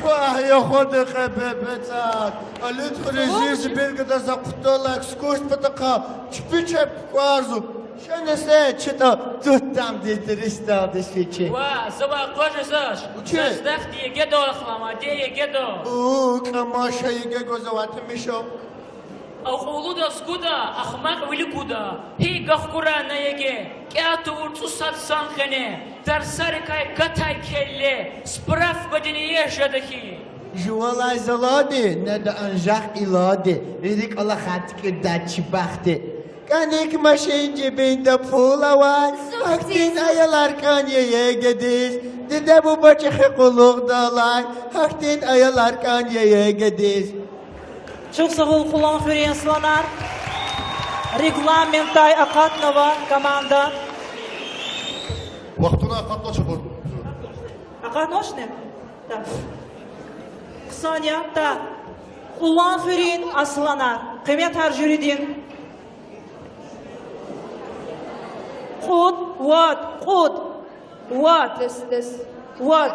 Вагь, я хвада къе бебецад. Алидхуьруьз зи биркатар за хъутал экскурсия патахъай чпи чеб кукӀварзава. Шенесе читӀа туттамди дристалди сичи. Ва, завай къважезаш. Учи? Заз дахди ЕГЭ-да ахлама, де ЕГЭ-да. У, кьамаша ЕГЭ гваз аватмишаб. Акьуллудаз гуда, ахмакь вилик гуда. Гьи гахкурай на ЕГЭ, кӀел тавур цӀусад сан хьане, тарсарикай катай келле, справкадини еш жеда хьи. Жувалай заланди неда анжах илади, вири кӀвалахар туькӀуьрдай чи бахтди. КӀаник машин жибинда пул авай, гьахьтин аялар кӀан я ЕГЭдиз, диде-буба чӀехи къуллугъдалай, гьахьтин аялар кӀан я ЕГЭдиз. Чухсагъул, Къуланхуьруьн асланар. Регламентдай акъатнава команда. Вахтунда акъатнач абур. Акъатначни? Так. Хъсан я, так. Къуланхуьруьн асланар. Къиметар жюридин. Кьуд, вад, кьуд, вад. Дес, дес. Вад.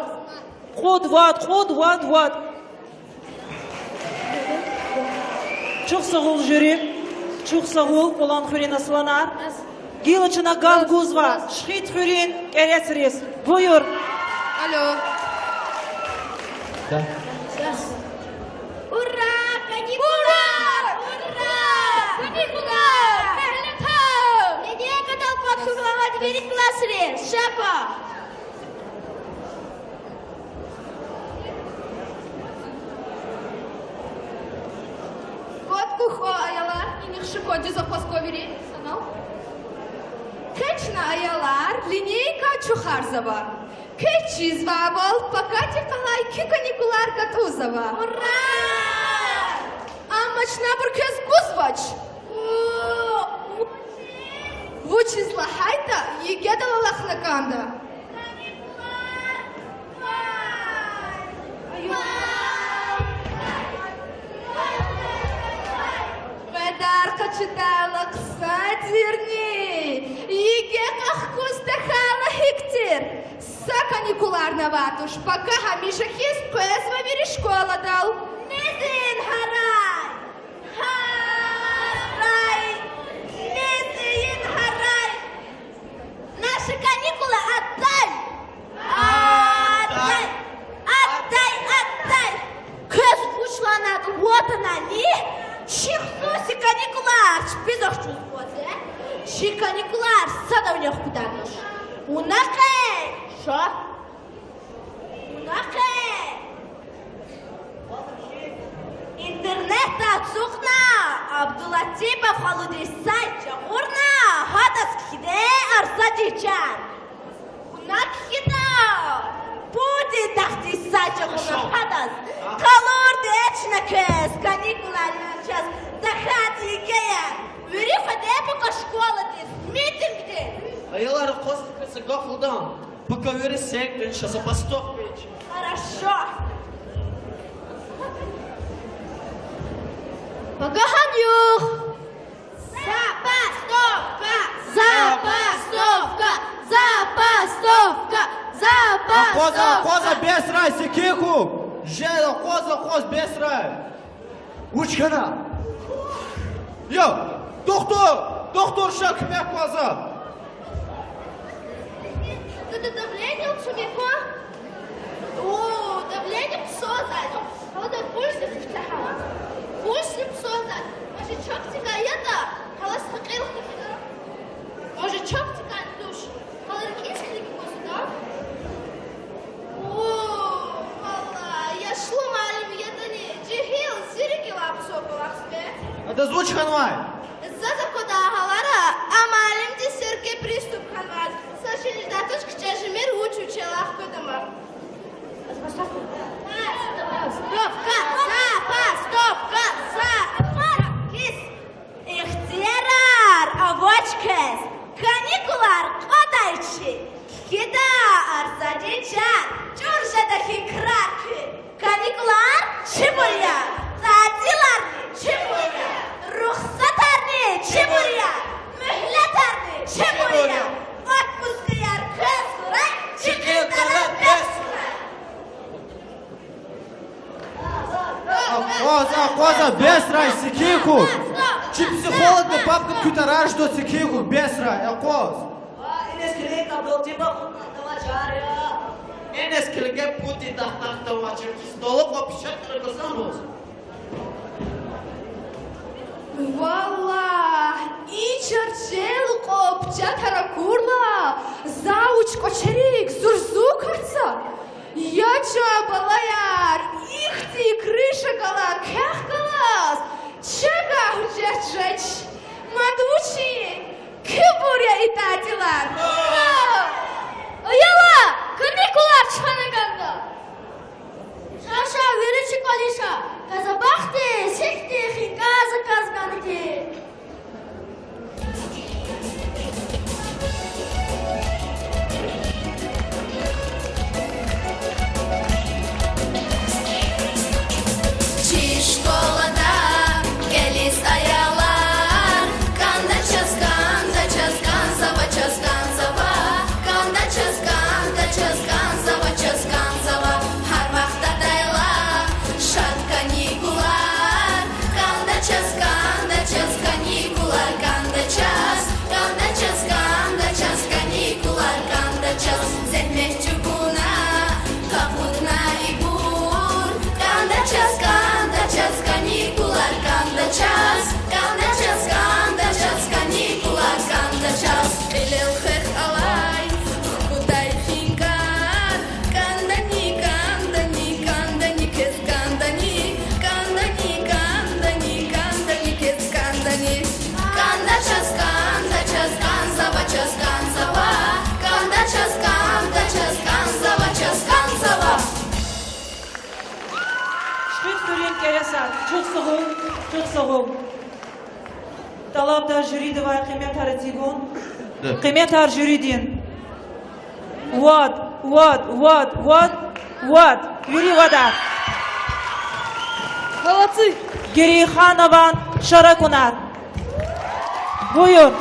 Кьуд, вад, кьуд, вад, вад. Чухсагъул, жюри. Чухсагъул, Къуланхуьруьн асланар. Гила чна гаф гузва Шихидхуьруьн кӀерецриз. Буюр. Алло. Да. Ура! Каникулар! Ура! Каникулар! Линейкадал квахьзавайди вири классриз. Ша квахь. КватӀ кухъ, аялар, инихъ шукур, дуьз акваз кван вири, санал. Къе чна, аялар, линейка ачухарзава. Квез чизвайвал, пакадихъ галай куь каникулар гатӀунзава. Ура! Амма чна абур квез гузвач. Вучиз лагьайтӀа, ЕГЭдал алахъна кӀанда. Къведар къачудайла хъсан тирни, ЕГЭ къахкуз тахьайла гьикӀ тир? Са каникуларни авайд туш, пака гьамиша хьиз къвезва вири школадал. Незин гьарай! Гьарай! Незин гьарай! Наши каникулы, отдай! Отдай! Отдай! Отдай! Квез вуч лагьанатӀа ватанани, чи хсуси каникулар чпиз ахчуз кӀанзава. Чи каникулар садавни хкудайд туш. Вуна къе, ша. Вуна къе. Интернетда ацукьна, Абдулатипов халудин сайт жагъурна, гьадаз кхьида арзадин чар. Вуна кхьида Путин тахьдин сайт жагъурна, гьадаз. Къалурди чна квез, каникулар я чаз, тахьайтӀа ЕГЭ я. Вири къведа пака школадиз, митингдиз. Аялар, акъваз, квез са гаф лугьудан. Пака вири секӀ, забастовка ийин. Хорошо. Пака гьам югъ. Забастовка! Забастовка! Забастовка! Акъваз, акъваз, забастовка! Бесрай, секин хьухь! Жен, акъваз, акъваз, бесрай! Вуч хьана? Я, духтур, духтур, ша куьмек кван за. Давление цуьк я ква. О, давление ксазвай. Гьада пульсник кутягьай. Пульсник ксазвай. Мажичок тикай ятӀа, гьалас гьакьил хкида. Мажичок тикай туш. Гьала рикӀиз килиг кваз да. О, валлагь, яшлу муаллим ятӀани, жегьил, зи рикӀелай ксазвай кӀвалахзава. Адаз вуч хьанвай? Заз аквадай гьалара, а муаллимдиз серге приступ хьанвай. Са шейни жедай туш, кичӀе жемир, вуч вичел ахкведамаз. Забастовка, забастовка, забастовка. Ихтиярар авач квез, каникулар кьадай чи, кхьида арзадин чар, чӀур жеда хьи крар куь. Каникулар чибур я, тӀатиларни чибур я, рухсатарни чибур я, муьгьлетарни чибур я, отпускаяр квез хьурай, чи кьил тӀварар бес хьурай. Акъваз, акъваз, бесрай, секин хьухь. Чи психологди папкадин куь тӀварар жеда, секин хьухь, бесрай, акъваз. А, иниз килиг, Абдулатипов, давай чар я. Иниз килиг, Путин тахтахда авачир, столу кьван печатар гузвани ваз? Валлагь, и чарчел кьван печатар акурла, завуч кӀвачерик зурзу катзава. Я чан балаяр, ихьтин жеч. Мад вучин, куьбур я и татӀилар. Аялар, каникулар чна кӀанда. Ша, ша, вири чи кӀвализ ша. Къазанбахъди, сихди, хинкӀал заказ гана хьи. Чи школада кӀелиз аялар, кӀанда чаз, кӀанда чаз, кӀанзава чаз, кӀанзава. КӀанда чаз, кӀанда чаз, кӀанзава чаз, кӀанзава. Гьар вахт дадайла шад каникулар. КӀанда чаз, кӀанда чаз, каникулар, кӀанда чаз, кӀанда чаз, кӀанда чаз, каникулар, кӀанда чаз. Зегьмет чӀугуна, къакъудна ибур. КӀанда чаз, кӀанда чаз, каникулар, кӀанда чаз, кӀанда чаз, кӀанда чаз, каникулар, кӀанда чаз. Кьилел хвехъ алай хкудай хинкӀар. КӀандани, кӀандани, кӀандани, квез кӀандани, кӀандани, кӀандани, кӀандани, квез кӀандани. КӀанда чаз, кӀанда чаз, кӀанзава чаз, кӀанзава. КӀанда чаз, кӀанда чаз, кӀанзава чаз, кӀанзава. Шуьткьурин кӀелесар. Чухсагъул, чухсагъул. ТӀалабда жюридивай къиметар эцигун. Къиметар жюридин. Вад, вад, вад, вад, вад. Вири вадар. Молодцы! Герейханован шаракунар. Буюр.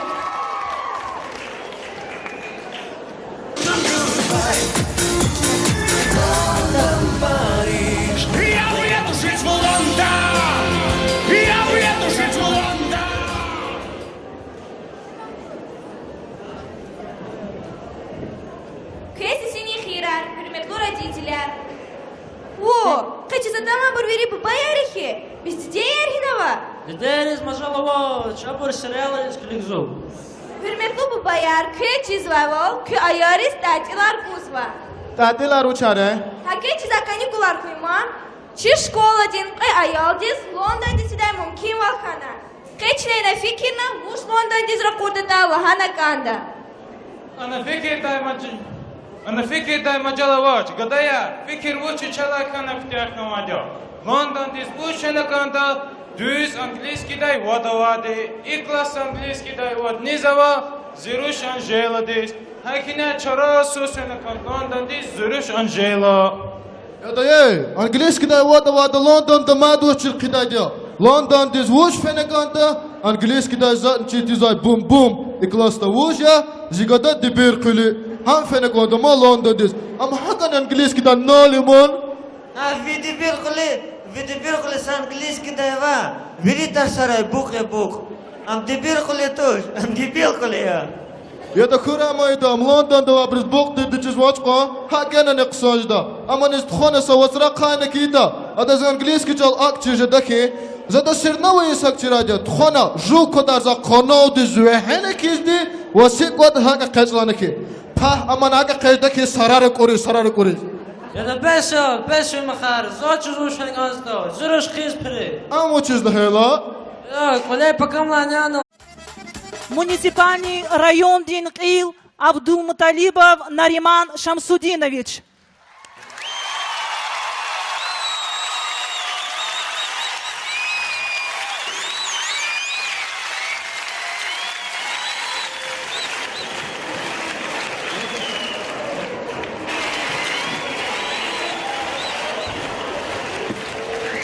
Квез исини хийирар, гьуьрметлу родителар. О, къе чиз атанвайбур вири бубаяр я хьи, бес дидеяр гьинава? Дидейриз мажал авач, абур сериалриз килигзава. Гьуьрметлу бубаяр, квез чизвайвал, куь аялриз татӀилар гузва. ТатӀилар вучар я? ГьакӀ хьайила, чиз каникулар хьун ман, чи школадин кьве аялдиз Лондондиз фидай мумкинвал хьана. Къе чна ина фикирна, вуч Лондондиз ракъурдатӀа лагьана кӀанда. Ана фикирдай маж-, ана фикирдай мажал авач, гадаяр, фикир вуч вичелай хьана куьтягь хьанвайди я. Лондондиз вуч фена кӀанда, дуьз английскийдай вад авайди, и класс английскийдай вад низ ава, зи руш Анжеладиз. ГьакӀ хьайила чарасуз фена кӀанда Лондондиз зи руш Анжела. Яда, эй, английскийдай вад авайди Лондонда мад вуч чир хъийидайди я? Лондондиз вуч фена кӀанда, английскийдай затӀни чир тийизвай бум-бум, и классда вуж я, зи гада Дибиркьуьли. Гьам фена кӀанда ман Лондондиз. Ам гьакӀан английскийдай нал я ман. А ви Дибиркьуьли, ви Дибиркьуьли са английскийдай ваъ, вири тарсарай букь я букь. Ам Дибиркьуьли туш, ам Дибиркьуьли я. Яда, хьурай ман ида, ам Лондонда авайбуруз букь тирди чизвач кьван, гьакӀ генани хъсан жеда. Амма низ тухвана са вацра ахъайна хьайитӀа, адаз английский чӀал акӀ чир жеда хьи, за да сирнава исак чирайди я, тухвана, жув квадарза къаналдиз вегьена хьизди, ва сикӀ кӀватӀ гьакӀ экъечӀ лагьана хьи. Пагь, амма акӀ экъечӀда хьи, сарар акӀуриз, сарар акӀуриз. Яда, бес я, бес я, махар, заз чиз вуч фена кӀанзаватӀа, зи руш хъийиз пири. Ам вучиз лагьайла? Я, кӀвале пакамлай няна. Муниципальный райондин кьил Абдулмуталибов Нариман Шамсудинович.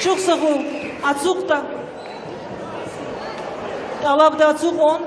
Чухсагъул, ацукьда. ТӀалабда ацукьун.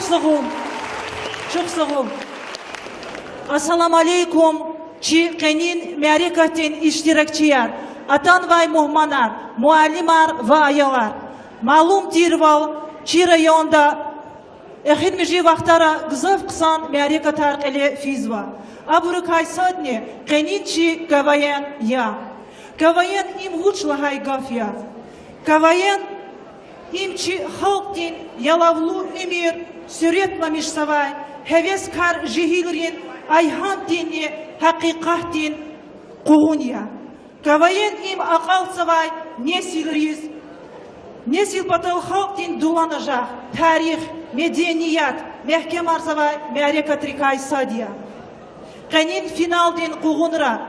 Чухсагъул. Чухсагъул. Ассаламу алейкум, чи къенин мярекатдин иштиракчияр, атанвай мугьманар, муаллимар ва аялар. Малум тирвал, чи районда эхиримжи вахтара гзаф хъсан мярекатар кьиле физва. Абурукай садни къенин чи КВН я. КВН им вуч лагьай гаф я? КВН им чи халкьдин ялавлу уьмуьр суьретламишзавай гьевескар жегьилрин айгьамдинни гьакъикъатдин къугъун я. КВН им акьалтзавай несилриз, несил патал халкьдин дуланажагъ, тарих, меденият мягькемарзавай мярекатрикай сад я. Къенин финалдин къугъунра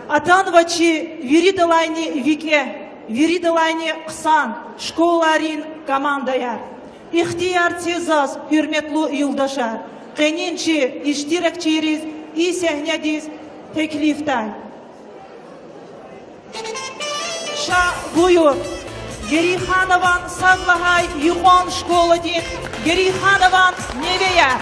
атанва чи виридалайни викӀегь, виридалайни хъсан школайрин командаяр. Ихтияр це заз, гьуьрметлу юлдашар, къенин чи иштиракчийриз и сегьнедиз теклифдай. Ша, буюр, Герейханован сад лагьай юкьван школадин Герейханован невеяр.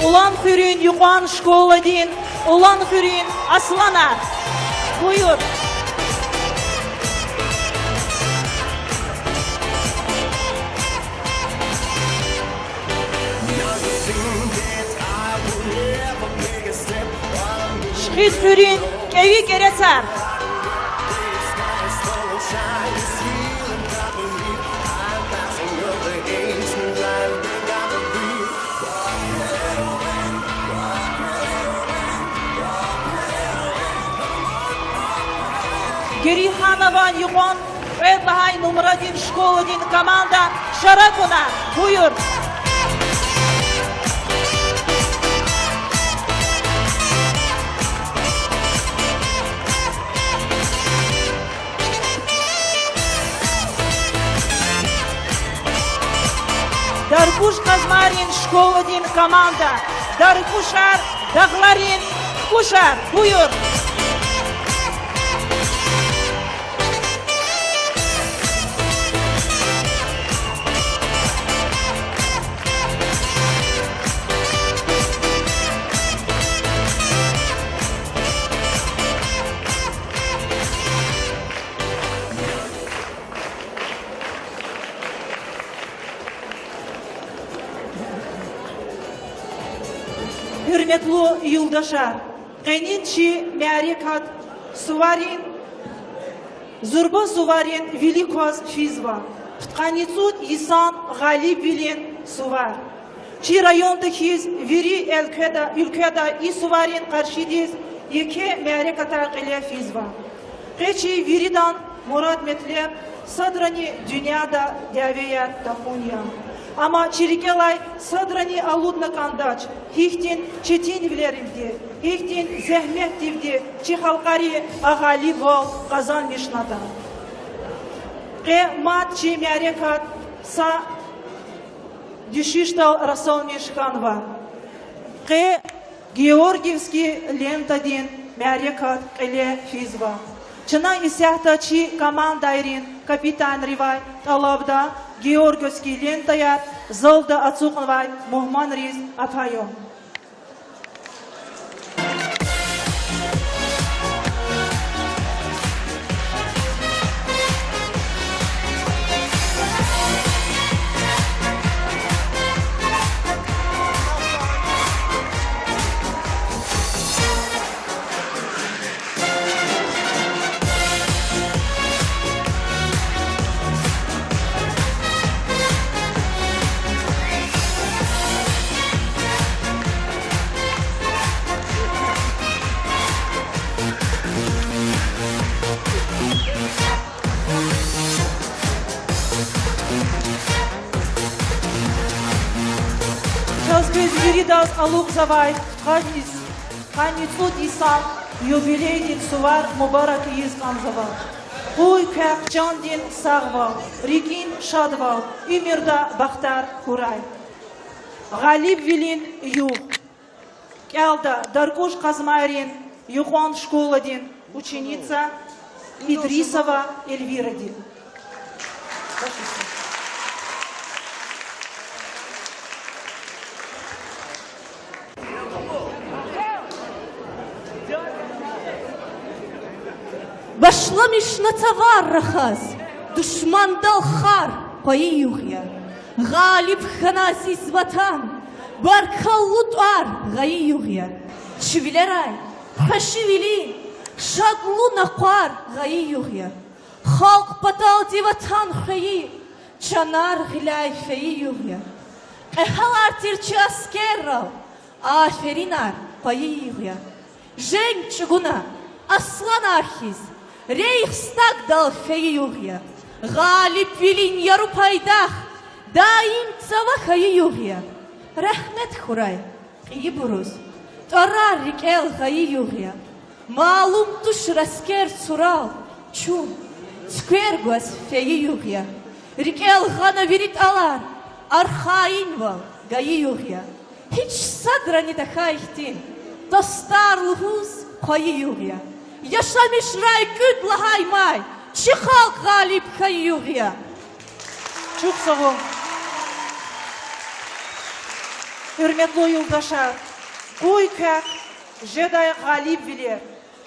Уланхуьруьн юкьван школадин Уланхуьруьн асланар. Буюр. Шихидхуьруьн кӀеви кӀерецар. Герейханован юкьван кьвед лагьай нумрадин школадин команда, шар акуна, буюр. Дарбуш-Къазмайрин школадин команда, Дарбушар, дагъларин кукӀушар, буюр. Гьуьрметлу юлдашар, къенин чи мярекат суварин, зурба суварин вилик кваз физва. Пудкъанни цӀуд йисан гъалибвилин сувар. Чи районда хьиз вири уьлкведа, уьлкведа и суварин къаршидиз еке мярекатар кьиле физва. Къе чи виридан мурад-метлеб садрани дуьньяда дявеяр тахьун я. Амма чи рикӀелай садрани алудна кӀандач, гьихьтин четинвилеривди, гьихьтин зегьметдивди чи халкьари а гъалибвал къазанмишнатӀа. Къе мад чи мярекат са дуьшуьшдал расалмиш хьанва. Къе Георгиевский лентадин мярекат кьиле физва. Чна исятда чи командайрин капитанривай тӀалабда Георгиевский лентаяр залда ацукьнавай мугьманриз апайун. Чаз квез виридаз алукьзавай къанни, къанни цӀуд йисан Юбилейдин сувар мубарак ийиз кӀанзава. Къуй квехъ чандин сагъвал, рикӀин шадвал, уьмуьрда бахтар хьурай. Гъалибвилин югъ. КӀелда Даркуш-Къазмайрин юкьван школадин ученица Идрисова Эльвиради. Башламишна цавар рахаз, душмандал хар къвайи югъ я. Гъалиб хьана азиз Ватан, баркаллу тӀвар гъайи югъ я. Чи вилерай хвешивилин шадлу накъвар гъайи югъ я. Халкь паталди Ватан хвейи, чанар гъиляй фейи югъ я. Кьегьалар тир чи аскеррал, аферинар къвайи югъ я. Женг чӀугуна асланар хьиз, Рейхстагдал фейи югъ я. Гъалибвилин яру пайдах даим цава хьайи югъ я. Рагьмет хьурай кьейибуруз, тӀварар рикӀел гъайи югъ я. Малум туш, раскер сурал чун цуьквер гваз фейи югъ я. РикӀел гъана вири тӀалар архайинвал гайи югъ я. Гьич садрани тахьай хьтин тостар лугьуз хъвайи югъ я. Яшамишрай кӀуьд лагьай май, чи халкь гъалиб хьайи югъ я. Чухсагъул. Гьуьрметлу юлдашар, къуй квехъ жедай гъалибвилер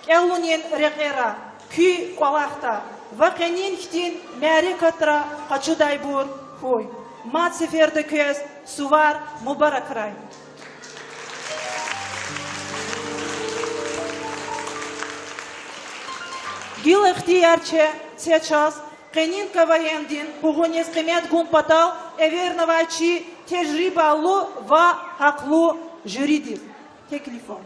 кӀелунин рекьера, куь кӀвалахда ва къенин хьтин мярекатра къачудайбур хьуй. Мад сеферда квез сувар мубаракрай. Гила ихтияр це чаз къенин КВН-дин къугъуниз къимет гун патал эвернавай чи тежрибалу ва гьахълу жюридиз. Теклиф ава.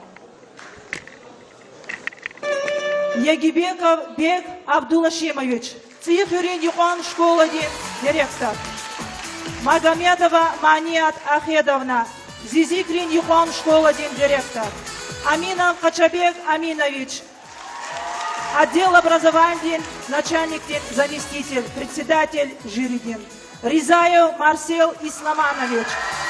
Ягибеков Бег Абдулашимович, ЦӀийи хуьруьн юкьван школадин директор. Магомедова Маният Ахедовна, Зизикрин юкьван школадин директор. Аминов Къачабег Аминович, отдел образованидин начальникдин заместитель, председатель жюридин. Ризаев Марсел Исламанович,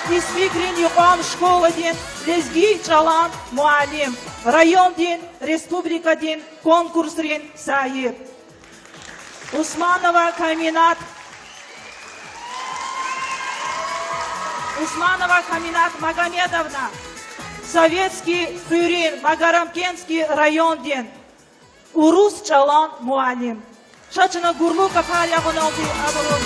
Испикрин юкьван школадин лезги чӀалан муаллим, райондин, республикадин конкурсрин саиб. Усманова Каминат, Усманова Каминат Магомедовна, Советский хуьруьн Магарамкентский райондин урус чӀалан муаллим. Ша чна гурлу капар ягъуналди абурун.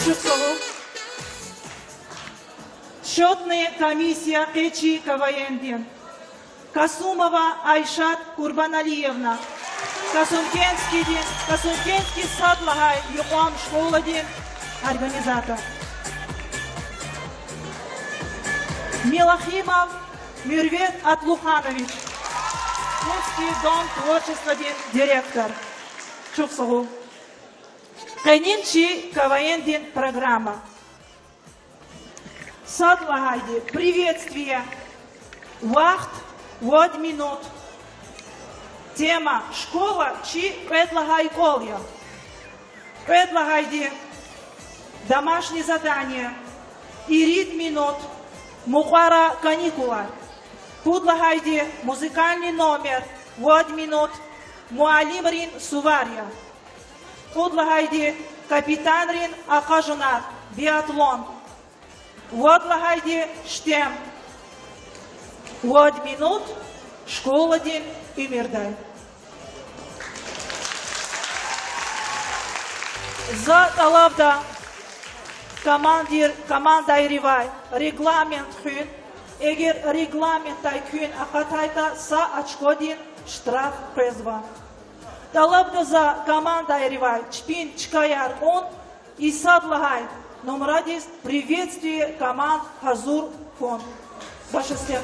Чухсагъул. Счётная комиссия къе чи КВН-дин. Касумова Айшат Курбаналиевна, Касумкентскийдин, Касумкентский сад лагьай юкьван школадин организатор. Мелахимов Мирвет Атлуханович, Курский дом творчестводин директор. Чухсагъул. Къенин чи КВН-дин программа. Сад лагьайди приветствие, вахт, вад минут. Тема: школа чи кьвед лагьай кӀвал я. Кьвед лагьайди домашнее задание, ирид минут, мукьвара каникулар. Пуд лагьайди музыкальный номер, вад минут, муаллимрин сувар я. Кьуд лагьайди капитанрин акъажунар, биатлон. Вад лагьайди штем. Вад минут школадин уьмуьрдай. За тӀалабда командир-, командайривай регламент хуьн, эгер регламентдай куьн акъатайтӀа, са очкодин штраф къвезва. ТӀалабда за командайривай чпин чкаяр кьун, и сад лагьай нумрадиз приветствие команд гьазур хьун. Башастер.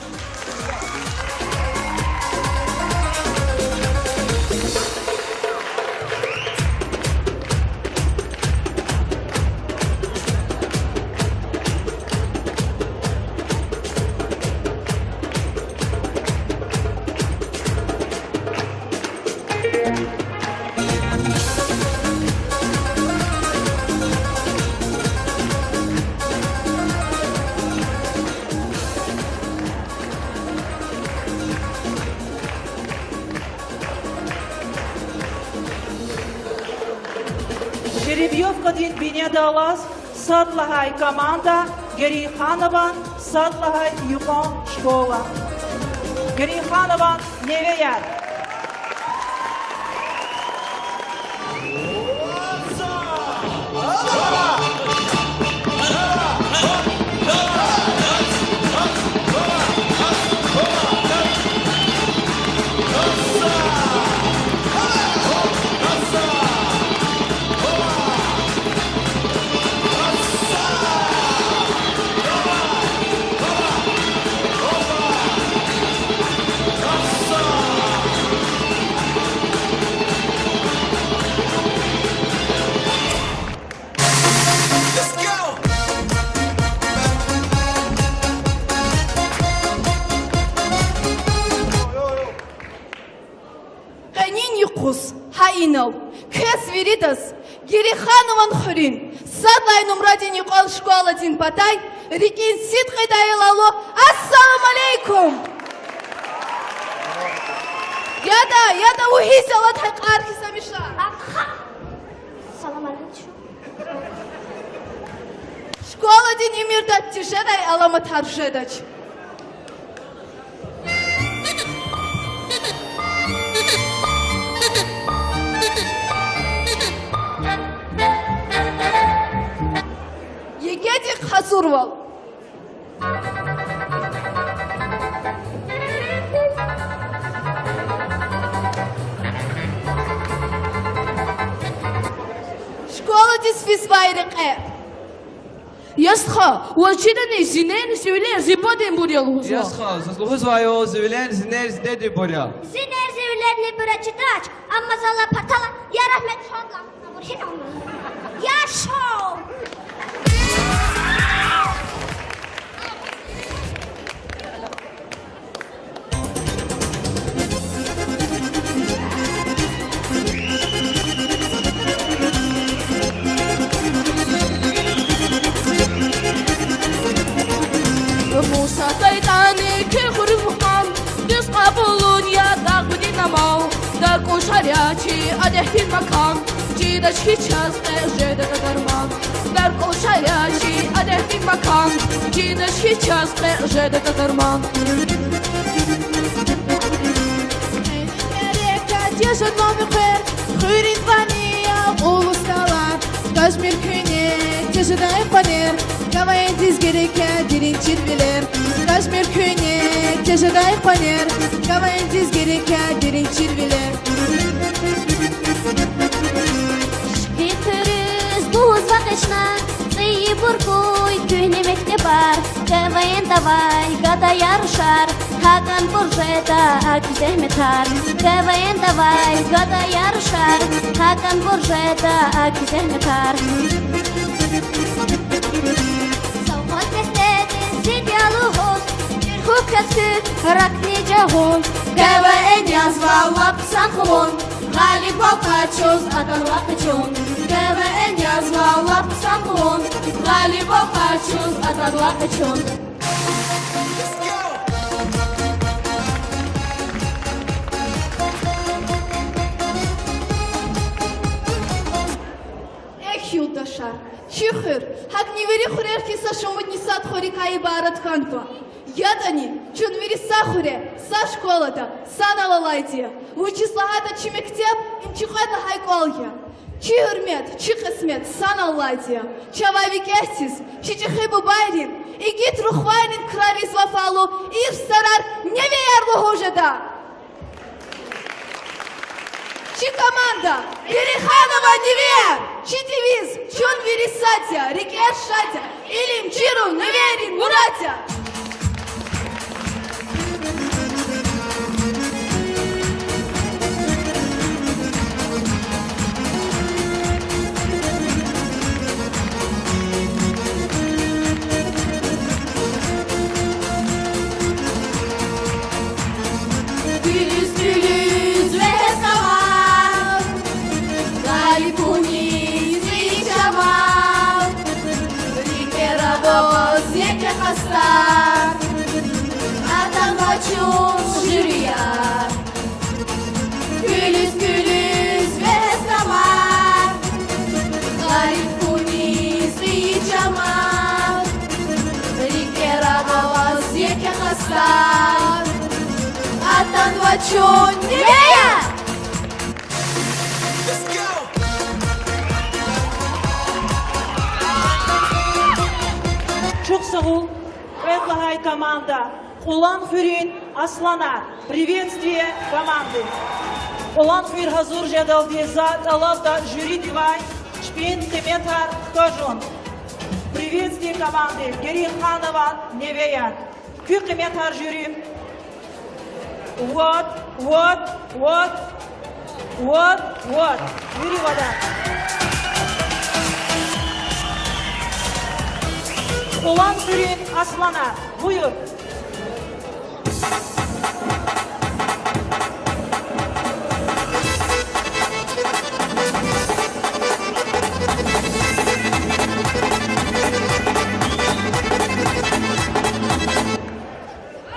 Жеребьёвкадин бинедаллаз сад лагьай команда, Герейханован сад лагьай юкьван школа. Герейханован невеяр. Къенин юкъуз гьа инал квез виридаз Герейханован хуьруьн сад лагьай нумрадин юкьван школадин патай рикӀин сидкьидалди алу ассаламу алейкум! Яда, яда, вугьиз алад гьа кьар хьиз амиша. Салам алейкум. Школадин уьмуьрда тежедай аламатар жедач. ЕГЭдихъ гьазурвал. Школадиз физвай рекье. Я стха, ваз чидани зи ненни зи вилер зи баденбур я лугьузва? Я стха, заз лугьузвайвал, зи вилер, зи ненни зи дединбур я. Зи ненни зи вилерни ибур чидач, амма за лагьай патал я, рагьметдиз фад лагьай патал ибур я. Яшав! Муса ТайтӀани куь хуьруьн вухан, дуьз кьабулун я дагъвидин амал, дакӀушар я чи адетдин макан, чидач хьи чаз кьве жеда дарман. ДакӀушар я чи адетдин макан, чидач хьи чаз кьве жеда дарман. Гьеле рекье тежеда муькъвер, хуьруьн ванни я улус тӀалар, гажмир куьне тежедай къванер, КВН-диз герек я дерин чирвилер. Гажмир куьне тежедай къванер, КВН-диз герек я дерин чирвилер. Шикил хуьруьз лугьузва къе чна, цӀийибур хьуй куьгьне мектебар, КВН давай, гада я рушар, гьакӀанбур жеда аки зегьметар. КВН давай, гада я рушар, гьакӀанбур жеда аки зегьметар. Салкъан дестедиз зид я лугьуз, чир хьухь квез куь ракӀни жагъун, КВН язва лап хъсан хъувун, гъалибвал къачуз атанва къе чун. КВН язва лап хъсан хъувун, гъалибвал къачуз атанва къе чун. Эхь, юлдашар, чи хуьр гьакӀни вири хуьрер хьиз са шумудни сад хуьрикай ибарат хьанва. ЯтӀани чун вири са хуьре, са школада санал алайди я, вучиз лагьайтӀа чи мектеб им чи кьвед лагьай кӀвал я. Чи гьуьрмет, чи кьисмет санал алайди я. Чавай викӀегьдиз чи чӀехи бубайрин, игит рухвайрин крариз вафалу ирс зарар невияр лугьуз жеда. Чи команда, Герейханован невияр, чи девиз: чун вири сад я, рикӀер шад я, илим чирун, невийрин мурад я. Дуьз-дуьз вегьез кӀамар, Чун Неве я! Чухсагъул, кьвед лагьай команда, Кьулан хуьруьн Асланар. Приветствие команды. Кьулан хуьр гьазур жедалди за тӀалабда жюридивай чпин къиметар хкажун. Приветствие команды, Герейханован Неве я. Куь къиметар, жюри. Вот, вот, вот, вот, вот. Вири вада. Кьулан хуьруьн Асланар. Буюр.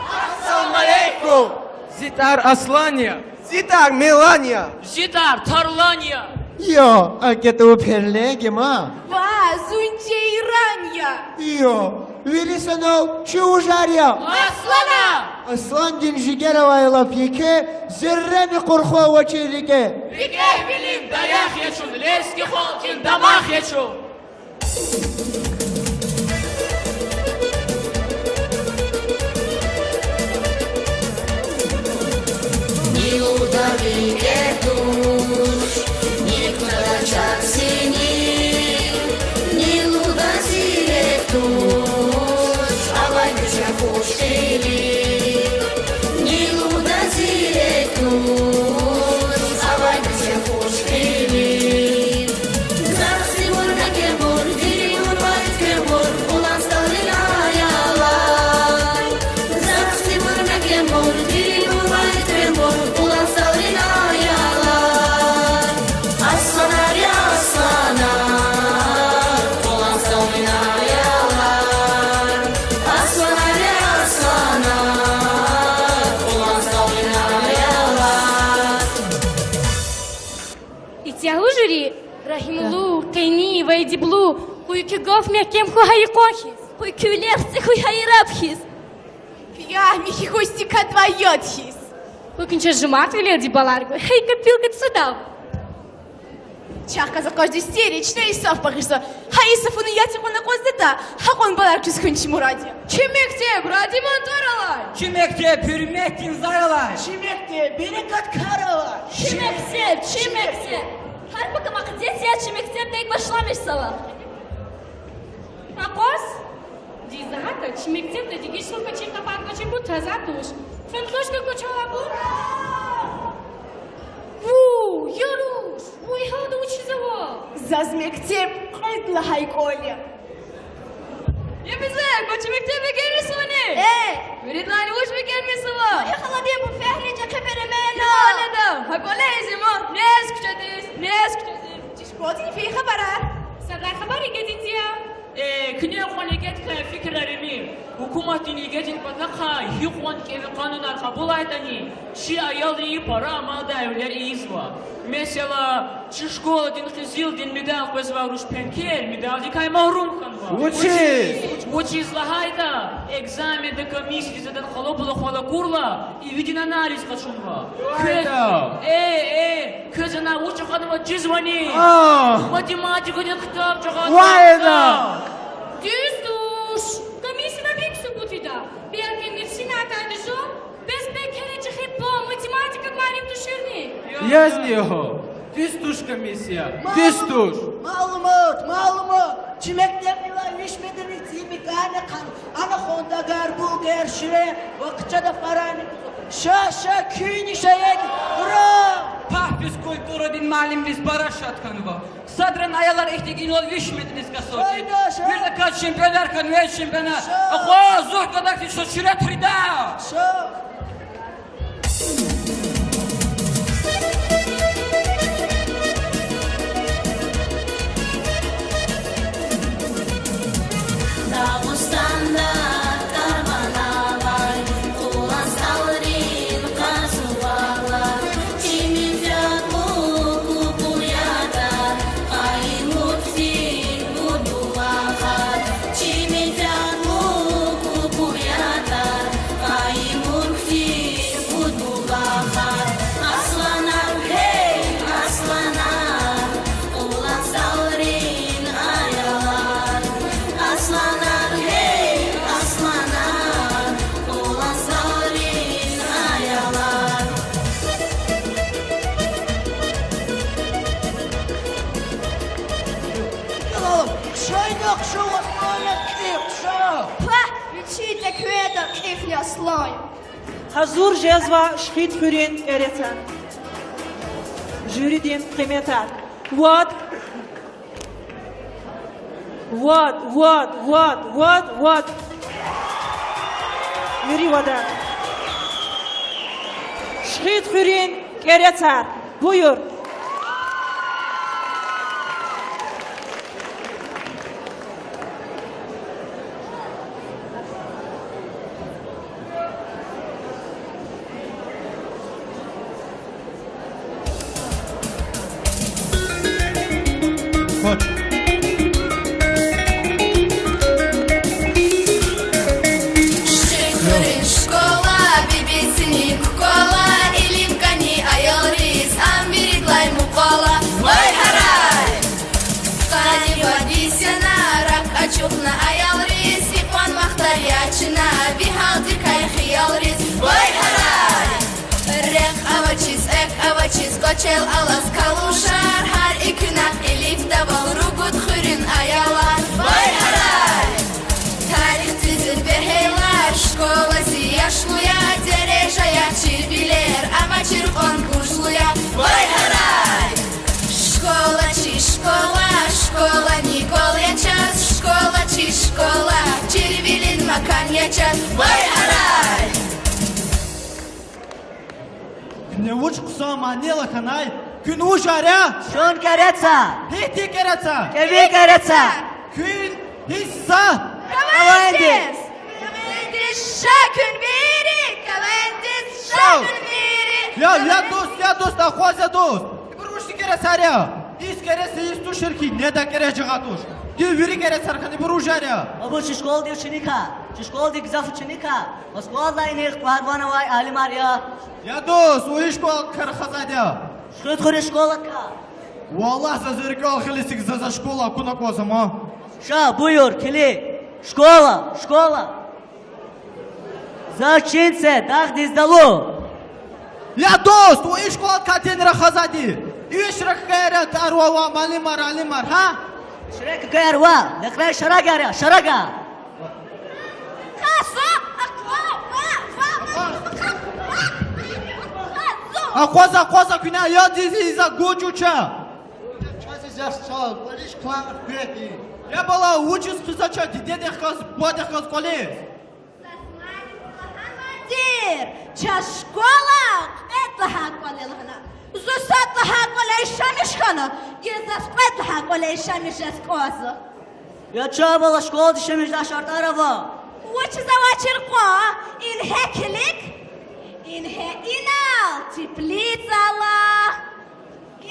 Ассаламу алейкум! Зи тӀвар Аслан я. Зи тӀвар Мелан я. Зи тӀвар Тарлан я. Йо, акӀ ятӀа вун перле гема. Ва, зун Жейран я. Йо, вири санал чи вужар я. Аслан! Асландин жигер авай лап еке, зеррени къурху авачир рикӀе. РикӀе вилин даях я чун, лезги халкьдин дамах я чун. Ни лугьуда рикӀер туш, ни кутада чахъ синел, ни лугьуда зи рехъ туш, авай гуьзел хуш хили, ни лугьуда зи рехъ туш, авай гуьзел хуш хили. Захъ сивур мекенбур, дирибур вайт квенбур, Кьулан СтӀалрин аялар. Захъ сивур мекенбур, дирибур вайт квенбур, Кьулан СтӀалрин аялар. Асланар я, асланар, Кьулан СтӀалрин аялар. Асланар я, асланар, Кьулан СтӀалрин аялар. Итягьлу жюри, регьимлу, къени ва эдиблу, къуй куь гаф мягькем хьуй гьа йикъан хьиз, къуй куь вилер цӀи хьуй гьа яраб хьиз, куь ягь михьи хьуй стикадвай яд хьиз, къуй куьн чаз жумарт вилелди балар гуй, гьа и капелка цӀудав. Чахъ галаз акъажди сери, чна инсаф багъишзава. Гьа инсафуни яд кьуна акъваздатӀа, гьакьван балар квез хуьн чи мурад я. Чи мектеб радиман тӀвар алай, чи мектеб гьуьрметдин зар алай, чи мектеб берекат кар алай, чи мектеб, чи мектеб. Гьар пака мукьадес я чи мектебдайди башламишзава. Акъваз? Дизагьата чи мектебда дегишвал квачир, къапар квачирбур таза туш. Фентлушка квачалабур. Ву, я руш, ву и гьалда вучзава? Заз мектеб кьвед лагьай кӀвал я. Я бизер, квачи мектеб бегенмисвани? Э! Виридалайни вуч бегенмисава? Я халади, бу фехри чӀехи перемена. Гьа кӀвале изиман, нез куьчедиз, нез куьчедиз. Чи школадин фейи хабарар? Садрай хабар ЕГЭ-дин я. Э, куьне кьван ЕГЭ-дикай фикирар ийимир. Гьукуматдин ЕГЭ-дин патахъай гьикьван кӀеви къанунар кьабулайтӀани, чи аялри пара амалдай вилер ийизва. Месела, чи школадин къизилдин медал къвезвай руш Пенкер медалдикай магьрум хьанва. Вучиз? Вучиз лагьайтӀа, экзаменда комиссиядиз адан къалабулухвал акурла, ивидин анализ къачунва. Э, э, квез ана вуч акъуднава чизвани? Математикадин ктаб жагъа. Дуьз туш, комиссияда вилик субут ийида. Белки Мирсина атайди жув, бес Пенкера чӀехи по математика муаллим туширни? Язни його. Дуьз туш комиссия. Дуьз туш. Малумат, малумат. Чи мектебдилай виш беденлихъ зи мекӀани хъан. Ана хъван дагар, булгар, ширер ва хъчада фарани. Ша, ша, куьнни ша ягъ. Ура! Пагь физкультурадин муаллимриз пара шад хьанва. Садрани аялар ихьтин инал виш метрдиз касди. Вирдаказ чемпионар хьанва, чемпионар. Акъваз, зуркадакди са суьрет гъида. Дагъустанда тарванавай Кьулан СтӀалрин къазувала, чи менфятлу купур ятӀа, къайи муркди гудбуба ха, чи менфятлу купур ятӀа, къайи муркди гудбуба Ахшуй аслан я, кьиф ша. Пагь, вичи текведа кьифни аслан. Гьазур жезва Шихидхуьруьн кӀерецар. Жюридин къиметар. Вад. Вад, вад, вад, вад, вад. Вири вада. Шихидхуьруьн кӀерецар. Буюр. Шихидхуьр школа, бибицини кукӀвала, илим кӀани аялриз, ам виридалай мукьвала, вай гьарай! Къанни вад йис яна, рак ачухна аялриз, икьван вахтар я чна, ви гьалдикай хиялриз, вай гьарай! Рехъ авачиз, экв авачиз, кӀвачел алаз калушар, гьар и куьнахъ илифдавал ругуд хуьруьн аялар, вай гьарай! Тарихдиз бегьерлар, школази яшлуяр, дережаяр, чирвилер, амма чир кьван буржлуяр, вай гьарай! Школа чи школа, школани кӀвал я чаз, школа чи школа, чирвилин макан я чаз, вай гьарай! Куьне вуч хъсан мани лагьанай? Куьн вужар я? Чун кӀерецар. Гьихьтин кӀерецар? КӀеви кӀерецар. Куьн гьисса? Кавендиз. Кавендиз ша куьн вири, кавендиз ша куьн вири. Я, я дуст, я дуст, акъваз, я дуст. Ибур вучтин кӀерецар я? Йис кӀерец, йис тушир хьи, недай кӀерец жагъай туш. Гила вири кӀерецар хьана, ибур вужар я? Абур чи школадин ученикар, чи школадин гзаф ученикар, Москвадилай инихъ кӀвар ван авай алимар я. Я дуст, вун и школадикай рахазайди я? Шихидхуьруьн школадикай. Валлагь, за зи рикӀел хилисик, за, за школа акуна кӀанзава ман. Ша, буюр, килиг. Школа, школа. Заз чин це, дагъдиз далу. Я дуст, вун и школадикай тин рахазайди? Виш ракӀ хьайила тӀвар ваъ, ваъ, малимар, алимар, гьа? Виш ракӀ хьайила ваъ, лекьрай шарагар я, шарагар. Акъваз, акъваз, акъваз, куьне язди зи, за гужуч я. Чаз зи яхцӀал кӀвализ кван хкведи. Я бала, вучиз хъийизва чаз дидедихъ галаз, бубадихъ галаз кӀвализ? Мугьаммад мудир, чаз школа кьвед лагьай кӀвал я лагьана. Зун сад лагьай кӀвале яшамиш хьана, гила заз кьвед лагьай кӀвале яшамиш жез кӀанзава. Я чан бала, школадиз яшамиш жедай шартӀар ава. Вучиз авачир кьван? Ингье килиг. Ингье инал теплица ала.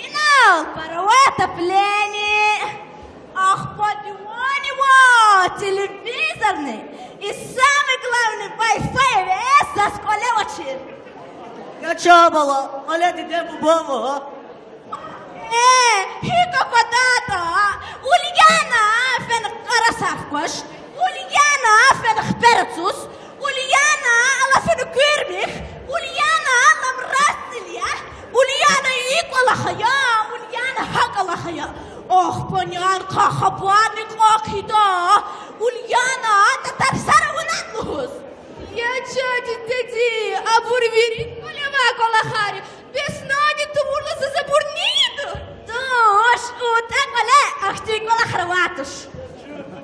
Инал паровое отопление, ахпа диванни ва телевизорни, и самое главное, Wi-Fi эвес заз кӀвале авачир. Я чан бала, кӀвале диде-буба ава? Э, гьикӀ аквадатӀа, Ульяна фена къарасар хкваш, Ульяна фена хипер ацуз, Ульяна алафуна куьрмих, Ульяна ламрас цӀил я, Ульяна и кӀвалахъ ая, Ульяна гьа кӀвалахъ ая. Ахпа няни хабарни кьван хъийида, Ульяна татарсар авунатӀа лугьуз. Я чан дидеди, абур вири кӀвале авай кӀвалахар я. Бес няни тавурла заз абур нин ийида? Туш, УтӀа кӀвале ахьтин кӀвалахар авай туш.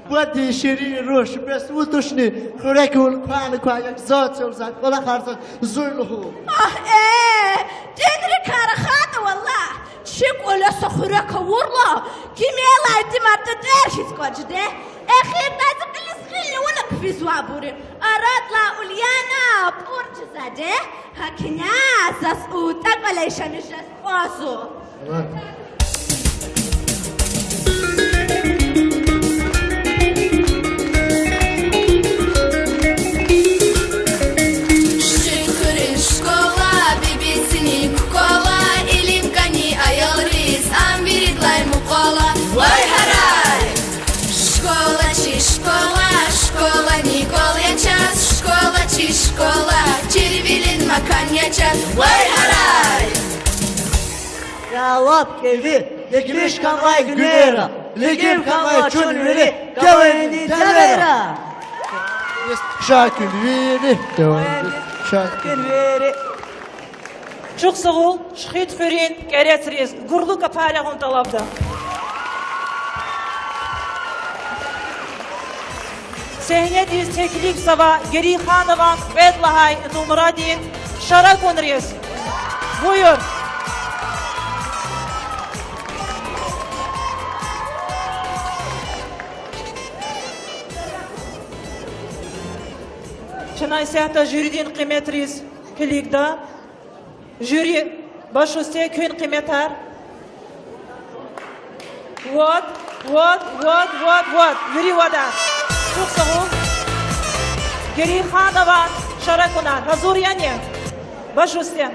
Бади ширин руш, бес вун тушни хуьрек авун квайни квай, як заз цел зай кӀвалахар заз зун лугьун. Агь, э, тӀуьнрикай рахайтӀа, валлагь, чи кӀвале са хуьрек авурла, кимелай тӀимар тӀетӀер хьиз кӀвачӀда. Эхирдай зи кьилиз гъил авуна хъфизвайбур я. Арадла Ульяна пӀур жезвайди я. ГьакӀ хьайила заз УтӀа кӀвале яшамиш жез кӀанзава. Шихидхуьруьн школа, бибицини кукӀвала, илим кӀани аялриз, ам виридалай мукьвала, вай гьарай! Школа чи школа, школани кӀвал я чаз, школа чи школа, чирвилин макан я чаз, вай гьарай! Я лап кӀеви, дегишкамай гуьнера. Лигим хьанвай чун вири КВН-дин цевера. Ша куьн вири. Ша куьн вири. Чухсагъул Шихидхуьруьн кӀерецриз гурлу капар ягъун тӀалабда. Сегьнедиз теклифзава Герейханован кьвед лагьай нумрадин Шаракунриз. Буюр. Чна исятда жюридин къиметриз килигда. Жюри, башусте куьн къиметар. Вот, вот, вот, вот, вот. Вири вада. Чухсагъул. Герейханован Шаракунар. Гьазур яни? Башусте.